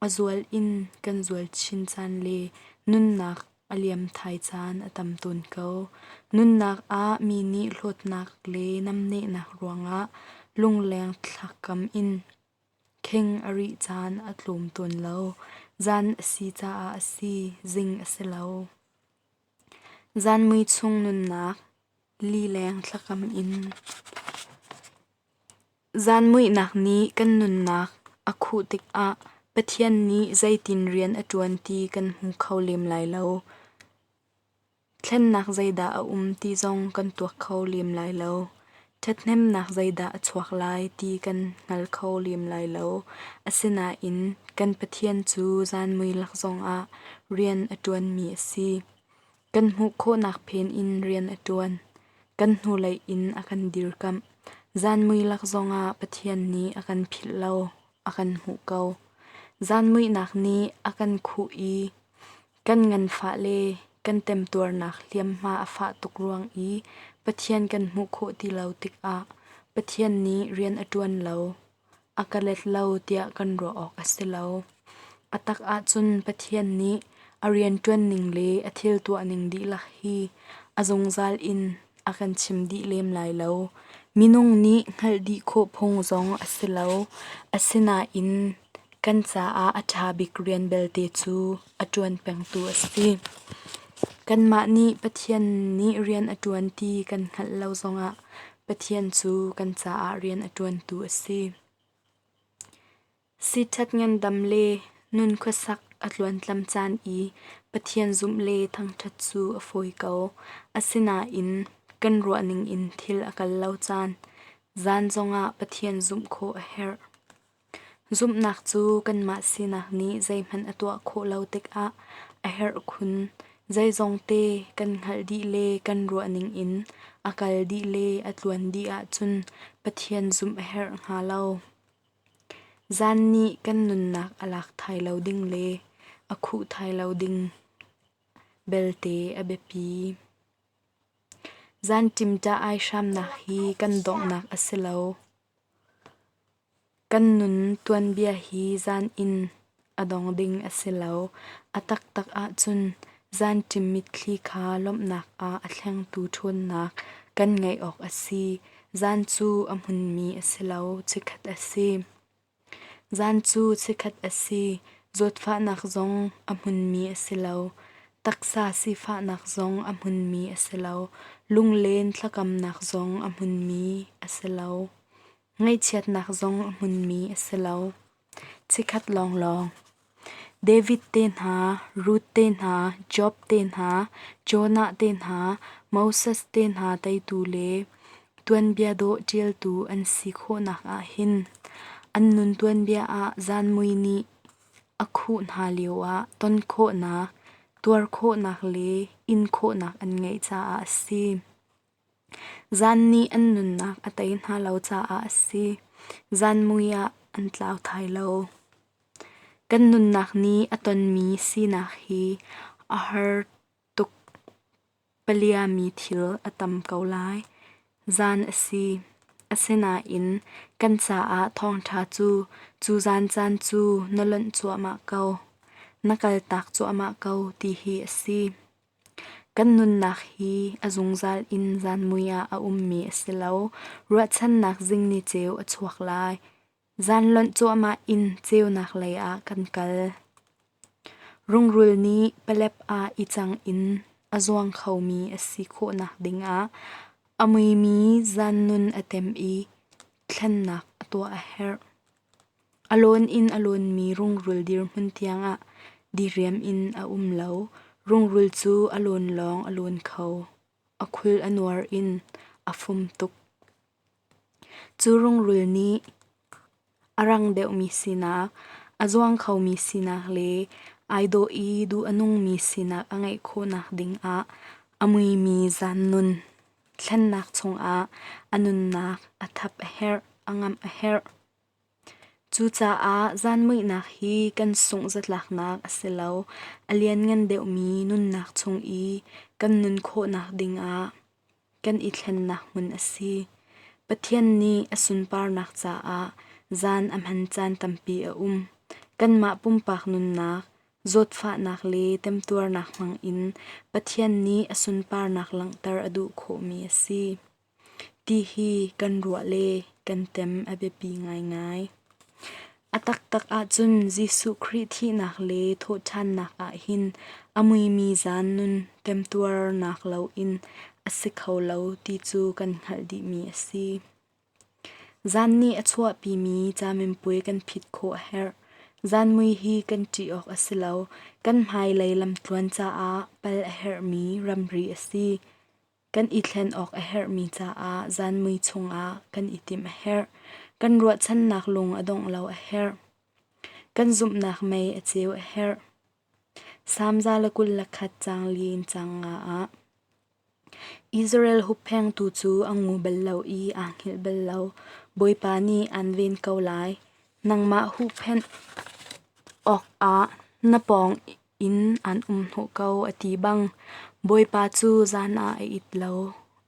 a zual in kan zual chin caan le nunnak a liam thai caan a tam tawn ko. Nunnak ah mi nih hlawtnak le namnehnak ruangah lungleng thlakam in kheng a rih caan a tlawm tawn lo. Zan a si caah a si, zing a si lo. Zan mui chung nunnak lileng thlakam in Zan muihnak nih kan nunnak a khuh tikah Pathian nih zeitin rian a ṭuan ti kan hmu kho lem lai lo. Thlennak zeidah a um ti zong kan tuak kho lem lai lo. Ṭhathnemnak zeidah a chuak lai ti kan hngal kho lem lai lo. Asinain kan Pathian cu zan mui lak zongah rian a ṭuanmi a si. Kan hmuh khawhnak phen in rian a ṭuan. Kan hnulei in a kan dirkamh. Zan muilak zongah Pathian nih a kan philh lo, a kan hmuh ko. Zan muihnak nih a kan khuh i kan nganfah le kan temtuarnak hliamhma a fah tuk ruang i Pathian kan hmuh khawh ti lo tikah Pathian nih rian a ṭuan lo, a ka let lo tiah kan ruah awk a si lo. A tak ahcun Pathian nih a rianṭuan ning le a thil tuah ning dihlak hi a zungzal in a kan chim dih lem lai lo. Minung nih hngalh dih khawh phung zong a si lo. Asinain kan caah a ṭha bik rian belte cu a ṭuan pengtu a si. Kanmah nih Pathian nih rian a ṭuan ti kan hngalh lo zongah Pathian cu kan caah rian a ṭuantu a si. Siṭhat ngandam le nun khuasak a tluantlam caan i Pathian zumh le thangṭhat cu a fawi ko. Asinain kan ruahning in thil a kal lo caan, zan zongah Pathian zumh khawh a herh. Zumhnak cu kanmah sinak nih zeihmanh a tuah khawh lo tikah a herh khun. Zeizongte kan hngalh dih le kan ruah ningin a kal dih le a tluan dih ahcun Pathian zumh a herh hnga lo. Zan nih kan nunnak a lak thai lo ding le a khuh thai lo ding belte a biapi. Zanṭim ṭah aihramnak hi kan donghnak a si lo. Kan nun tuanbia hi zan in a dong ding a si lo. A taktak ahcun zanṭim mitthli kha lawmhnak ah a thlengtu ṭhawnnak kan ngeih awk a si. Zan cu a hmunmi a si lo, chikkhat a si. Zan cu chikkhat a si. Zawtfahnak zong a hmunmi a si lo. Taksa sifahnak zong a hmunmi a si lo. Lunglen thlakamnak zong a hmunmi a si lo. Ngaihchiatnak zong a hmunmi a si lo. Chikkhat lawnglawng. David te hna, Ruth te hna, Job te hna, Jonah te hna, Moses te hna teitu le tuanbia dawh ṭialtu an si khawhnak ah hin an nun tuanbia ah zanmui nih a khuh hna lioah ton khawhnak, tuar khawhnak le in khawhnak an ngeih caah a si. Zan nih an nunnak a tei hna lo caah a si. Zanmui ah an tlau thai lo. Kan nunnak nih a tonmi sinak hi a har tuk paliami thil a tam ko lai. Zan a si. Asinain kan caah thawngṭha cu cu zan caan cu na lonh cuahmah ko. Na kaltak cuahmah ko ti hi a si. Kan nunnak hi a zungzal in zanmui ah a ummi a si lo. Ruahchannak zing ni ceu a chuak lai. Zan lonh cuahmah in ceunak lei ah kan kal. Rungrul nih palep ah i cang in a zuang khomi a si khawhnak dingah a muimi zan nun a tem i thlennak a tuah a herh. A lawn in a lawnmi rungrul dirhmun tiangah diriam in a um lo. Rungrul cu a lawn lawng a lawn kho. A khul a nuar in a fum tuk. Cu rungrul nih a rang deuhmi sinak, a zuang khomi sinak le ai dawh i duh a nungmi sinak a ngeih khawhnak dingah a muimi zan nun thlennak chungah a nunnak a thap a herh, a ngamh a herh. Cucaah zanmuihnak hi kan sungh zatlaknak a si lo. A lianngan deuhmi nunnak chung i kan nun khawhnak dingah kan i thlennak hmun a si. Pathian nih a sunparnak caah zan a hman caan tampi a um. Kanmah pumpak nunnak, zawtfahnak le temtuarnak hmangin Pathian nih a sunparnak langhter a duh khawhmi a si. Ti hi kan ruah le kan tem a biapi ngaingai. A taktak ahcun Jesuh Khrih thihnak le thawhṭhannak ah hin a muimi zan nun temtuarnak loin a si kho lo ti cu kan hngalh dihmi a si. Zan nih a chuahpimi caminpuai kan phit khawh a herh. Zanmui hi kan ṭih awk a si lo. Kan hmailei lamtluan caah pal a herhmi ramri a si. Kan i thlen awk a herhmi caah zanmui chungah kan i timh a herh. Kan ruahchannak lung a dongh lo a herh. Kan zumhnak mei a ceu a herh. Salm 121 caang li in caang nga ah Israel hupphengtu cu a ngu bal lo i aa hngilh bal lo. Bawipa nih aan ven ko lai. Nangmah huhphenh awkah na pawng inn an um hnawh ko a ti bang Bawipa cu zan ah a it lo,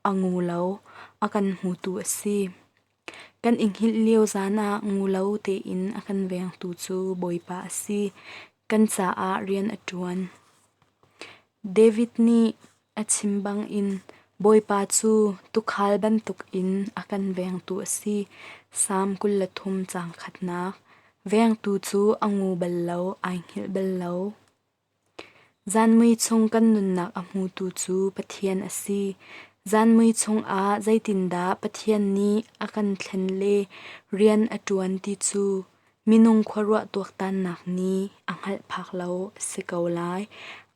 a ngu lo, a kan hmutu a si. Kan i hngilh lio zan ah ngu lo tein a kan vengtu cu Bawipa a si. Kan caah rian a ṭuan. David nih a chim bangin Bawipa cu tuukhal bantukin a kan vengtu a si. Salm 23 caang khatnak. Vengtu cu a ngu bal lo, ai hngilh bal lo. Zanmui chung kan nunnak a hmutu cu Pathian a si. Zanmui chungah zeitindah Pathian nih a kan thlen le rian a ṭuan ti cu Minung khuaruah tuaktannak nih a hngalh phak lo a si ko lai.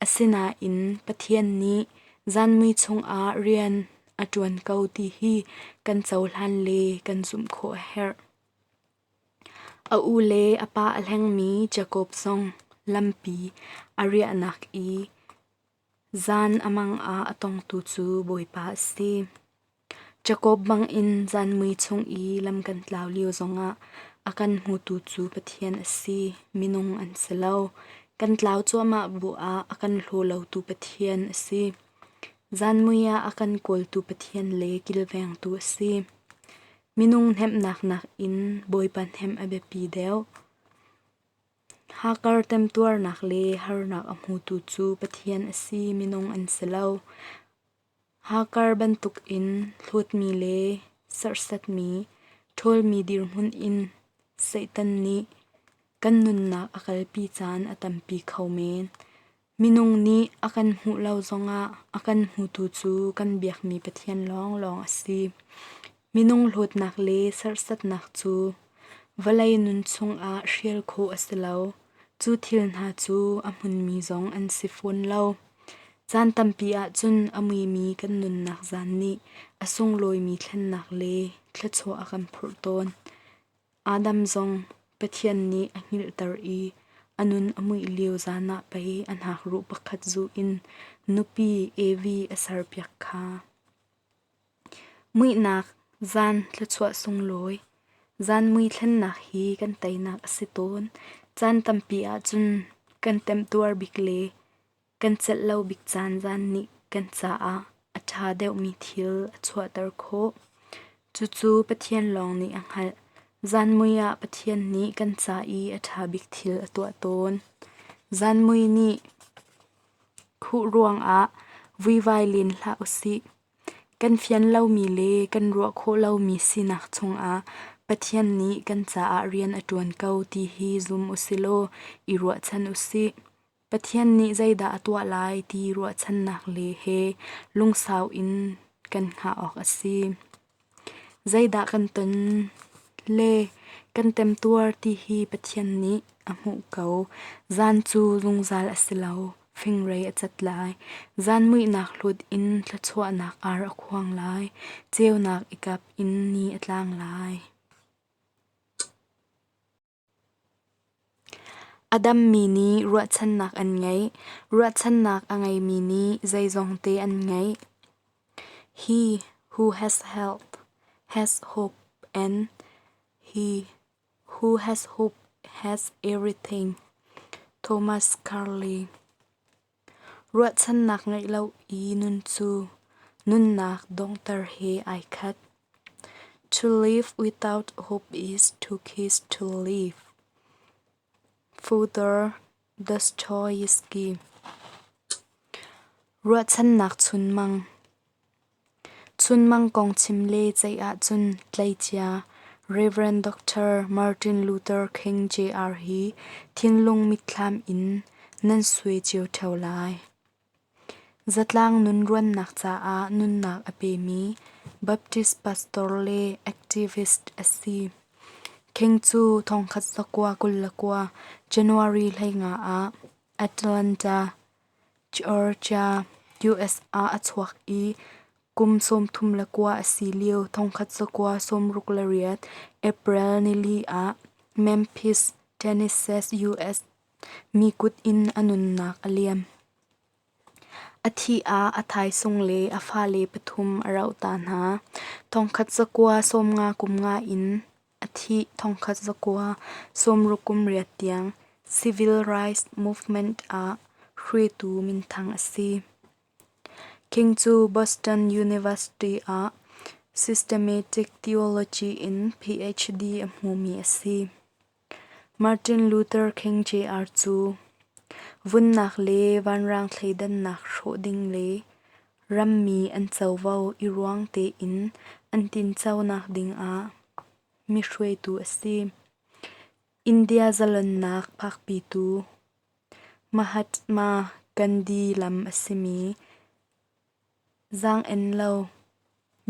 Asinain Pathian nih zanmui chungah rian a ṭuan ko ti hi kan cohlan le kan zumh khawh a herh. A u le a pa a hlengmi Jakob zong lampi a riahnak i zan a mang ah a tongtu cu Bawipa a si. Jakob bangin zanmui chung i lam kan tlau lio zongah a kan hmutu cu Pathian a si, minung an si lo. Kan tlau cuahmah bu ah a kan hlaw lotu Pathian a si. Zanmui ah a kan kawltu Pathian le kilvengtu a si. Minung hnemhnak nakin Bawipa hnemh a biapi deuh. Hakar temtuarnak le harnak a hmutu cu Pathian a si, minung an si lo. Hakar bantukin hlawtmi le serhsatmi, ṭhawlmi dirhmun in Satan nih kan nunnak a kalpi caan a tampi kho men. Minung nih a kan hmuh lo zongah a kan hmutu cu kan biakmi Pathian lawnglawng a si. Minung hlawtnak le serhsatnak cu vawlei nun chungah hrial khawh a si lo. Cu thil hna cu a hmunmi zong an si fawn lo. Caan tampi ahcun a muimi kan nunnak zan nih a sunglawimi thlennak le thluachuah a kan phurh tawn. Adam zong Pathian nih a hngilhter i a nun a muih lio zan ah pei a hnakruh pakhat zuh in nupi Evi a serpiak kha. Muihnak zan thluachuah sunglawi, zan mui thlennak hi kan teinak a si tawn. Caan tampi ahcun kan temtuar bik le kan celh lo bik caan zan nih kan caah a ṭha deuhmi thil a chuahter khawh. Cucu Pathian lawng nih a hngalh. Zan mui ah Pathian nih kan ca i a ṭha bik thil a tuah tawn. Zan mui nih khuh ruangah vuivai len hlah usih. Kan fian lomi le kan ruah khawh lomi sinak chungah Pathian nih kan caah rian a ṭuan ko ti hi zum usilaw i ruahchan usih. Pathian nih zeidah a tuah lai ti ruahchannak le he lungsau in kan hngah awk a si. Zeidah kan ton le kan temtuar ti hi Pathian nih a hmuh ko. Zan cu zungzal a si lo, fingrei a cat lai. Zan muihnak hlut in thluachuahnak ar a khuang lai, ceunak i kap in ni a tlang lai. A dammi nih ruahchannak an ngeih. Ruahchannak a ngeimi nih zeizongte an ngeih. He who has health has hope and he who has hope has everything. Thomas Carlyle. Ruahchannak ngeih lo i nun cu nunnak donghter he ai khat. To live without hope is to kiss to live. Fyodor Dostoevsky. Ruahchannak chunmang. Chunmang kong chim le ceih ahcun tleicia Rev. Dr. Martin Luther King Jr. Hi thinlung mitthlam in nan suai cio ṭheo lai. Zatlang nun ruannak caah nunnak a pemi Baptist pastor le activist a si. King cu 1929 January 15 ah Atlanta, Georgia, US ah a chuak i kum 32 a si lio 1968 April nili ah Memphis, Tennessee, US mi kut in a nunnak a liam. A thih ah a thaisung le a fale pathum a rohta hna. 1953 in a thih 1968 tiang Civil Rights Movement ah hruaitu minthang a si. King cu Boston University ah Systematic Theology in PhD a hmumi a si. Martin Luther King Jr. Cu vunnak le vanrang thleidannak hrawh ding le rammi an covo i ruang tein an tinconak dingah mi hruaitu a si. India zalonnak phakpitu Mahatma Gandhi lam a simi Zaang-en lo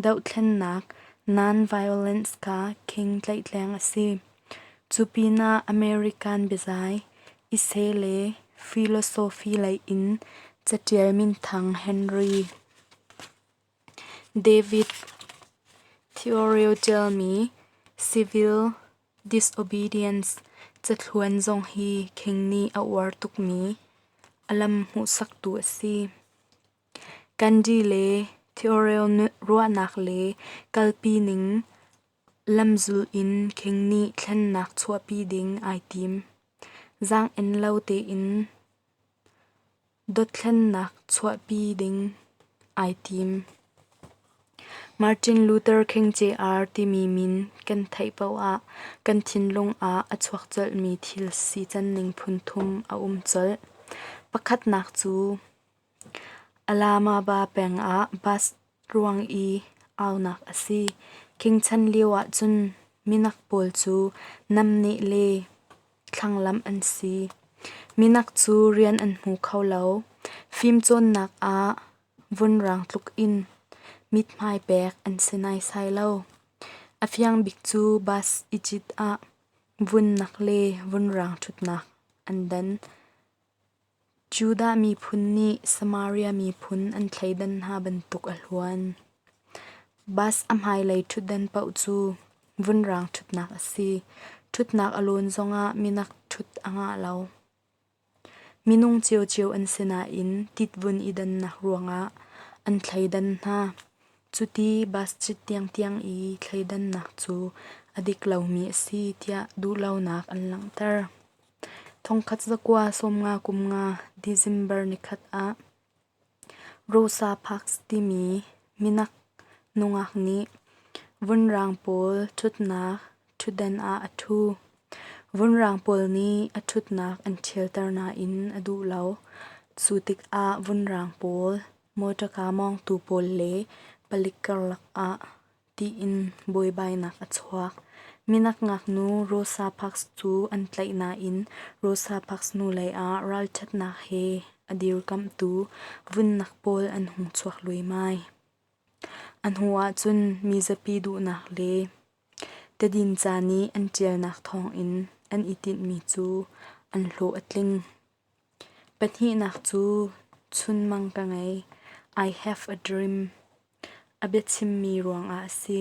dohthlennak non-violence kha King tlaihtleng a si. Cu pinah American biazai, essay le philosophy lei in caṭial minthang Henry David Thoreau ṭialmi Civil. Disobedience cathluan zong hi King nih a uar tukmi a lam hmuhsaktu a si. Gandhi le Thoreau ruahnak le kalpi ning lamzul in King nih thlennak chuahpi ding ai tim. Zaang-en lo tein dothlennak chuahpi ding ai tim. Martin Luther King Jr. Timi min kan theih paoh ah kan thinlung ah a chuak colhmi thil sicanning phun thum a um colh. Pakhatnak cu Alamaba peng ah bus ruang i aunak a si. King chan lio ahcun minak pawl cu namneh le thlanglamh an si. Minak cu rian an hmu kho lo. Fimcawnnak ah vunrang tluk in mithmai pek an si naisai lo. A fiang bik cu bus i cit ah vunnak le vunrang ṭhutnak an dan. Judah miphun nih Samaria miphun an thleidan hna bantuk a hluan. Bus a hmailei ṭhutdan paoh cu vunrang ṭhutnak a si. Ṭhutnak a lawn zongah minak ṭhut a ngah lo. Minung ciocio an si nain titvun i dannak ruangah an thleidan hna. Cuti bus cit tiangtiang i thleidannak cu a dik lomi a si tiah duhlonak an langhter. 1995 December nikhat ah Rosa Parks timi minak nungak nih vunrang pawl ṭhutnak ṭhutdan ah a ṭhu. Vunrang pawl nih a ṭhutnak an ṭhialter nain a duh lo. Cu tikah vunrang pawl, mawṭaka mawngtu pawl le palik karlak ah tiin buaibainak a chuak. Minak ngaknu Rosa Parks cu an tlaih nain Rosa Parks hnulei ah ralṭhatnak he a dirkamhtu vunnak pawl an hung chuak luaimai. A hnu ahcun mizapi duhnak le tadinca nih an ṭialnak thawngin an i tinhmi cu an hlawh a tling. Pahnihnak cu chunmang ka ngei. I have a dream. A biachimmi ruangah a si.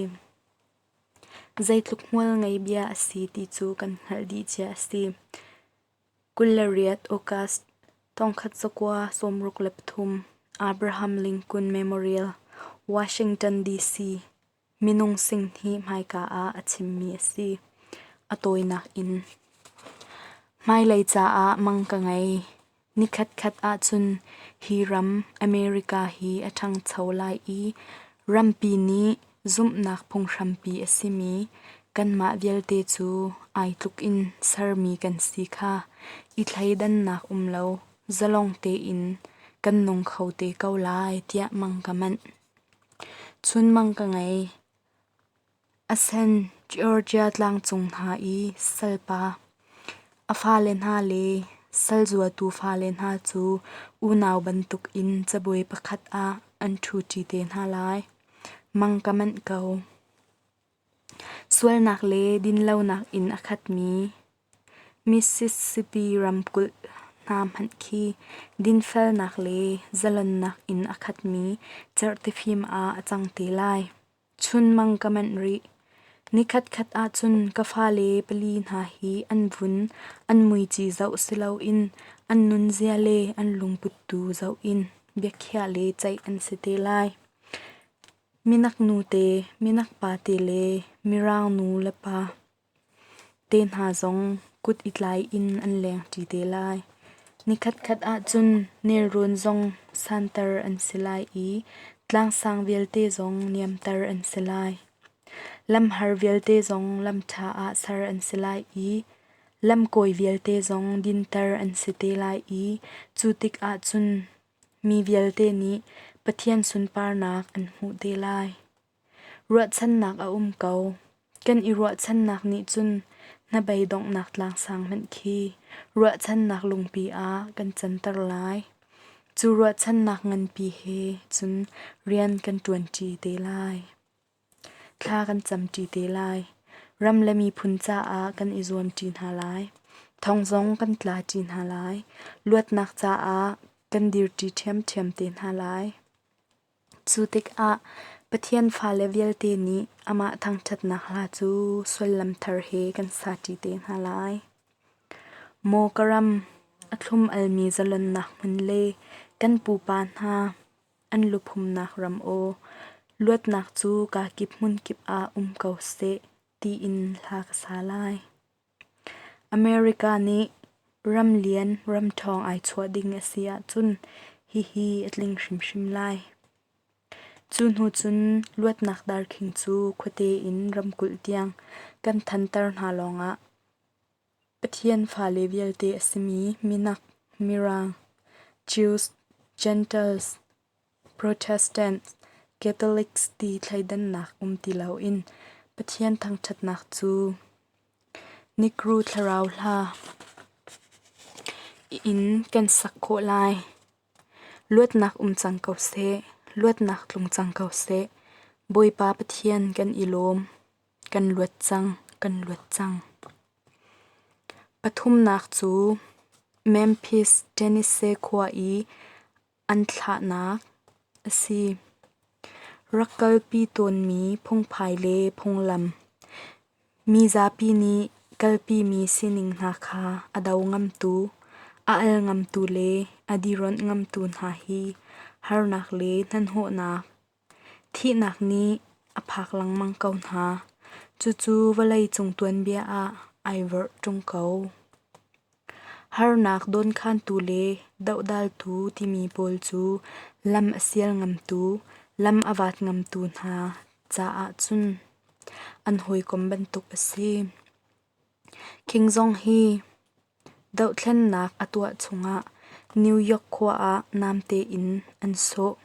Zeitluk hmual ngei bia a si ti cu kan hngalh dih cia a si. 28 August 1963, Abraham Lincoln Memorial, Washington, DC. Minung singhnih hmaika ah a chimmi a si. A tawinak in. Hmailei caah mang ka ngei. Nikhatkhat ahcun hi ram, America hi a ṭhangcho lai i rampi nih zumhnak phunghrampi a simi kanmah vialte cu ai tluk in sermi kan si kha i thleidannak um lo zalong tein kan nung kho te ko lai tiah mang ka manh. Chunmang ka ngei. A sen Georgia tlangcung hna i salpa, a fale hna le salzuatu fale hna cu unau bantukin cabuai pakhat ah an ṭhuṭi te hna lai. Mang ka manh ko. Sualnak le dinlonak in a khatmi Mississippi ramkulh hna hmanh khi dinfelnak le zalonnak in a khatmi cerhtifim ah a cang te lai. Chunmang ka manh rih. Nikhatkhat ahcun ka fale pali hna hi an vun, an muici zoh si loin an nunzia le an lungput tu zoh in biakhiah le ceih an si te lai. Minak nute, minak pate le mirang nu le pa te hna zong kut i tlai in an lengṭi te lai. Nikhatkhat ahcun nelrawn zong santer an si lai i tlangsang vialte zong niamter an si lai. Lamhar vialte zong lamṭha ah ser an si lai i lamkawi vialte zong dinter an si te lai i cu tikah cun mi vialte nih Pathian sunparnak an hmuh te lai. Ruahchannak a um ko. Kan i ruahchannak nih cun hnabei donghnak tlangsang hmanh khi ruahchannak lungpi ah kan canter lai. Cu ruahchannak nganpi he cun rian kan ṭuanṭi te lai. Thla kan camṭi te lai. Ram le miphun caah kan i zuamṭi hna lai. Thong zong kan tlaṭi hna lai. Luatnak caah kan dirṭi ṭhiamṭhiam te hna lai. Cu tikah Pathian Pathian fale vialte nih amah thangṭhatnak hla cu sullam thar he kan sa ṭi te hna lai. Maw ka ram, a thlum-almi zalonnak hmun le kan pupa hna an luphumnak ram aw, luatnak cu kakip hmunkip ah um ko seh tiin hla ka sa lai. America nih ram lian ram ṭhawng ai chuah ding a si ahcun hihi a tling hrimhrim lai. Cu hnu cun luatnak darkhing cu khuate in ramkulh tiang kan thanter hna lawngah Pathian fale vialte a simi minak, Mirang, Jews, Gentiles, Protestants, Catholics ti thleidannak um ti loin Pathian thangṭhatnak cu Nikru thlarau hla in kan sak khawh lai. Luatnak um cang ko seh, luatnak tlung cang ko seh. Bawipa Pathian kan i lawm. Kan luat cang, kan luat cang. Pathumnak cu Memphis, Tennessee khua i an thlahnak a si. Rak kalpi tawnmi phungphai le phunglam, mi zapi nih kalpimi sining hna kha a do ngamtu, a al ngamtu le a dironh ngamtu hna hi harnak le hnahnawhnak, thihnak nih a phak lengmang ko hna. Cucu vawleicung tuanbia ah ai vorh ṭung ko. Harnak dawnkhantu le dohdaltu timi pawl cu lam a sial ngamtu, lam a vaat ngamtu hna caah cun an hawikom bantuk a si. King zong hi dohthlennak a tuah chungah New York khua ah namte in an sawh.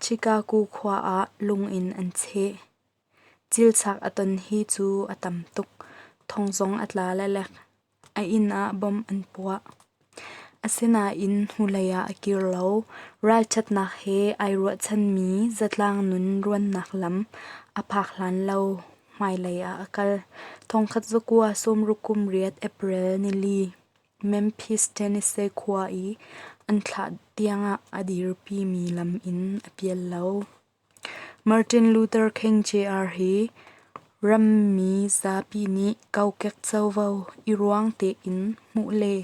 Chicago khua ah lung in an cheh. Cilchak a ton hi cu a tam tuk. Thong zong a tla lelek. A inn ah bomb an puah. Asinain hnulei ah a kir lo. Ralṭhatnak he ai ruahchanmi zatlang nun ruannak lam a phak hlan lo hmailei ah a kal. Thongkhat zakua sawmruk kum riat April nili Memphis, Tennessee khua i an thlah tiangah a dirpimi lam in a pial lo. Martin Luther King Jr. Hi rammi zapi nih kokek covo i ruang tein hmuh le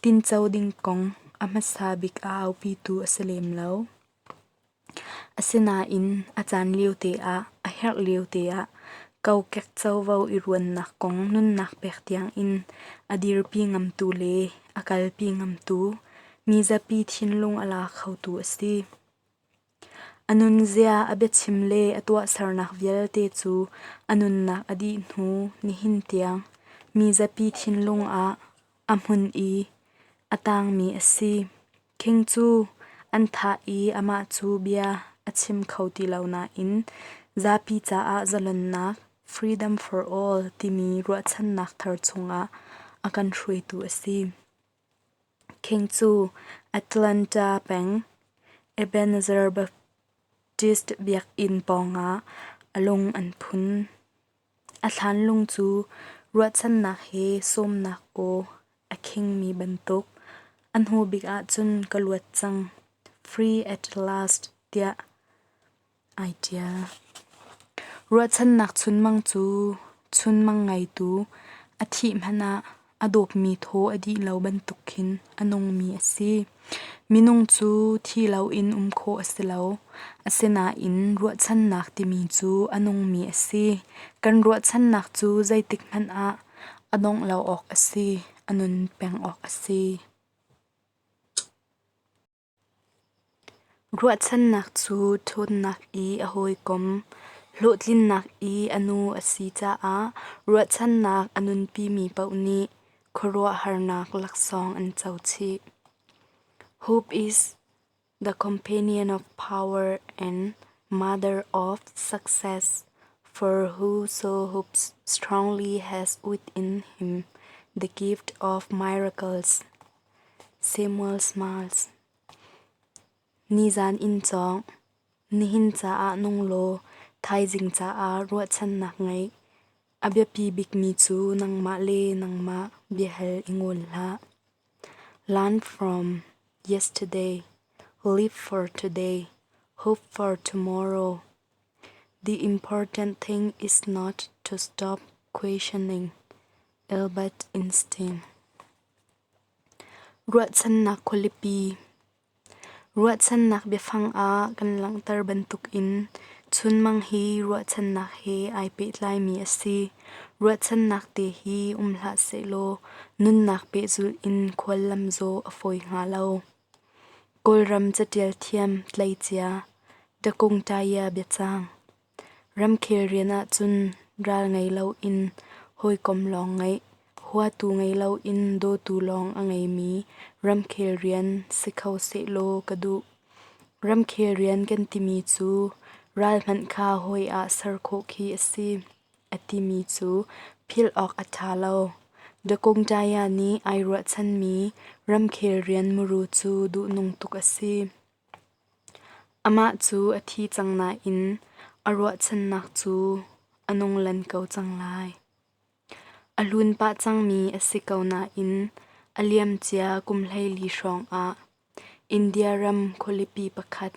tinco ding kong a hmasa bik a aupitu a si lem lo. Asinain a caan liote ah, a herh liote ah kokek covo i ruannak kong nunnak pek tiangin a dirpi ngamtu le a kalpi ngamtu, mi zapi thinlung a la khotu a si. A nunzia, a biachim le a tuahsernak vialte cu a nunnak a dih hnu nihin tiang mi zapi thinlung ah a hmun i a tangmi a si. King cu an thah i amah cu bia a chim kho ti lo nain zapi caah zalonnak (freedom for all) timi ruahchannak thar chungah a kan hruaitu a si. King cu Atlanta peng, Ebenezer Baptist biakinn pawngah a lung an phun. A thlanlung cu ruahchannak he sawmnak aw a khingmi bantuk. A hnu bik ahcun ka luat cang. Free at last tiah ai ṭial. Ruahchannak chunmang cu chunmang ngeitu a thih hmanh ah a dawpmi thaw a dih lo bantuk khin a nungmi a si. Minung cu thi loin um khawh a si lo. Asinain ruahchannak timi cu a nungmi a si. Kan ruahchannak cu zeitik hmanh ah a dongh lo awk a si, a nun peng awk a si. Ruahchannak cu ṭhawnnak i a hawikom, hlawhtlinnak i a nu a si caah ruahchannak a nunpimi paoh nih khuaruahharnak laksawng an co chih. Hope is the companion of power and mother of success, for whoso hopes strongly has within him the gift of miracles. Samuel Smiles Nizan inn cawng, nihin caah nung law thaizing caah ruahchannak ngei. A biapi bikmi cu nangmah le nangmah biahal i ngol hlah. Learn from yesterday, live for today, hope for tomorrow. The important thing is not to stop questioning. Albert Einstein. Ruahchannak khualipi. Ruahchannak biafang ah kan langhter bantukin chunmang hi ruahchannak he ai pehtlaimi a si. Ruahchannak te hi um hlah sehlaw nunnak pehzulh in khuallam zawh a fawi hnga lo. Kawlram catial thiam tleicia Dakung Taya biacang. Ramkhel rian ahcun ral ngei loin hawikom lawng ngeih, huatu ngei loin dawtu lawng a ngeimi ramkhel rian si kho sehlaw ka duh. Ramkhel rian kan timi cu ral hmanh kha hawi ah ser khawh khi a si, a timi cu philh awk a ṭha lo. Dakung Taya nih ai ruahchanmi ramkhel rian muru cu duhnung tuk a si. Amah cu a thi cang nain a ruahchannak cu a nung lan ko cang lai. A hlun pah cangmi a si ko nain a liamcia kum 14 hrawng ah India ram khualipi pakhat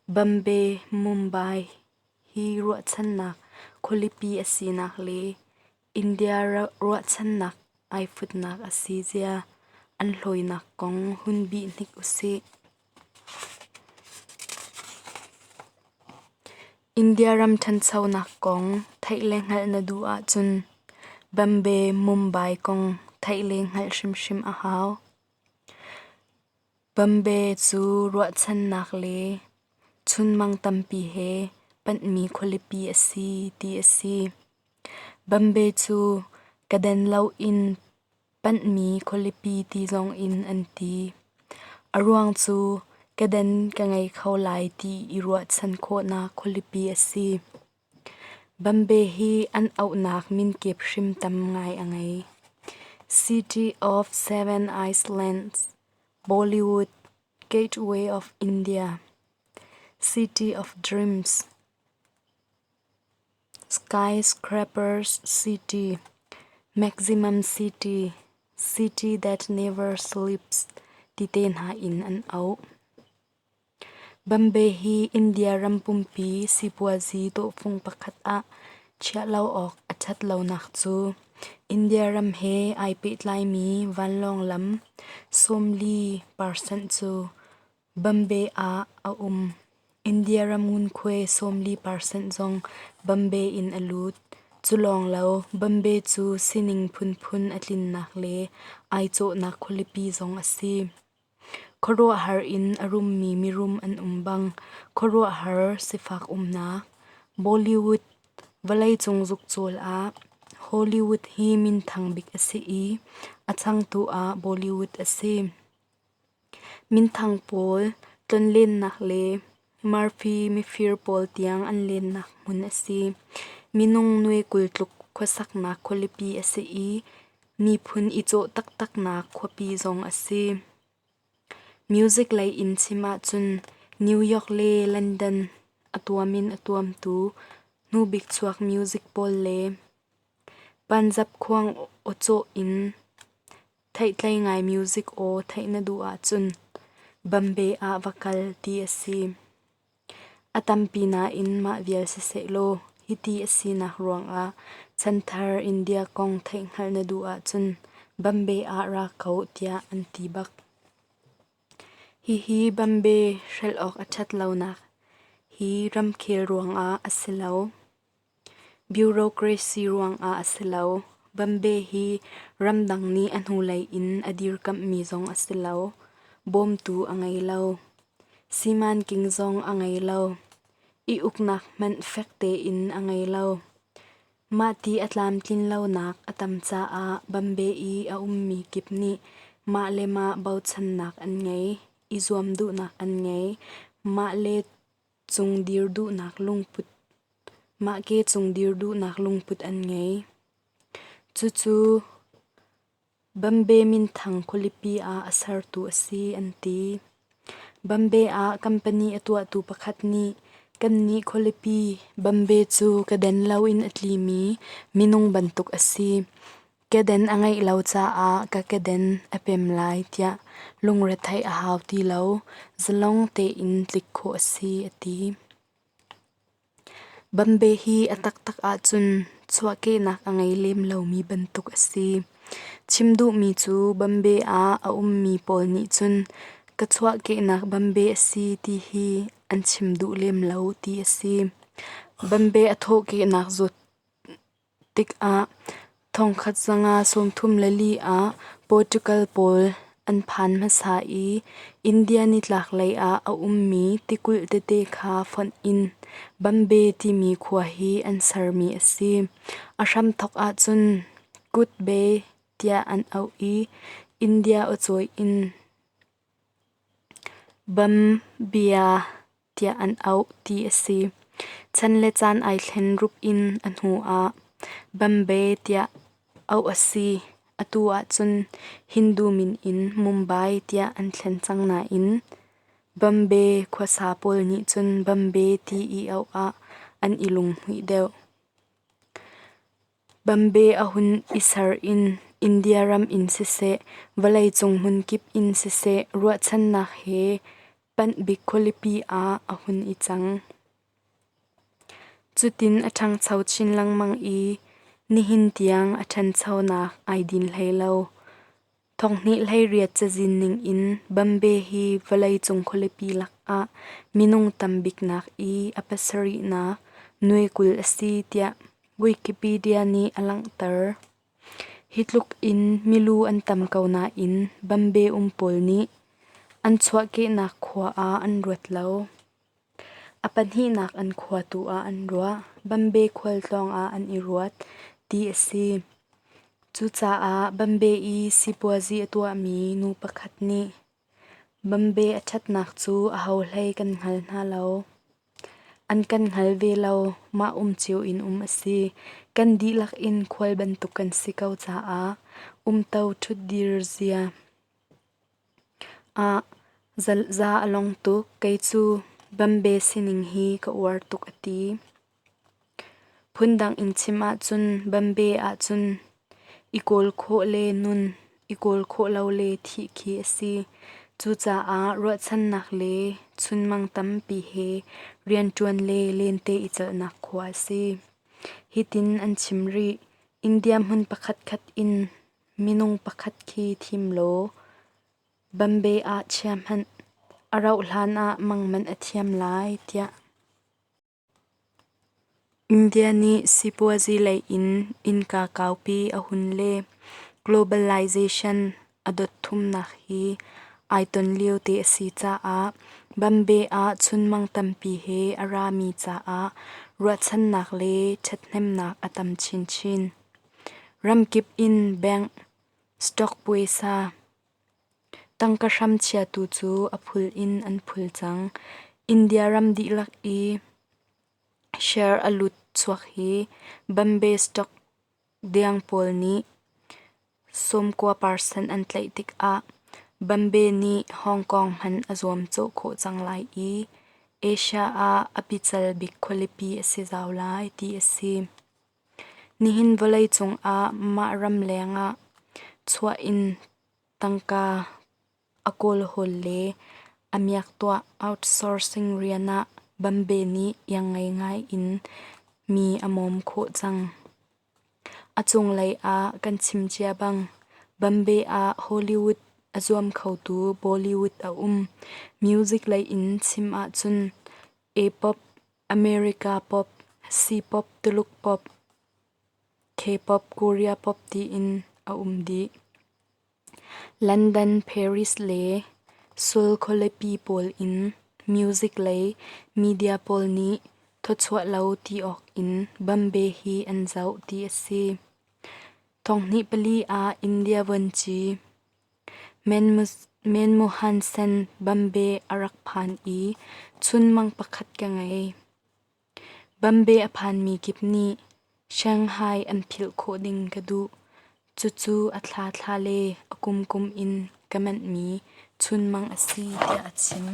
Bombay, Mumbai hi ruahchannak khualipi a sinak le India ruahchannak ai futnak a si zia an hlawinak kong hun bih hnik usih. India ram ṭhanchonak kong theih le hngalh na duh ahcun Bombay, Mumbai kong theih le hngalh hrimhrim a hau. Bombay cu ruahchannak le chunmang tampi he panhmi khualipi a si ti a si. Bombay cu ka den loin panhmi khualipi ti zong in an ti. A ruang cu ka den ka ngei kho lai ti i ruahchan khawhnak khualipi a si. Bombay hi an auhnak minkip hrim tam ngai a ngei. City of Seven Islands, Bollywood, Gateway of India, City of Dreams, Skyscrapers City, Maximum City, City that Never Sleeps ti te hna in an auh. Bombay hi India ram pumpi sipuazi tawhfung pakhat ah chiah lo awk a ṭhat lonak cu India ram he ai pehtlaimi vanlawng lam 40% cu Bombay ah a um. India ram ngunkhuai 40% zong Bombay in a lut. Cu lawng lo, Bombay cu sining phunphun a tlinnak le ai cawhnak khualipi zong a si. Khuaruahhar in a rummi mirum an um bang khuaruahhar sifak umnak Bollywood vawleicung zukcawl ah Hollywood hi minthang bik a si i a changtu ah Bollywood a si. Minthang pawl tlonlennak le Murphy mifir pawl tiang an lennak hmun a si. Minung nuai 20 tluk khuasaknak khualipi a si i miphun i cawh taktaknak khuapi zong a si. Music lei in chim ahcun New York le London a tuam in a tuamtu hnubik chuak music pawl le Punjab khuang awcawh in theihtlei ngai music aw theih na duh ahcun Bombay ah va kal ti a si. A tampi nain mah vial sisehlaw hiti a sinak ruangah chanthar India kong theihhngalh na duh ahcun Bombay ah ra ko tiah an ti bak. Hihi Bombay hrelh awk a ṭhat lonak hi ramkhel ruangah a si lo. Bureaucracy ruangah a si lo. Bombay hi ramdang nih a hnulei in a dirkamhmi zong a si lo. Bawmtu a ngei lo. Simanking zong a ngei lo. I uknak hmanh fek tein a ngei lo. Mahti a tlamtlin lonak a tam caah Bombay i a ummi kip nih mah le mah bochannak an ngei, i zuam duhnak an ngei. Mah le cung dir duhnak lungput mah ke cung dir duhnak lungput an ngei. Cucu Bombay minthang khualipi ah a sertu a si an ti. Bombay ah company a tuahtu pakhat nih kannih khualipi Bombay cu ka den loin a tlimi minung bantuk a si. Keden a ngeih lo caah ka keden a pem lai tiah lungretheih a hau ti lo, zalong tein tlik khawh a si, a ti. Bambe hi a taktak ahcun chuahkehnak a ngei lem lomi bantuk a si. Chim duhmi cu Bambe ah a ummi pawl nih cun ka chuahkehnak Bambe a si ti hi an chim duh lem lo ti a si. Bambe a thawhkehnak zawt tikah 1534 ah Portugal pawl an phan hmasa i India nitlaklei ah a ummi tikulh tete kha fonh in Bambe timi khua hi an sermi a si. A hramthawk ahcun Kut Bay tiah an auh i India awcawi in Bambia tiah an auh ti a si. Chan le caan ai thlen rup in a hnu ah Bombay tiah auh a si. Atu ahcun Hindu min in Mumbai tiah an thlen cang nain Bombay khuasa pawl nih cun Bombay ti i auh ah an i lunghmuih deuh. Bombay a hun i ser in India ram in siseh, vawleicung hmunkip in siseh ruahchannak he panh bik khualipi ah a hun i cang. Cutin a ṭhangcho chin lengmang i nihin tiang a ṭhanchonak ai din hlei lo. Thonghnih hleiriat cazin ningin Bombay hi vawleicung khualipi lakah minung tam biknak i a pasarihnak nuai 20 a si tiah Wikipedia nih a langhter. Hi tluk in milu an tam ko nain Bombay um pawl nih an chuahkehnak khua ah an ruat lo. A pahnihnak an khua tu ah an ruah. Bombay khualtlawng ah an i ruat ti a si. Cucaah Bombay i sipuazi a tuahmi nu pakhat nih Bombay a ṭhatnak cu aho hlei kan hngal hna lo. An kan hngal ve lo. Mah um cio in um a si. Kan dihlak in khual bantuk kan si ko caah umto ṭhutdir zia ah za a long tuk. Kei cu Bombay sining hi ka uar tuk a ti. Phundang in chim ahcun Bombay ahcun i kawl khawh le nun, i kawl khawh lo le thih khi a si. Cucaah ruahchannak le chunmang tampi he rianṭuan le lente i celhnak khua a si. Hitin an chim rih. India hmun pakhatkhat in minung pakhat khi thim law Bombay ah chia hmanh. A rauh hlan ah mang manh a thiam lai tiah. India nih sipuazi lei in innka kaupi a hun le globalization a dot thumnak hi ai ton lio te a si caah Bombay ah chunmang tampi he a rami caah ruahchannak le ṭhathnemnak a tam chinchin. Ramkip in bank, stock puaisa, Tangka hram chiatu cu a phul in an phul cang. India ram dihlak i share a lut chuak hi Bombay Stock deng pawl nih 90% an tlaih tikah Bombay nih Hong Kong hmanh a zuamcawh khawh cang lai i Asia ah a pical bik khualipi a si zau lai ti a si. Nihin vawleicung ah mah ram leng ah chuah in tangka a kawlhawl le a miak tuah outsourcing rian ah Bombay nih iang ngaingai in mi a mawm khawh cang. A cunglei ah kan chim cia bang Bombay ah Hollywood a zuam khotu Bollywood a um. Music lei in chim ahcun A-pop, America pop, C-pop, Tuluk pop, K-pop, Korea pop tiin a um dih. London, Paris le Seoul khualipi pawl in music lei media pawl nih thawchuah lo ti awk in Bombay hi an zoh ti a si. 2004 ah India vuanci Manmohan Sen Bombay a rak phan i chunmang pakhat ka ngei. Bombay a phanmi kip nih Shanghai an philh khawh ding ka duh. Cucu a thlathla le a kumkum in ka manhmi chunmang a si tiah a chim.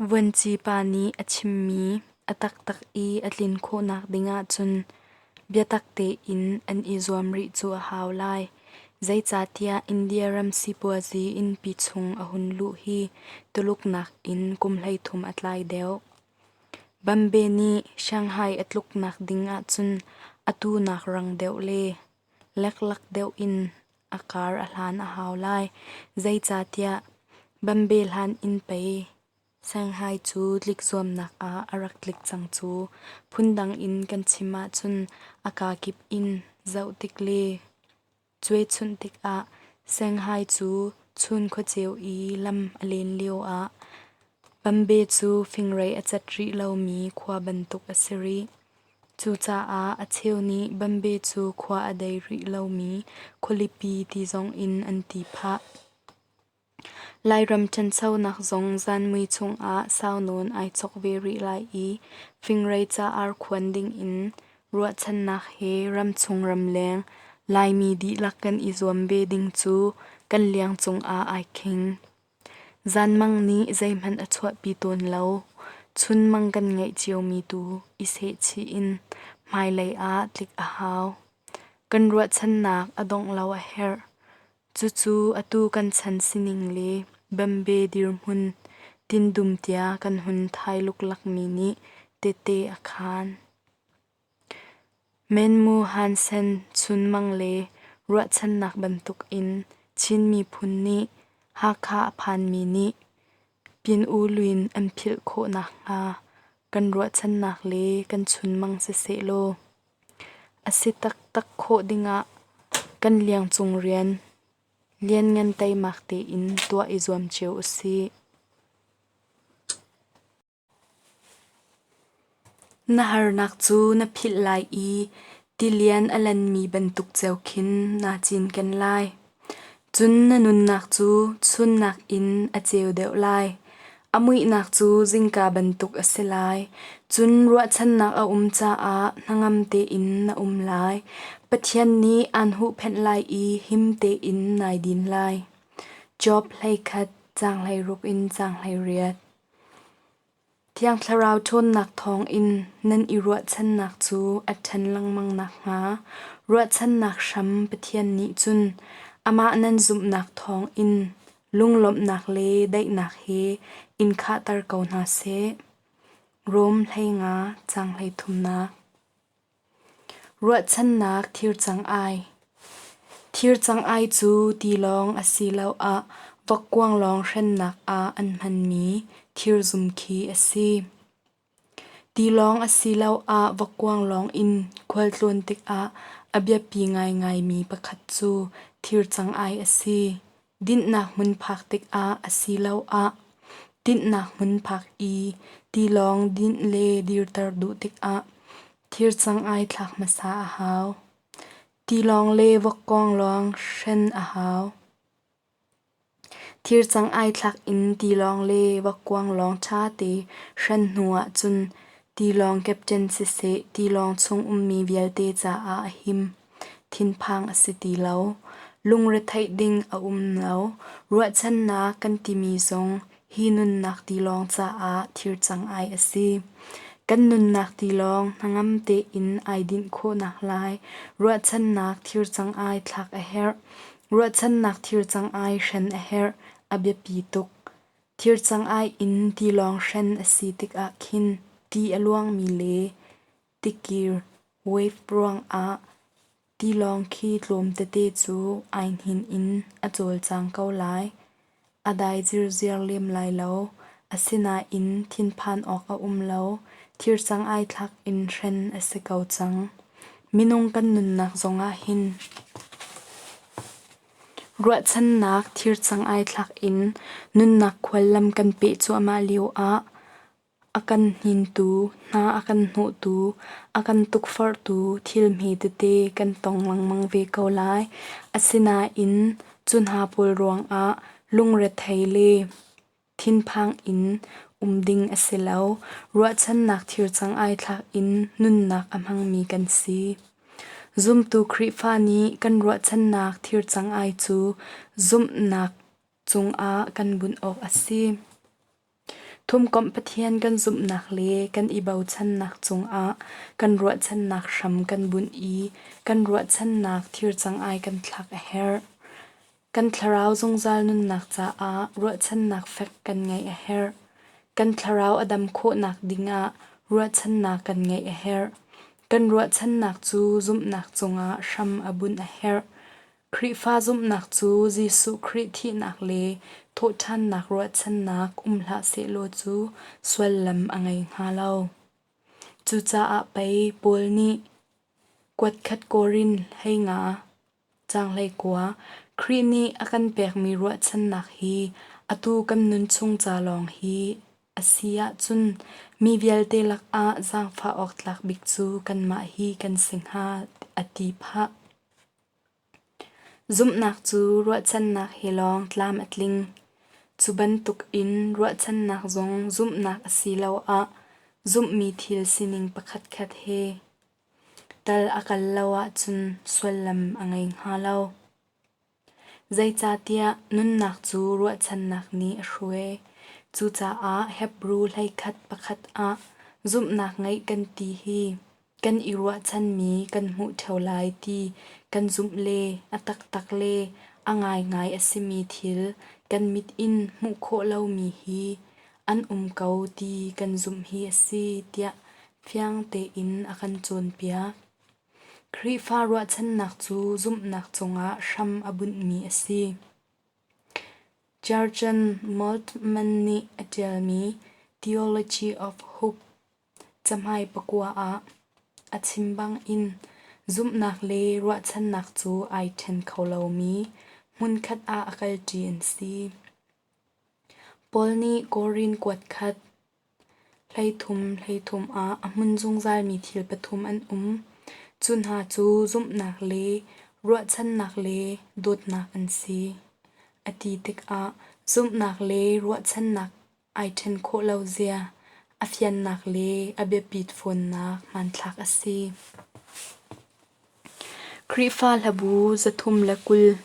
Vuanci pa nih a chimmi a taktak i a tlin khawhnak ding ahcun biatak tein an i zuam rih cu a hau lai. Zeicahtiah India ram sipuazi innpi chung a hun luh hi Tuluk nakin kum 13 a tlai deuh. Bambe nih Shanghai a tluknak ding ahcun atu nak rang deuh le leklak deuh in a kar a hlan a hau lai. Zeicahtiah Bambe hlan in pei Shanghai cu tlikzuamnak ah a rak tlik cang cu. Phundang in kan chim ahcun a kakip in zoh tik le Cuaichunh tikah Shanghai cu chun khuaceu i lam a len lioah Bambe cu fingrei a cat rih lomi khua bantuk a si rih. Cucaah a cheu nih Bambe cu khua a dei rih lomi khualipi ti zongin an ti phah. Lairam ṭhanchonak zong zanmui chungah sau nawn ai chok ve rih lai i fingrei ca-ar khuan dingin ruahchannak he ramchung ramleng Laimi dihlak kan i zuam ve ding cu kan liang cungah ai khing. Zanmang nih zeihmanh a chuahpi tawn lo. Chunmang kan ngeih ciomi tu i sehchih in hmailei ah tlik a hau. Kan ruahchannak a dongh lo a herh. Cucu atu kan chan sining le Bambe dirhmun tindum tia kan hun thai luklakmi nih tehte a khaan. Menmu Hansen chunmang le ruahchannak bantukin Chin miphun nih Hakha a phanmi nih Pyin U Lwin an philh khawh nakhnga kan ruahchannak le kan chunmang siseh law A si taktak khawh dingah kan liangcung rian lianngan teimak tein tuah i zuam cio usih. Na harnak cu na philh lai i tilian a lanmi bantuk ceo khin naa cinken lai. Cun na nunnak cu chun nakin a ceu deuh lai. A muihnak cu zingka bantuk a si lai. Cun ruahchannak a um caah hnangam tein na um lai. Pathian nih aan huhphenh lai i him tein nai din lai. Job 11, caang 16 in caang 18. Thiang Thlarau ṭhawnnak thawngin nan i ruahchannak cu a ṭhan lengmang nakhnga ruahchannak hram Pathian nih cun amah nan zumhnak thawngin lunglawmhnak le daihnak he in khahter ko hna seh. Rom 15 caang 33. Ruahchannak thir cang-ai. Thir cang-ai cu tilawng asiloah vokkuanglawng hrennak ah an hmanmi thirzum khi a si. Tilawng asiloah vokkuanglawng in khualtlawn tikah a biapi ngaingaimi pakhat cu thir cang-ai a si. Dinhnak hmun phak tikah asiloah tinhnak hmun phak i tilawng dinh le dirter duh tikah thir cang-ai thlak hmasa a hau. Tilawng le vokkuanglawng hren a hau. Thir cang-ai thlak in tilawng le vokkuanglawng ṭhate hren hnu ahcun tilawng captain siseh tilawng chung ummi vialte caah a him. Thinphang a si ti lo. Lungretheih ding a um lo. Ruahchannak kan timi zong hi nunnak tilawng caah thir cang-ai a si. Kan nunnak tilawng hnangam tein ai dinh khawhnak lai ruahchannak thir cang-ai thlak a herh. Ruahchannak thir cang-ai hren a herh. A biapi tuk. Thir cang-ai in tilawng hren a si tikah khin ti a luangmi le Tikir wave ruangah tilawng khi tlawm tete cu ai hnin in a cawlcang ko lai. A dai zirziar lem lai lo. Asinain thinphan awk a um lo. Thircang ai thlak in hren a si ko cang. Minung kan nunnak zongah hin ruahchannak thircang ai thlak in nunnak khuallam kan peh cuahmah lioah A kan hnintu, hna a kan hnawhtu, a kan tukforhtu thil hme tete kan tong lengmang ve ko lai. Asinain cu hna pawl ruangah lungrethei le thinphang in um ding a si lo. Ruahchannak thircang ai thlak in nunnak a hmangmi kan si. Zumtu Khrihfa nih kan ruahchannak thircang ai cu zumhnak cungah kan bunh awk a si. Thumkomh Pathian kan zumhnak le kan i bochannak cungah kan ruahchannak hram kan bunh i kan ruahchannak thircangai kan thlak a herh. Kan thlarau zungzal nunnak caah ruahchannak fek kan ngeih a herh. Kan thlarau a dam khawhnak dingah ruahchannak kan ngeih a herh. Kan ruahchannak cu zumhnak cungah hram a bunh a herh. Khrihfa zumhnak cu Jesuh Khrih thihnak le thawhṭhannak ruahchannak um hlah sehlaw cu sullam a ngei hnga lo. Cucaah pei Paul nih kuatkhat Korin 15 caang 19 Khrih nih a kan pekmi ruahchannak hi atu kan nunchung ca lawng hi a si ahcun mi vialte lakah zaangfah awk tlak bik cu kanmah hi kan si hnga a ti phah. Zumhnak cu ruahchannak he lawng tlam a tling. Cu bantukin ruahchannak zong zumhnak asiloah zumhmi thil sining pakhatkhat he tal a kal lo ahcun sullam a ngei hnga lo. Zeicahtiah nunnak cu ruahchannak nih a hruai. Cucaah Hebru 11 pakhat ah zumhnak ngeih kan ti hi kan i ruahchanmi kan hmuh ṭheo lai ti kan zumh le a taktak le a ngaingai a simi thil kan mit in hmuh khawh lomi hi an um ko ti kan zumh hi a si tiah fiang tein a kan cawnpiak. Khrihfa ruahchannak cu zumhnak cungah hram a bunhmi a si. Jurgen Moltmann nih a ṭialmi Theology of Hope Cahmai pakua ah a chim bangin zumhnak le ruahchannak cu ai ṭhen kho lomi hmunkhat ah a kalṭi an si. Paul nih Korin kuat khat 13 13 ah a hmun zungzalmi thil pathum an um. Cu hna cu zumhnak le ruahchannak le dawtnak an si. A ti tikah zumhnak le ruahchannak ai ṭhen khawh lo zia, a fiannak le a biapit fawnnak hmanthlak a si. Khrihfa hlabu 320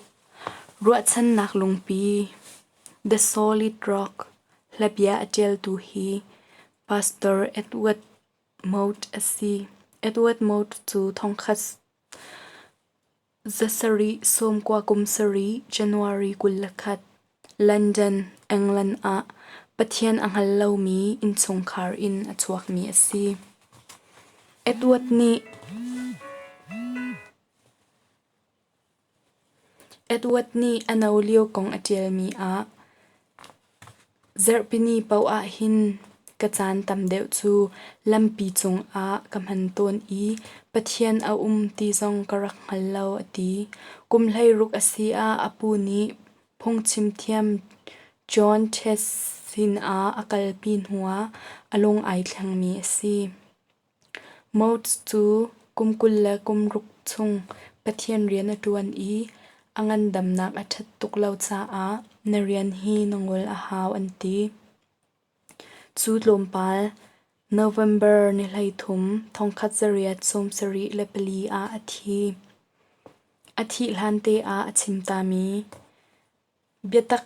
Ruahchannak lungpi The Solid Rock hlabia a ṭialtu hi Pastor Edward Mote a si. Edward Mote cu thongkhat Zasarih 90 kum sarih January 21, London, England ah Pathian a hngal lomi innchungkhar in a chuakmi a si. Edward nih a no lio kong a ṭialmi ah Zarhpini paoh ah hin ka caan tam deuh cu lampi cungah ka hman tawn i Pathian a um ti zong ka rak hngal lo a ti. Kum 16 a si ah a pu nih phungchim thiam John Chase sinah a kalpi hnuah a lung ai thlengmi a si. Motes cu kum 26 chung Pathian rian a ṭuan i a ngandamnak a ṭhat tuk lo caah na rian hi na ngol a hau an ti. Cu tlawmpal November ni 13, 1974 ah a thi. A thih hlante ah a chim tami biatak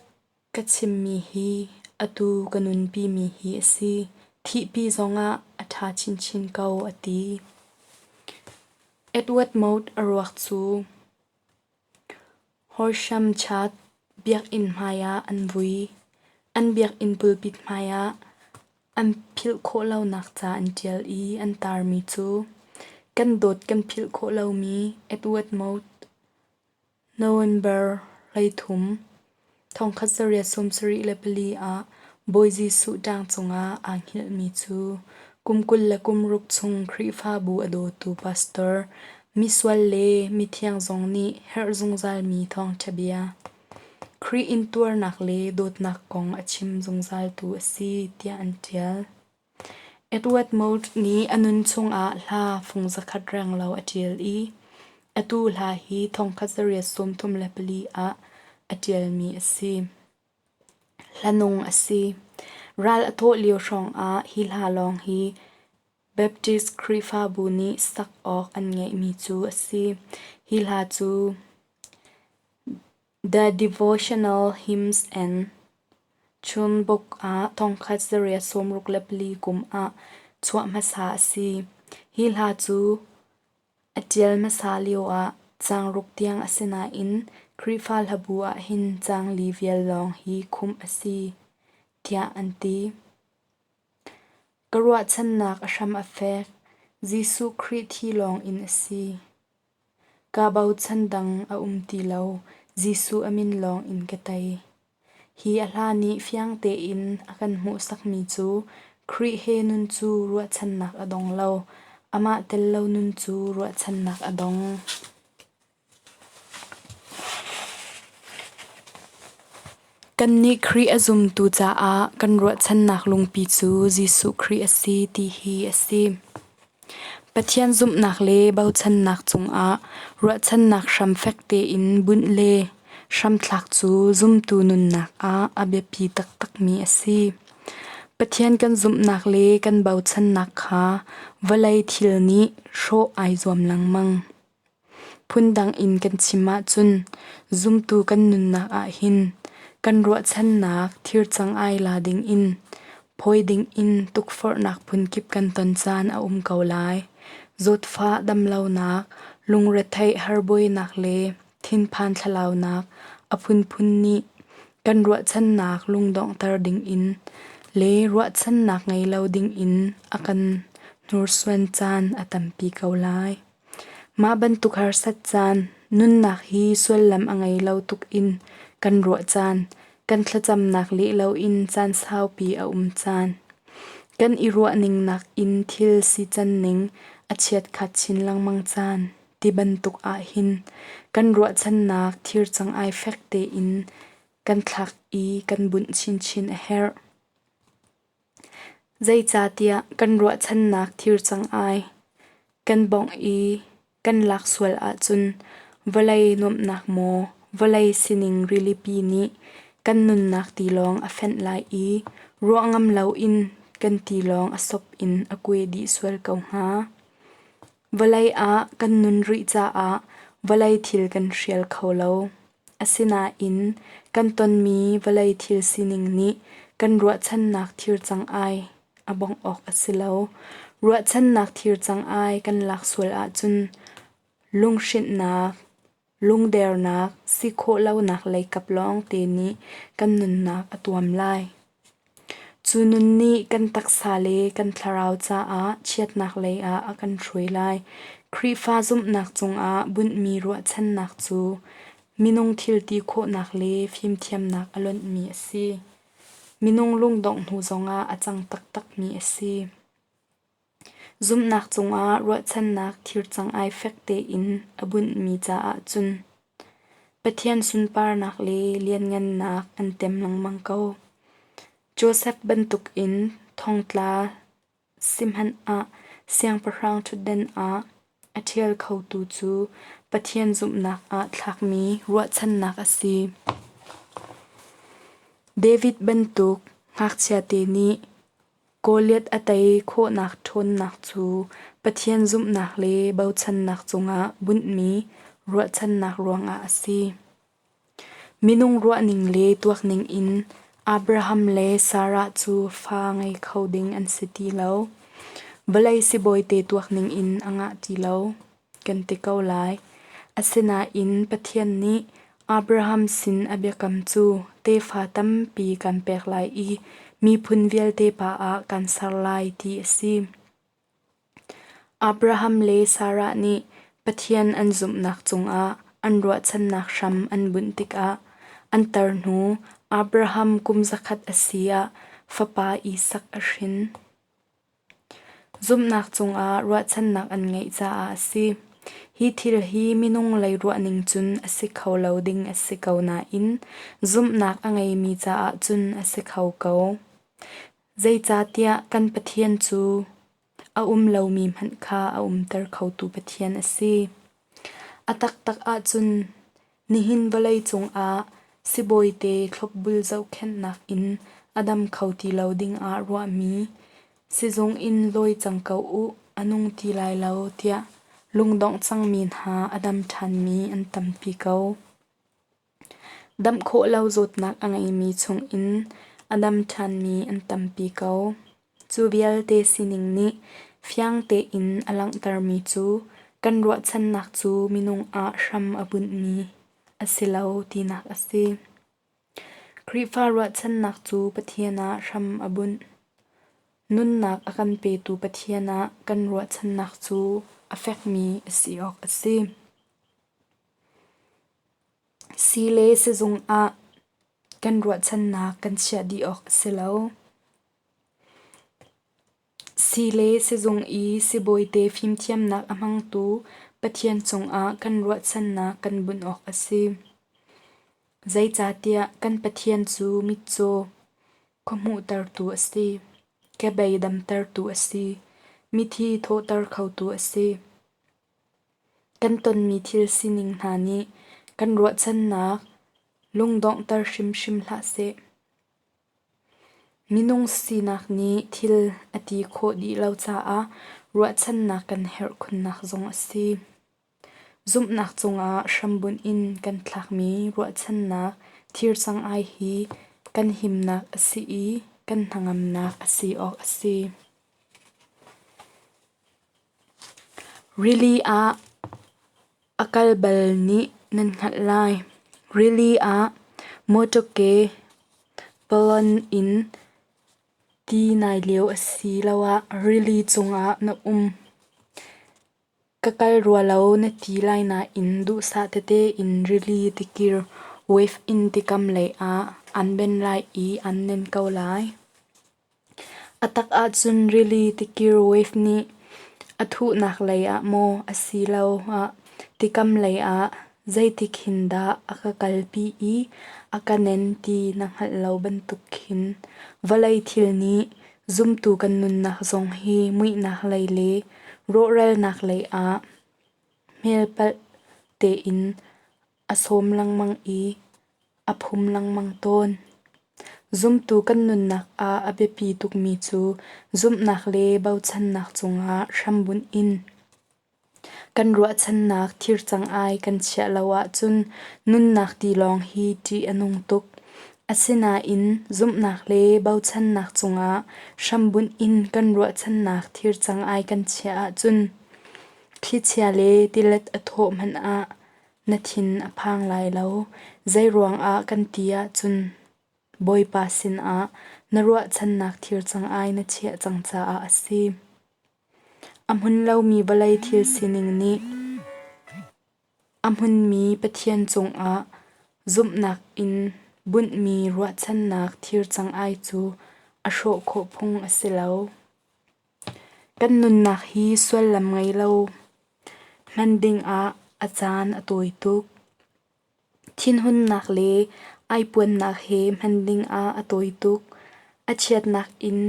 Ka chimmi hi atu ka nunpimi hi a si. Thihpi zongah a ṭha chinchin ko, a ti. Edward Mote a ruak cu Horsham Church biakinn hmaiah an vui. An biakinn pulpit hmaiah an philh khawh lonak ca an ṭial i an taarmi cu "Kan dawt kan philh khawh lomi Edward Mote November 13, 1974 ah Bawi Jesuh ṭang cungah aa hngilhmi cu kum 26 chung Khrihfabu a dawtu pastor, misual le mithiang zong nih herh zungzalmi thawngṭha bia, Khrih intuarnak le dawtnak kong a chim zungzaltu a si tiah an ṭial. Edward Mote nih a nun chungah hla fung zakhat renglo a ṭial i atu hla hi 1934 ah a ṭialmi a si. Hla nung a si. Ral a thawh lio hrawngah hi hla lawng hi Baptist Khrihfabu nih sak awk an ngeihmi cu a si. Hi hla cu The Devotional Hymns and. Chunbuk ah 1964 kum ah chuah hmasa a si. Hi hla cu a ṭial hmasa lioah caang ruk tiang a si nain Khrihfa hlabu ahhin caang li vial lawng hi khumh a si, tiah an ti. Ka ruahchannak a hram a fek. Jesuh Khrih thi lawng in a si. Kaa bochan dang a um ti lo. Jesuh a min lawng in ka tei. Hi a hla nih fiang tein a kan hmuhsakmi cu Khrih he nun cu ruahchannak a dong lo, amah tel lo nun cu ruahchannak a dong. Kannih Khrih a zumtu caah kan ruahchannak lungpi cu Jesuh Khrih a si ti hi a si. Pathian zumhnak le bochannak cungah ruahchannak hram fek tein bunh le hramthlak cu zumtu nunnak ah a biapi taktakmi a si. Pathian kan zumhnak le kan bochannak kha vawlei thil nih hrawh ai zuam lengmang. Phundang in kan chim ahcun zumtu kan nunnak ahhin kan ruahchannak thircang ai la dingin phawi dingin tukforhnak phunkip kan ton caan a um ko lai. Zawtfah damlonak, lungretheih harbuainak le thinphan thlalaunak a phunphun nih kan ruahchannak lungdonghter dingin le ruahchannak ngei lo dingin a kan hnursuan caan a tampi ko lai. Mah bantuk harsat caan, nunnak hi sullam a ngei lo tuk in kan ruah caan, kan thlacamnak leh loin caan saupi a um caan. Kan i ruahning nakin thil sican ning a chiatkhat chin lengmang caan ti bantuk ahhin kan ruahchannak thircang ai fek tein kan thlak i kan bunh chinchin a herh. Zeicahtiah kan ruahchannak thircang ai kan bongh i kan lak sual ahcun vawlei nuamhnak maw vawlei sining rilipi nih kan nunnak tilawng a fenh lai i ruah ngam loin kan tilawng a sop in a kuai dih sual ko hnga. Vawlei ah kan nun rih caah vawlei thil kan hrial kho lo. Asinain kan tonmi vawlei thil sining nih kan ruahchannak thircang ai a bongh awk a si lo. Ruahchannak thircang ai kan lak sual ahcun lunghrinhnak, lungdernak, si khawh lonak leikap lawngte nih kan nunnak a tuam lai. Cu nun nih kan taksa le kan thlarau caah chiatnak lei ah a kan hruai lai. Khrihfa zumhnak cungah bunhmi ruahchannak cu minung thil ti khawhnak le fimthiamnak a lonhmi a si. Minung lungdongh hnu zongah a cang taktakmi a si. Zumhnak cungah ruahchannak thircang ai fek tein a bunhmi caah cun Pathian sunparnak le lianngannak an tem lengmang ko. Josef bantukin thongtla si hmanh ah siangpahrang ṭhutdan ah a ṭhial khotu cu Pathian zumhnak ah thlakmi ruahchannak a si. David bantuk ngakchiate nih Goliath a tei khawhnak ṭhawnnak cu Pathian zumhnak le bochannak cungah bunhmi ruahchannak ruangah a si. Minung ruahning le tuakning in Abraham le Sarah cu fa ngei kho ding an si ti lo. Vawlei sibawite tuakning in a ngah ti lo, kan ti ko lai. Asinain Pathian nih Abraham sin a biakam cu tefa tampi kan pek lai i miphun vialte pa ah kan ser lai ti a si. Abraham le Sarah nih Pathian an zumhnak cungah an ruahchannak hram an bunh tikah an tar hnu Abraham kum zakhat a si ah fapa Isak a hrin. Zumhnak cungah ruahchannak an ngeih caah a si. Hi thil hi minung lei ruahning cun a si kho lo ding a si ko nain zumhnak a ngeimi caah cun a si kho ko. Zeicahtiah kan Pathian cu a um lomi hmanh kha a umter khotu Pathian a si. A taktak ahcun nihin vawleicung ah sibawite thlopbul zohkhenhnak in a dam kho ti lo dingah ruahmi sizung in lawi cang ko u, a nung ti lai lo tiah lungdongh cangmi hna a dam ṭhanmi an tampi ko. Damh khawh lo zawtnak a ngeimi chungin a dam ṭhanmi an tampi ko. Cu vialte sining nih fiang tein a langhtermi cu kan ruahchannak cu minung ah hram a bunhmi a si lo tinak a si. Khrihfa ruahchannak cu Pathian ah hram a bunh. Nunnak a kan petu Pathian ah kan ruahchannak cu a fekmi a si awk a si. Sii le sizung ah kan ruahchannak kan chiah dih awk a si lo. Sii le sizung i sibawite fimthiamnak a hmangtu Pathian cungah kan ruahchannak kan bunh awk a si. Zeicahtiah kan Pathian cu mitcaw khuahmuhtertu a si, kebei damtertu a si, mithi thawhter khotu a si. Kan tonmi thil sining hna nih kan ruahchannak lungdonghter hrimhrim hlah seh. Minung sinak nih thil a ti khawh dih lo caah ruahchannak kan herh khunnak zong a si. Zumhnak cungah hrambunh in kan thlakmi ruahchannak thircang-ai hi kan himnak a si i kan hnangamnak a si awk a si. Rili ah a kal bal nih nan hngalh lai. Rili ah mawṭawke palawn in ti nai lio asiloah rili cungah na um. Ka kal rua lo na ti lai nain duhsah tete in rili tikir wave in tikam lei ah an ben lai i an nen ko lai. A tak ahcun rili tikir wave nih a thuhnak lei ah maw asiloah tikam lei ah zeitik hin dah a ka kalpi i a ka nen ti na hngalh lo bantuk khin vawlei thil nih zumtu kan nunnak zong hi muihnak lei le rawhralnak lei ah hmelpalh tein a sawm lengmang i a phum lengmang tawn. Zumtu kan nunnak ah a biapi tukmi cu zumhnak le bochannak cungah hrambunh in kan ruahchannak thircang-ai kan chiah lo ahcun nunnak tilawng hi ṭih a nung tuk. Asinain zumhnak le bochannak cungah hrambunh in kan ruahchannak thircang-ai kan chiah ahcun thlichia le tilet a thawh hmanh ah Na thin a phang lai lo. Zeiruang ah kan ti ahcun Bawipa sinah na ruahchannak thir cang-ai na chiah cang caah a si. A hmun lomi vawlei thil sining nih a hmunmi Pathian cungah zumhnak in bunhmi ruahchannak thir cang-ai cu a hrawh khawh phung a si lo. Kan nunnak hi sullam ngei lo hman dingah a caan a tawi tuk. Thinhunnak le aipuannak he hman dingah a tawi tuk. A chiatnak in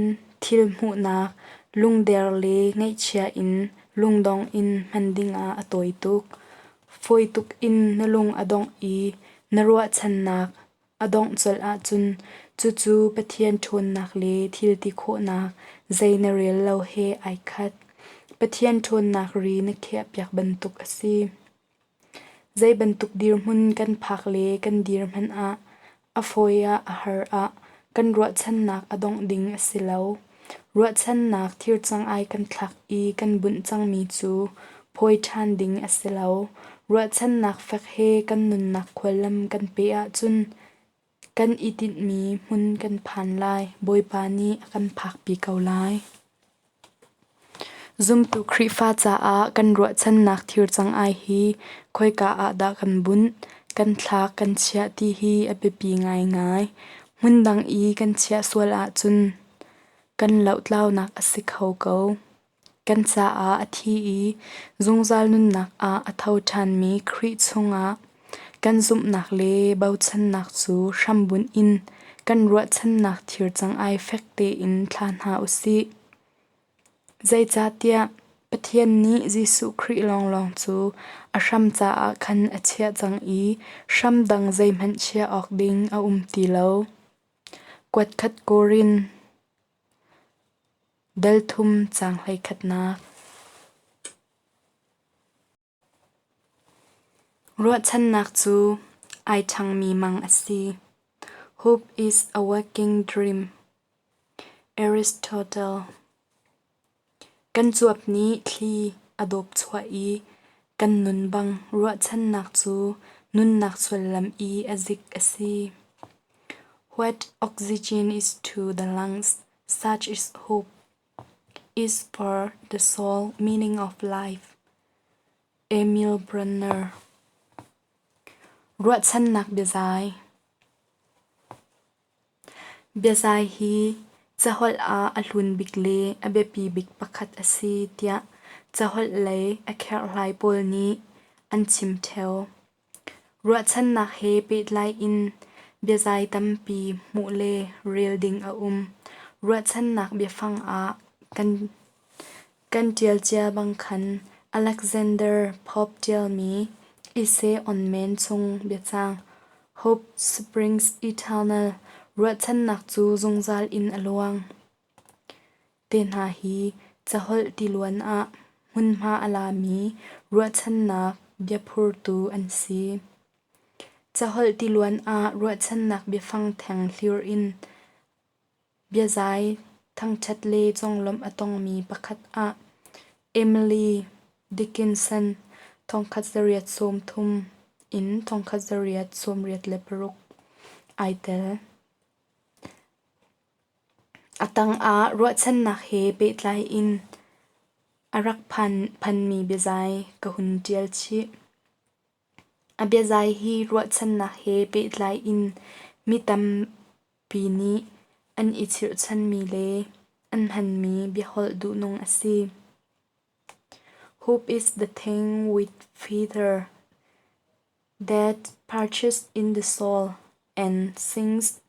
thil hmuhnak, lungder le ngaihchia in lungdong in hman dingah a tawi tuk. Fawi tuk in na lung a dongh i na ruahchannak A dongh colh ahcun cucu Pathian ṭhawnnak le thil ti khawhnak zei na rel lo he ai khat. Pathian ṭhawnnak ri na khiahpiak bantuk a si. Zei bantuk dirhmun kan phak le kan dir hmanh ah a fawi ah a har ah kan ruahchannak a dongh ding a si lo. Ruahchannak thircang ai kan thlak i kan bunh cangmi cu phawi ṭhan ding a si lo. Ruahchannak fek he kan nunnak khuallam kan peh ahcun kan i tinhmi hmun kan phan lai. Bawipa nih a kan phakpi ko lai. Zumtu Khrihfa caah kan ruahchannak thircang ai hi khoika ah dah kan bunh, kan thlak, kan chiah ti hi a biapi ngaingai. Hmundang i kan chiah sual ahcun kan lohtlaunak a si kho ko. Kan caah a thi i zungzal nunnak ah a tho ṭhanmi Khrih chungah kan zumhnak le bochannak cu hrambunh in kan ruahchannak thircang ai fek tein thla hna u sih. Zeicahtiah Pathian nih Jesuh Khrih lawnglawng cu a hram caah khan a chiah cang i hram dang zeihmanh chiah awk ding a um ti lo. Kuatkhat Korin Dal thum caang hleikhatnak. Ruahchannak cu ai ṭhangmi mang a si. Hope is a waking dream. Aristotle. Kan cuap nih thli a dawpchuah i kan nun bang ruahchannak cu nunnak sullam i a zik a si. What oxygen is to the lungs, such is hope is for the soul meaning of life. Emil Brunner. Ruahchannak biazai. Biazai hi caholh ah a hlun bik le a biapi bik pakhat a si tiah caholh lei a kherhhlai pawl nih an chim ṭheo. Ruahchannak he pehtlai in biazai tampi hmuh le rel ding a um. Ruahchannak biafang ah kan ṭial cia bang khan Alexander Pope ṭialmi Essay on Man chung biacang Hope Springs Eternal ruahchannak cu zungzal in a luang. Te hna hi caholh tiluan ah hmunhma a lami ruahchannak biaphurtu an si. Caholh tiluan ah ruahchannak biafang theng hlir in Biazai thangṭhat le conglawmh a tongmi pakhat ah Emily Dickinson 1830 in 1886 ai tel. A tangah ruahchannak he pehtlai in a rak phanmi biazai ka hun ṭial chih. A biazai hi ruahchannak he pehtlai in mi tampi nih an i chirhchanmi le an hmanmi biaholh duhnung a si. Hope is the thing with feather that perches in the soul and sings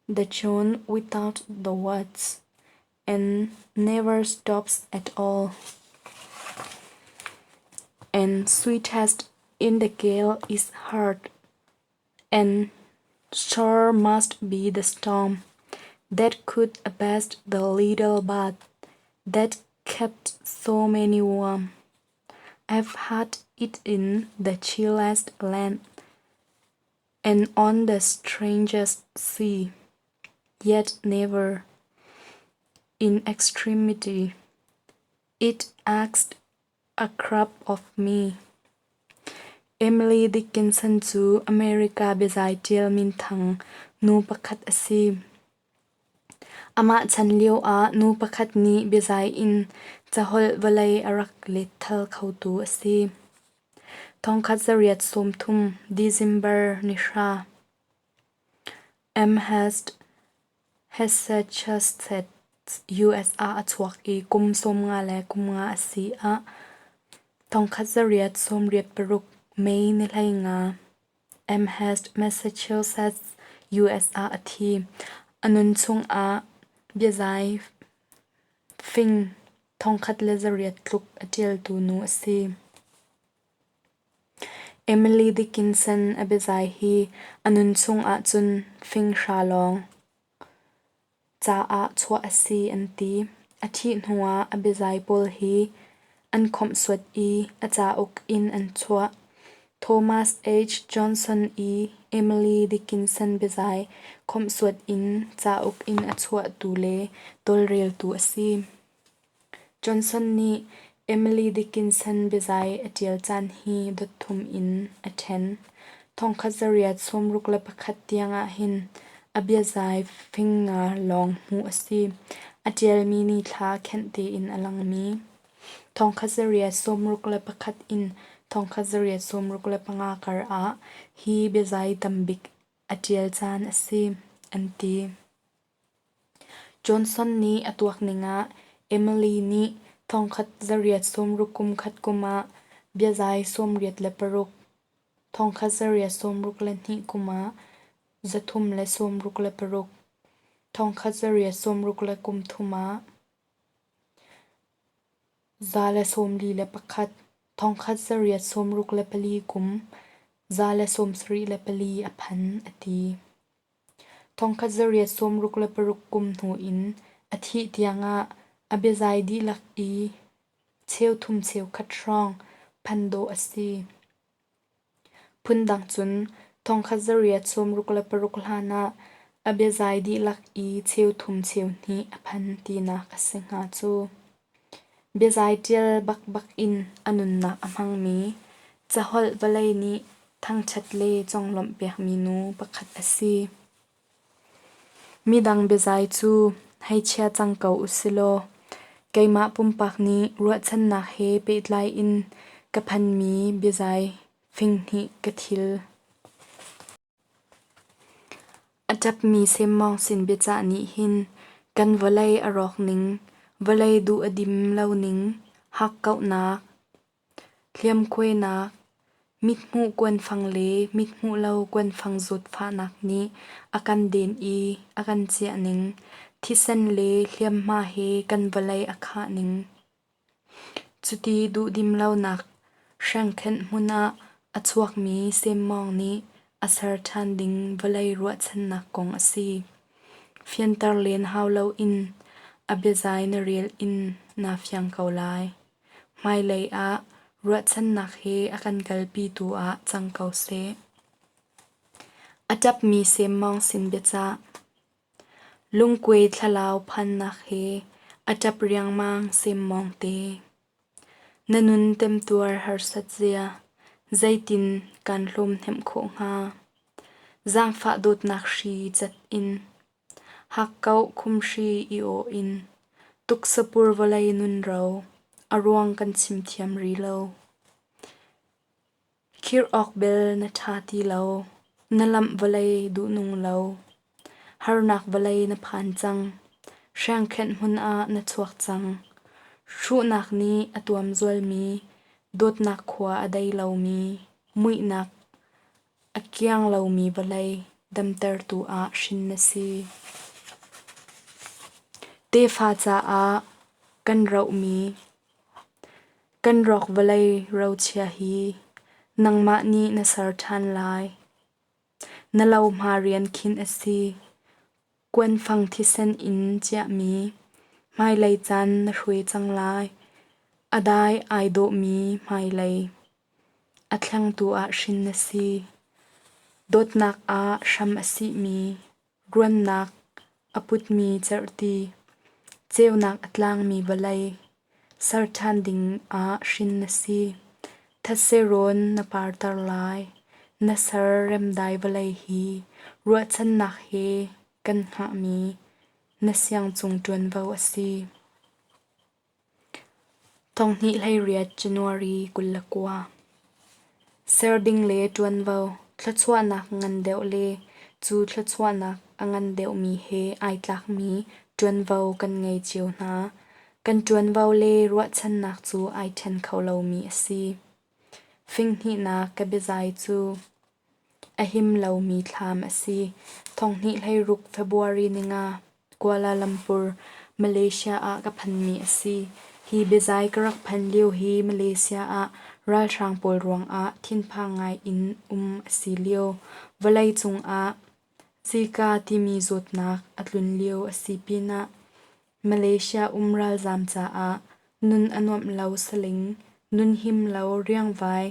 the tune without the words and never stops at all. And sweetest in the gale is heart, and sure must be the storm that could abase the little bud that kept so many warm. I've had it in the chillest land and on the strangest sea, yet never in extremity. It asked a crop of me. Emily Dickinson cu America biazai ṭial minthang nu pakhat a si. Amah chan lioah nu pakhat nih biazai in caholh vawlei a rak letthal khotu a si. 1830 December ni hra, Amherst, Massachusetts, US ah a chuak i kum 55 a si ah 1886 May ni 15, Amherst, Massachusetts, US ah a thi. A nun chungah biazai fing 1800 tluk a ṭialtu nu a si. Emily Dickinson a biazai hi a nunchung ahcun fing hra lawng caah chuah a si an ti. A thih hnuah a biazai pawl hi an khawmhsuat i a cauk in an chuah. Thomas H. Johnson i Emily Dickinson biazai khawmhsuat in cauk in a chuahtu le tawlreltu a si. Johnson nih Emily Dickinson biazai a ṭial caan hi dot thum in a ṭhen. 1861 tiang ahhin a biazai fing nga lawng hmuh a si. A ṭialmi nithla khenh tein a langmi. 1861 in 1865 kar ah hi biazai tambik a ṭial caan a si, an ti. Johnson nih a tuak ningah Emily nih 1861 kum ah biazai 86, 1862 kum ah 366, 1863 ah 141, 1864 kum 174 a phan, a ti. 1866 kum hnu in a thih tiangah a biazai dihlak i cheuthum cheukhat hrawng phan dawh a si. Phundang cun 1866 hlanah A biazai dihlak i cheuthum cheuhnih a phan tinak a si hnga cu. Biazai ṭial bakbak in a nunnak a hmangmi, caholh vawlei nih thangṭhat le conglawmh pekmi nu pakhat a si. Midang biazai cu hei chia cang ko usilaw keimah pumpak nih ruahchannak he pehtlai in ka phanmi biazai finghnih ka thil. A ṭapmi semmawng sin biacah nih hin kan vawlei a rawk ning, vawlei duh a dim lo ning, hakkauhnak, hliamkhuainak, mithmuh kuanfang le mithmuh lo kuanfang zawtfahnak nih a kan den i a kan ciah ning, thisen le hliamhma he kan vawlei a khah ning. Cuti duhdim lonak hrengkhenh hmun ah a chuakmi semmawng nih a ser ṭhan ding vawlei ruahchannak kong a si. Fianter len hau loin a biazai na rel in naa fiang ko lai. Hmailei ah ruahchannak he a kan kalpitu ah cang ko seh. A ṭapmi semmawng sin biacah. Lungkuai thlalau phannak he a ṭap riangmang semmawng te. Na nun temtuar harsat zia zeitin kan hlawm hnemh khawh hnga? Zaangfah dawtnak hri cat in, hakkauh khumhri i awh in, tuksapur vawlei nun ro, a ruang kan chim thiam rih lo. Khirh awk bel na ṭha ti lo, na lamh vawlei duhnung lo. Harnak vawlei na phan cang, hrengkhenh hmun ah na chuak cang. Hruhnak nih a tuamzualmi, dawtnak khua a dei lomi, muihnak a kiang lomi vawlei damtertu ah hrin na si. Tefa caah kan rohmi Kan rawk vawlei rochia hi nangmah nih na ser ṭhan lai. Na lohma rian khin a si. Kuanfang thisen in ciahmi hmailei caan na hruai cang lai. A dai ai dawhmi hmailei a thlengtu ah hrin na si. Dawtnak ah hram a sihmi Ruannak a putmi cerhti, ceunak a tlangmi vawlei, ser ṭhan ding ah hrin na si. Thetse rawn na parter lai. Na ser remdai vawlei hi ruahchannak he kan hngahmi na siangcung ṭuanvo a si. 2028 January 29 Ser ding le ṭuanvo, thluachuahnak ngan deuh le cu thluachuahnak a ngan deuhmi he ai tlakmi ṭuanvo kan ngei cio hna. Kan ṭuanvo le ruahchannak cu ai ṭhen kho lomi a si. Finghnihnak ka biazai cu a him lomi thlam a si. 2016 February ninga Kuala Lumpur, Malaysia ah ka phanmi a si. Hi biazai ka rak phan lio hi Malaysia ah ralhrang pawl ruangah thinphang ngai in um a si lio. Vawleicung ah Zika timi zawtnak a tlun lio a si pinah Malaysia um ralzaam caah nun a nuamh lo saling, nun him lo riangvai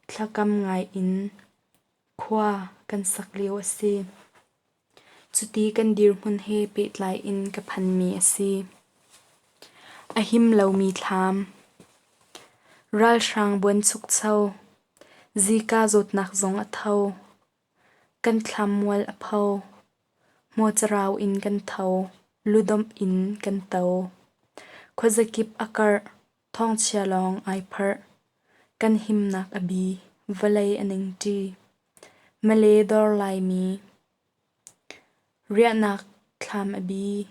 thlakam ngai in khua kan sak lio a si. Cuti kan dirhmun he pehtlai in ka phanmi a si. A him lomi thlam. Ralhrang buanchukcho. Zika zawtnak zong a tho. Kan thlam mual a pho. Hmawcarau in kan tho. Ludomh in kan to. Khuazakip a karh. Thawngchia lawng ai pharh. Kan himnak a bi. Vawlei a ningṭi. Malay dawr Laimi. Riahnak thlam a bi.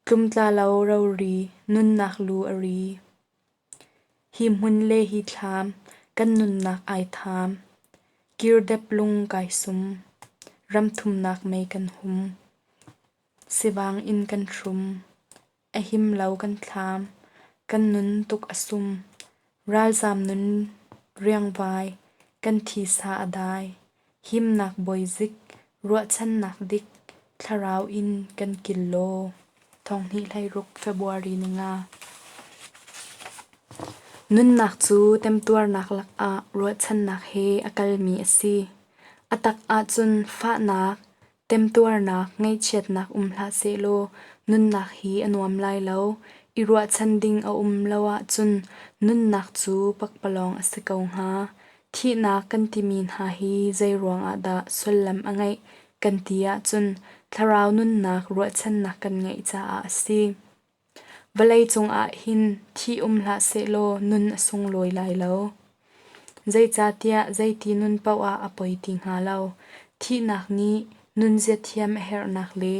Tlumtla lo rori, nunnak lu a ri. Hi hmun le hi thlam, kan nunnak ai thaam. Kirdep lung kai sum. Ramthumnak mei kan hum. Sivang in kan hrum. A him lo kan thlam. Kan nun tuk a sum. Ralzaam nun riangvai. Kan thisa a dai. Himnak bawizik, ruahchannak dik, thlarau in kan kil law. 2016 February ninga. Nunnak cu temtuarnak lakah ruahchannak he a kalmi a si. A tak ahcun fahnak, temtuarnak, ngaihchiatnak um hlah sehlaw nunnak hi a nuam lai lo. I ruahchan ding a um lo ahcun nunnak cu pakpalawng a si ko hnga. Thihnak kan timi hna hi zei ruangah dah sullam a ngeih kan ti ahcun thlarau nunnak ruahchannak kan ngeih caah a si. Vawleicung ah hin thih um hlah sehlaw nun a sunglawi lai lo. Zeicahtiah zeiti nun paoh ah a poi ti hnga lo. Thihnak nih nunzia thiam a herhnak le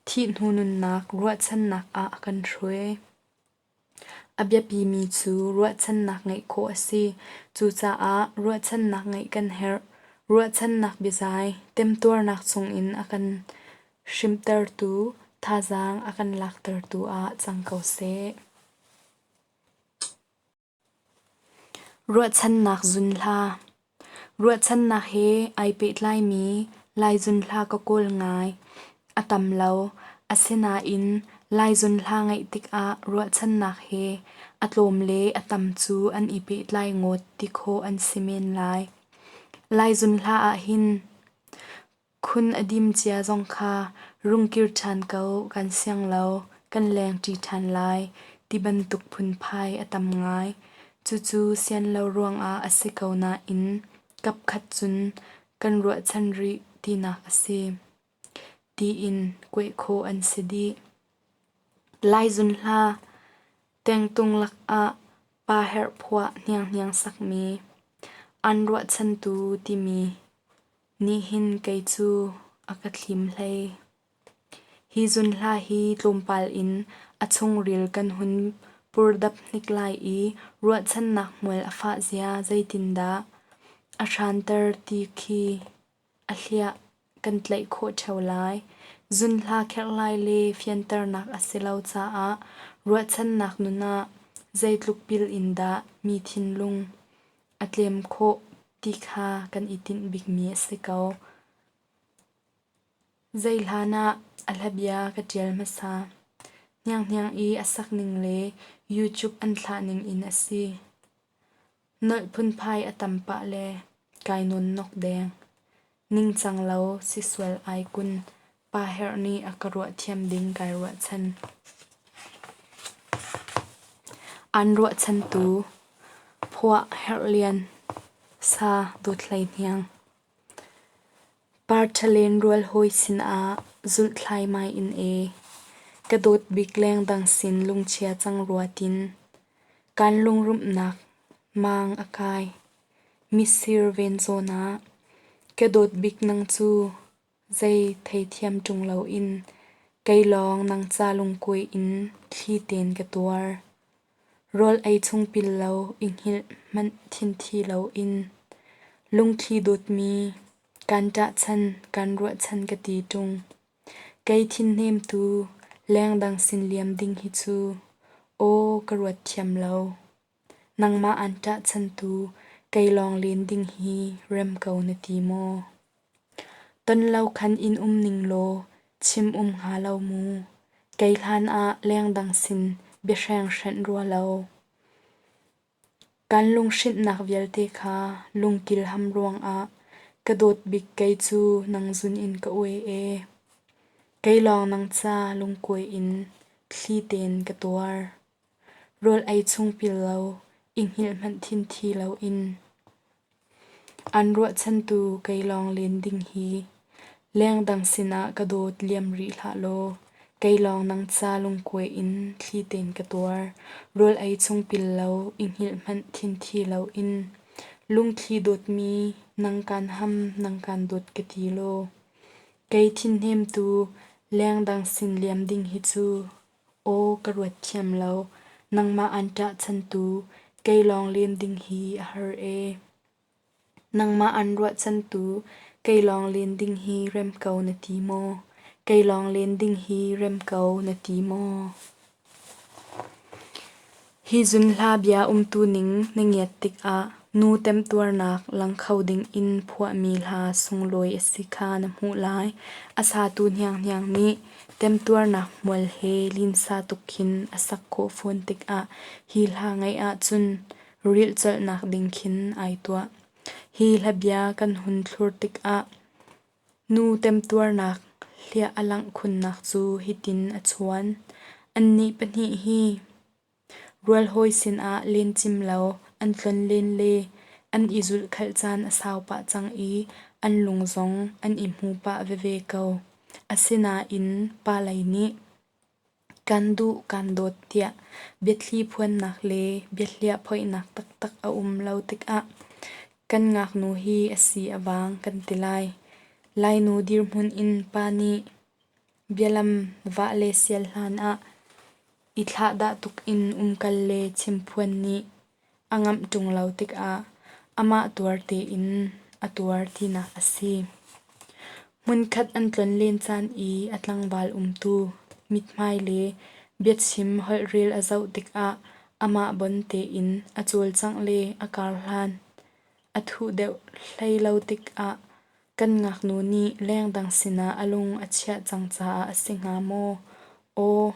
thih hnu nunnak ruahchannak ah a kan hruai. A biapimi cu ruahchannak ngeih khawh a si. Cucaah ruahchannak ngeih kan herh. Ruahchannak biazai temtuarnak chungin a kan hrimhtertu, thazaang a kan laktertu ah cang ko seh. Ruahchannak zun hla. Ruahchannak he ai pehtlaimi Lai zunhla ka kawl ngai. A tam lo. Asinain Lai zunhla ngeih tikah ruahchannak he a tlawm le a tam cu an i pehtlai ngawt ti khawh an si men lai. Lai zunhla ahhin Khun a dim cia zong kha rung kir ṭhan ko kan siang lo, kan lengṭi ṭhan lai ti bantuk phunphai a tam ngai. Cucu sian lo ruangah a si ko nain kapkhat cun kan ruahchan rih tinak a si, tiin kueh khawh an si dih. Lai zunhla tengtung lakah pa herh phuah hnianghniang sakmi, an ruahchantu timi Nihin kei cu a ka thlim hlei. Hi zunhla hi tlawmpal in a chungril kan hun purdap hnik lai i ruahchannak hmual a fah zia zeitindah a hranter ti khi a hliah kan tlaih khawh ṭheo lai. Zunhla kherhlai le fianternak a si lo caah ruahchannak nun ah zeitluk pil in dah mi thinlung a tlem khawh ti kha kan i tinh bikmi a si ko. Zei hlan ah a hlabia ka ṭial hmasa. Hnianghniang i a sakning le YouTube an thlahning in a si. Nolh phunphai a tam pah le kai nawnnok deng. Ningcang lo si sual ai kun. Pa herh nih a ka ruah thiam ding kai ruahchan. An ruahchantu Phuah Herh Lian Sa Dawt Hlei Hniang Parṭhalen rual hawi sinah zulh thlaimai in e, ka dawt bik lengdang sin lungchia cang rua tin, kan lungrumhnak mang a kai, mitsir ven zawn ah, ka dawt bik nang cu Zei theithiam ṭung loin kei lawng nang ca lungkuai in thli tein ka tuar. Rawl ei chung pil lo i hngilh hmanh thinthi loin lungthli dawtmi kan ṭahchan kan ruahchan ka ti ṭung. Kei thinhnemtu lengdang sin liam ding hi cu aw ka ruat thiam lo. Nangmah aan ṭahchantu kei lawng len ding hi rem ko na ti maw? Ton lo khan in um ning law chim um hnga lo mu. Kei hlan ah lengdang sin biahreng hrenh rua lo. Kan lunghrinhnak vialte kha lungkil ham ruangah ka dawt bik kei cu nang zun in ka uai ee. Kei lawng nang ca lungkuai in thli tein ka tuar. Rawl ei chung pil lo, i hngilh hmanh thinthi loin. An ruahchantu kei lawng len ding hi lengdang sinah ka dawt liam rih hlah law kei lawng nang ca lungkuai in thli tein ka tuar. Rawl ei chung pil lo, i hngilh hmanh thinthi loin lungthli dawtmi nang kaan ham nang kaan dawt ka ti law kei thinhnemtu lengdang sin liam ding hi cu Aw ka ruat thiam lo, nangmah aan ṭahchantu kei lawng len ding hi a har ee. Nangmah aan ruahchantu kei lawng len ding hi rem ko na ti maw? Kei lawng len ding hi rem ko na ti maw? Hi zunhla bia umtu ning na ngiat tikah nu temtuarnak lang kho ding in phuahmi hla sunglawi a si kha na hmuh lai. A satu hnianghniang nih temtuarnak hmual he linsa tuk khin a sak khawh fawn tikah hi hla ngaih ahcun rilh colhnak ding khin ai tuah. Hi hlabia kan hun thlur tikah. Nu temtuarnak hliah a langh khunnak cu hitin a chuan. Annih pahnih hi rualhawi sinah lencim lo an tlonlen le an i zulhkhalh caan a sau pah cang i an lung zong an i hmu pah veve ko. Asinain pa lei nih Kan duh kan dawt tiah biathli phuannak le biahliah phoihnak taktak a um lo tikah kan ngaknu hi a si a vang kan ti lai. Lainu dirhmun in pa nih bialam vah le sial hlan ah i thlahdah tuk in umkal le chimphuan nih a ngamh ṭung lo tikah amah tuar tein a tuar tinak a si. Hmunkhat an tlonlen caan i a tlangval umtu, mithmai le biachim holhrel a zoh tikah amah bon tein a cawlcangh le a karhlan a thuh deuh hlei lo tikah kan ngaknu nih lengdang sinah a lung a chiah cang caah a si hnga maw? Aw,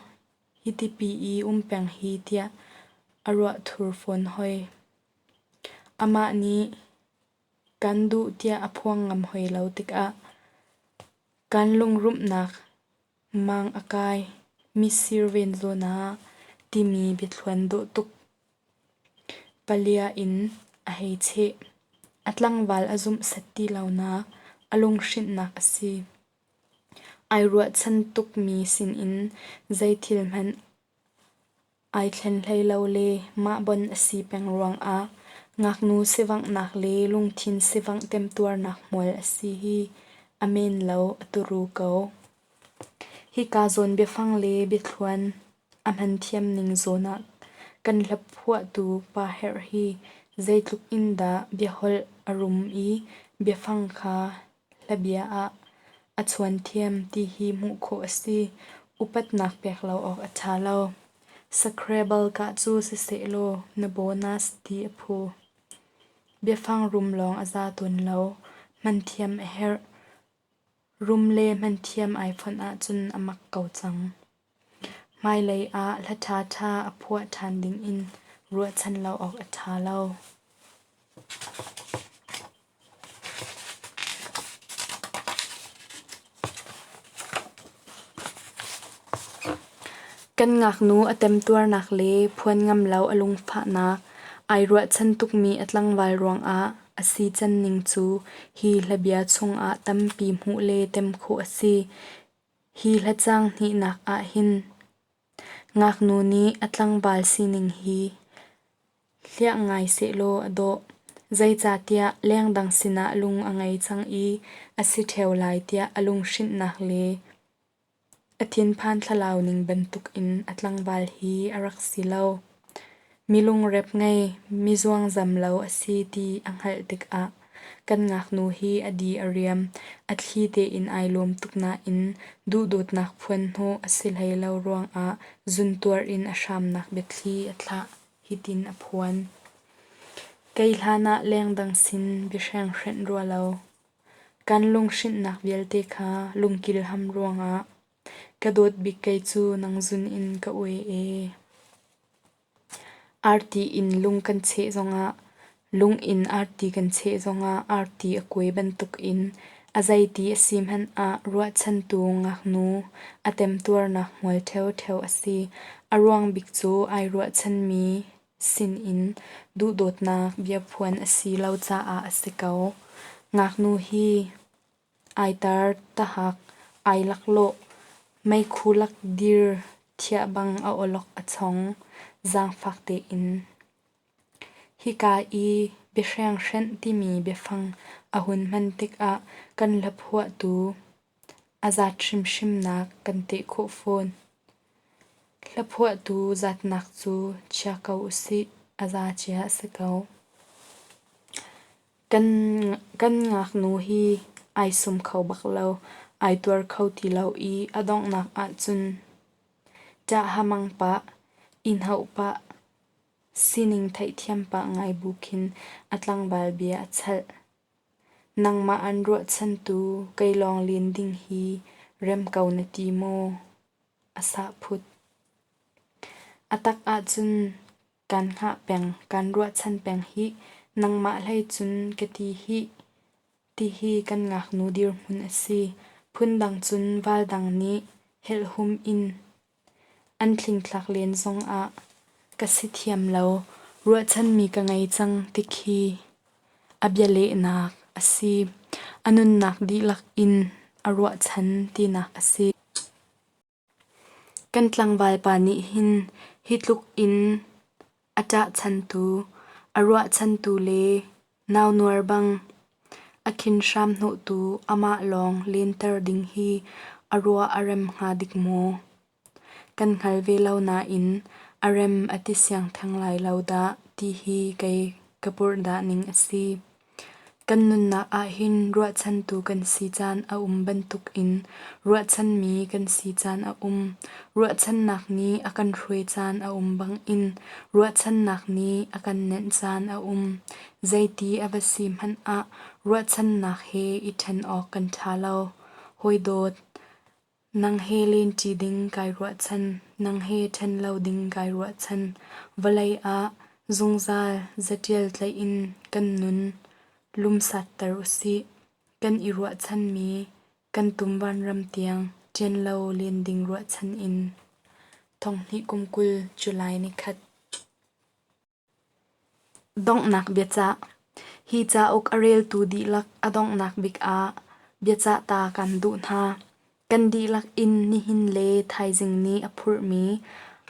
hitipi i um peng hi tiah a ruah thur fawn hoi. Amah nih kan duh tiah a phuang ngam hoi lo tikah kan lungrumhnak mang a kai, mitsir ven zawn ah timi biathluan dawh tuk palia in a hei cheh. A tlangval a zumh set ti lonak, a lunghrinhnak a si. Ai ruahchan tukmi sinin zei thil hmanh ai thlen hlei lo le mah bon a si peng ruangah ngaknu sivanghnak le lungthin sivangh temtuarnak hmual a si hi a men lo a turu ko. Hika zawn biafang le biathluan a hman thiam ning zawn ah kan hlaphuahtu pa Herh hi zeitluk in dah biaholh a rum i biafang kha Hlabia ah a chuan thiam ti hi hmuh khawh a si. Upatnak pek lo awk a ṭha lo. Scrabble kah cu sisehlaw na bonus ti a phu. Biafang rum lawng a za tawn lo. Hman thiam a herh. Rum le hman thiam ai fonh ahcun a mak ko cang. Hmailei ah hla ṭhaṭha a phuah ṭhan dingin ruahchan lo awk a ṭha lo. Kan ngaknu a temtuarnak le phuan ngam lo a lungfahnak ai ruahchan tukmi a tlangval ruangah a si can ning cu hi hlabia chungah tampi hmuh le tem khawh a si. Hi hlacaang hnihnak ahhin ngaknu nih a tlangval sining hi hliah ngai sehlaw a dawh. Zeicahtiah lengdang sinah lung a ngei cang i a si ṭheo lai tiah a lunghrinhnak le a thinphan thlalau ning bantukin a tlangval hi a rak si lo. Mi lungrep ngei, mi zuangzam lo a si ti a hngalh tikah kan ngaknu hi a di a riam, a thli tein ai lawm tuk nain duhdawtnak phuan hnawh a si hlei lo ruangah zuntuar in a hramnak biathli a thlah. Hitin a phuan. Kei hlan ah lengdang sin biahreng hrenh rua lo. Kan lunghrinhnak vialte kha lungkil ham ruangah ka dawt bik kei cu nang zun in ka ue ee. Arti in lung kan cheh zongah lung in arti kan cheh zongah arti a kuai bantukin a zeiti a si hmanh ah ruahchantu ngaknu a temtuarnak hmual ṭheoṭheo a si. A ruang bik cu ai ruahchanmi sinin duhdawtnak biaphuan a si lo caah a si ko. Ngaknu hi Ai tar tahak, ai laklawh, meikhu lak dir thiah bang a awlok a chong, zaangfak tein. Hika i biahrenghreng timi biafang a hun hman tikah kan hlaphuahtu a zat hrimhrimnak kan teh khawh fawn. Hlaphuahtu zatnak cu chia ko usih, a za cia a si ko. Kan ngaknu hi ai sum kho bak lo, ai tuar kho ti lo i a donghnak ahcun ṭah hamang pah, inn-hauh pah, sining theihthiam pah ngai bu khin a tlangval bia a chalh. Nangmah an ruahchantu kei lawng len ding hi rem ko na ti maw? A sah phut. A tak ahcun Kaan hngah peng, kaan ruahchan peng hih. Nangmah hlei cun ka ti hih. Tihi kan ngaknu dirhmun a si. Phundang cun valdang nih helhhum in an thlingthlak len zongah ka si thiam lo, ruahchanmi ka ngei cang tikhi a bialehnak a si. A nunnak dihlak in a ruahchan tinak a si. Kan tlangval pa nih hin hi tluk in a ṭahchantu, a ruahchantu le naunuar bang a khin hram hnawhtu amah lawng lenter ding hi a ruah a rem hnga dik maw? Kan hngal ve lo nain a rem a ti siang theng lai lo dah ti hi kei ka purhdah ning a si. Kan nunnak ahhin ruahchantu kan si caan a um bantukin ruahchanmi kan si caan a um. Ruahchannak nih a kan hruai caan a um bangin ruahchannak nih a kan nenh caan a um. Zeiti a va si hmanh ah ruahchannak he i ṭhen awk kan ṭha lo. Hawi dawt, Nang he lenṭi ding kai ruahchan, nang he ṭhen lo ding kai ruahchan. Vawlei ah zungzal zatial tlaih in kan nun lumsatter usih. Kan i ruahchanmi kan tum vanram tiang ṭian lo len ding ruahchan in. Thonghnih kum 20 July nikhat. Donghnak biacah. Hi cauk a reltu dihlak a donghnak bik ah biacah ta kan duh hna. Kan dihlak in nihin le thaizing nih a phurhmi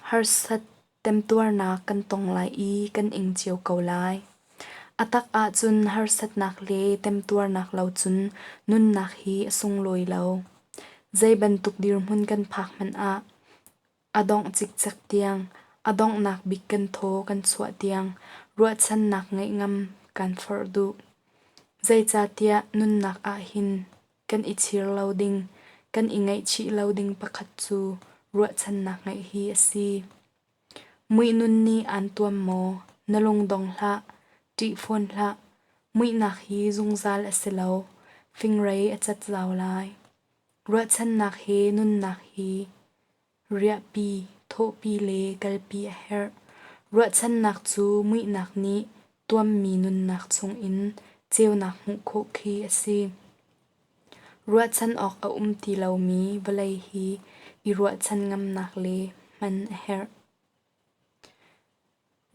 harsat temtuarnak kan tong lai i kan ing cio ko lai. A tak ahcun harsatnak le temtuarnak lo cun nunnak hi a sunglawi lo. Zei bantuk dirhmun kan phak hmanh ah A dongh cikcek tiang, a donghnak bik kan thaw kan chuah tiang ruahchannak ngeih ngam kan forh duh. Zeicahtiah nunnak ahhin kan i chir lo ding, kan i ngaihchih lo ding pakhat cu ruahchannak ngeih hi a si. Muihnun nih aan tuam maw? Na lungdong hlah, ṭih fawn hlah. Muihnak hi zungzal a si lo, fingrei a cat zau lai. Ruahchannak he nunnak hi riahpi, thawhpi le kalpi a herh. Ruahchannak cu muihnak nih tuammi nunnak chungin ceunak hmuh khawh khi a si. Ruahchan awk a um ti lomi vawlei hi i ruahchan ngamnak le hman a herh.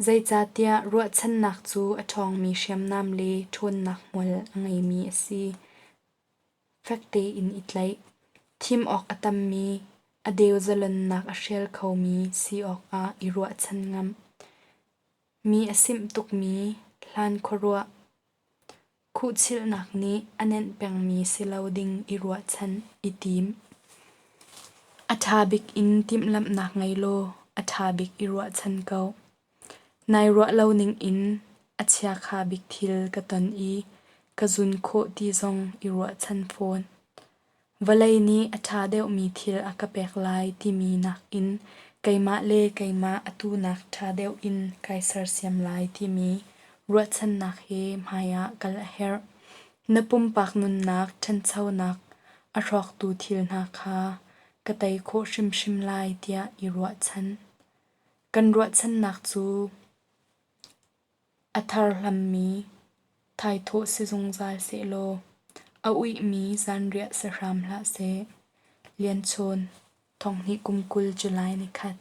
Zeicahtiah ruahchannak cu a ṭhawngmi hriamnam le ṭhawnnak hmual a ngeimi a si. Fek tein i tlaih. Thim awk a tammi, a deu zalonnak a hrial khomi si awkah i ruahchan ngam. Mi a simh tukmi hlan khuaruah khuhchilhnak nih a nenh pengmi si lo ding i ruahchan i tim. A ṭha bik in timhlamhnak ngei law a ṭha bik i ruahchan ko. Nai ruah lo ningin a chiakha bik thil ka ton i ka zun khawh ti zong i ruahchan fawn. Vawlei nih a ṭha deuhmi thil a ka pek lai timi nakin keimah le keimah atu nak ṭha deuh in kai sersiam lai timi ruahchannak he hmaiah kal a herh. Na pumpak nunnak ṭhanchonak a hrawktu thil hna kha ka tei khawh hrimhrim lai tiah i ruahchan. Kan ruahchannak cu a tharhlammi thaithawh si zungzal sehlaw a uihmi zanriah si hram hlah seh. Lianchawn, 2020 July nikhat.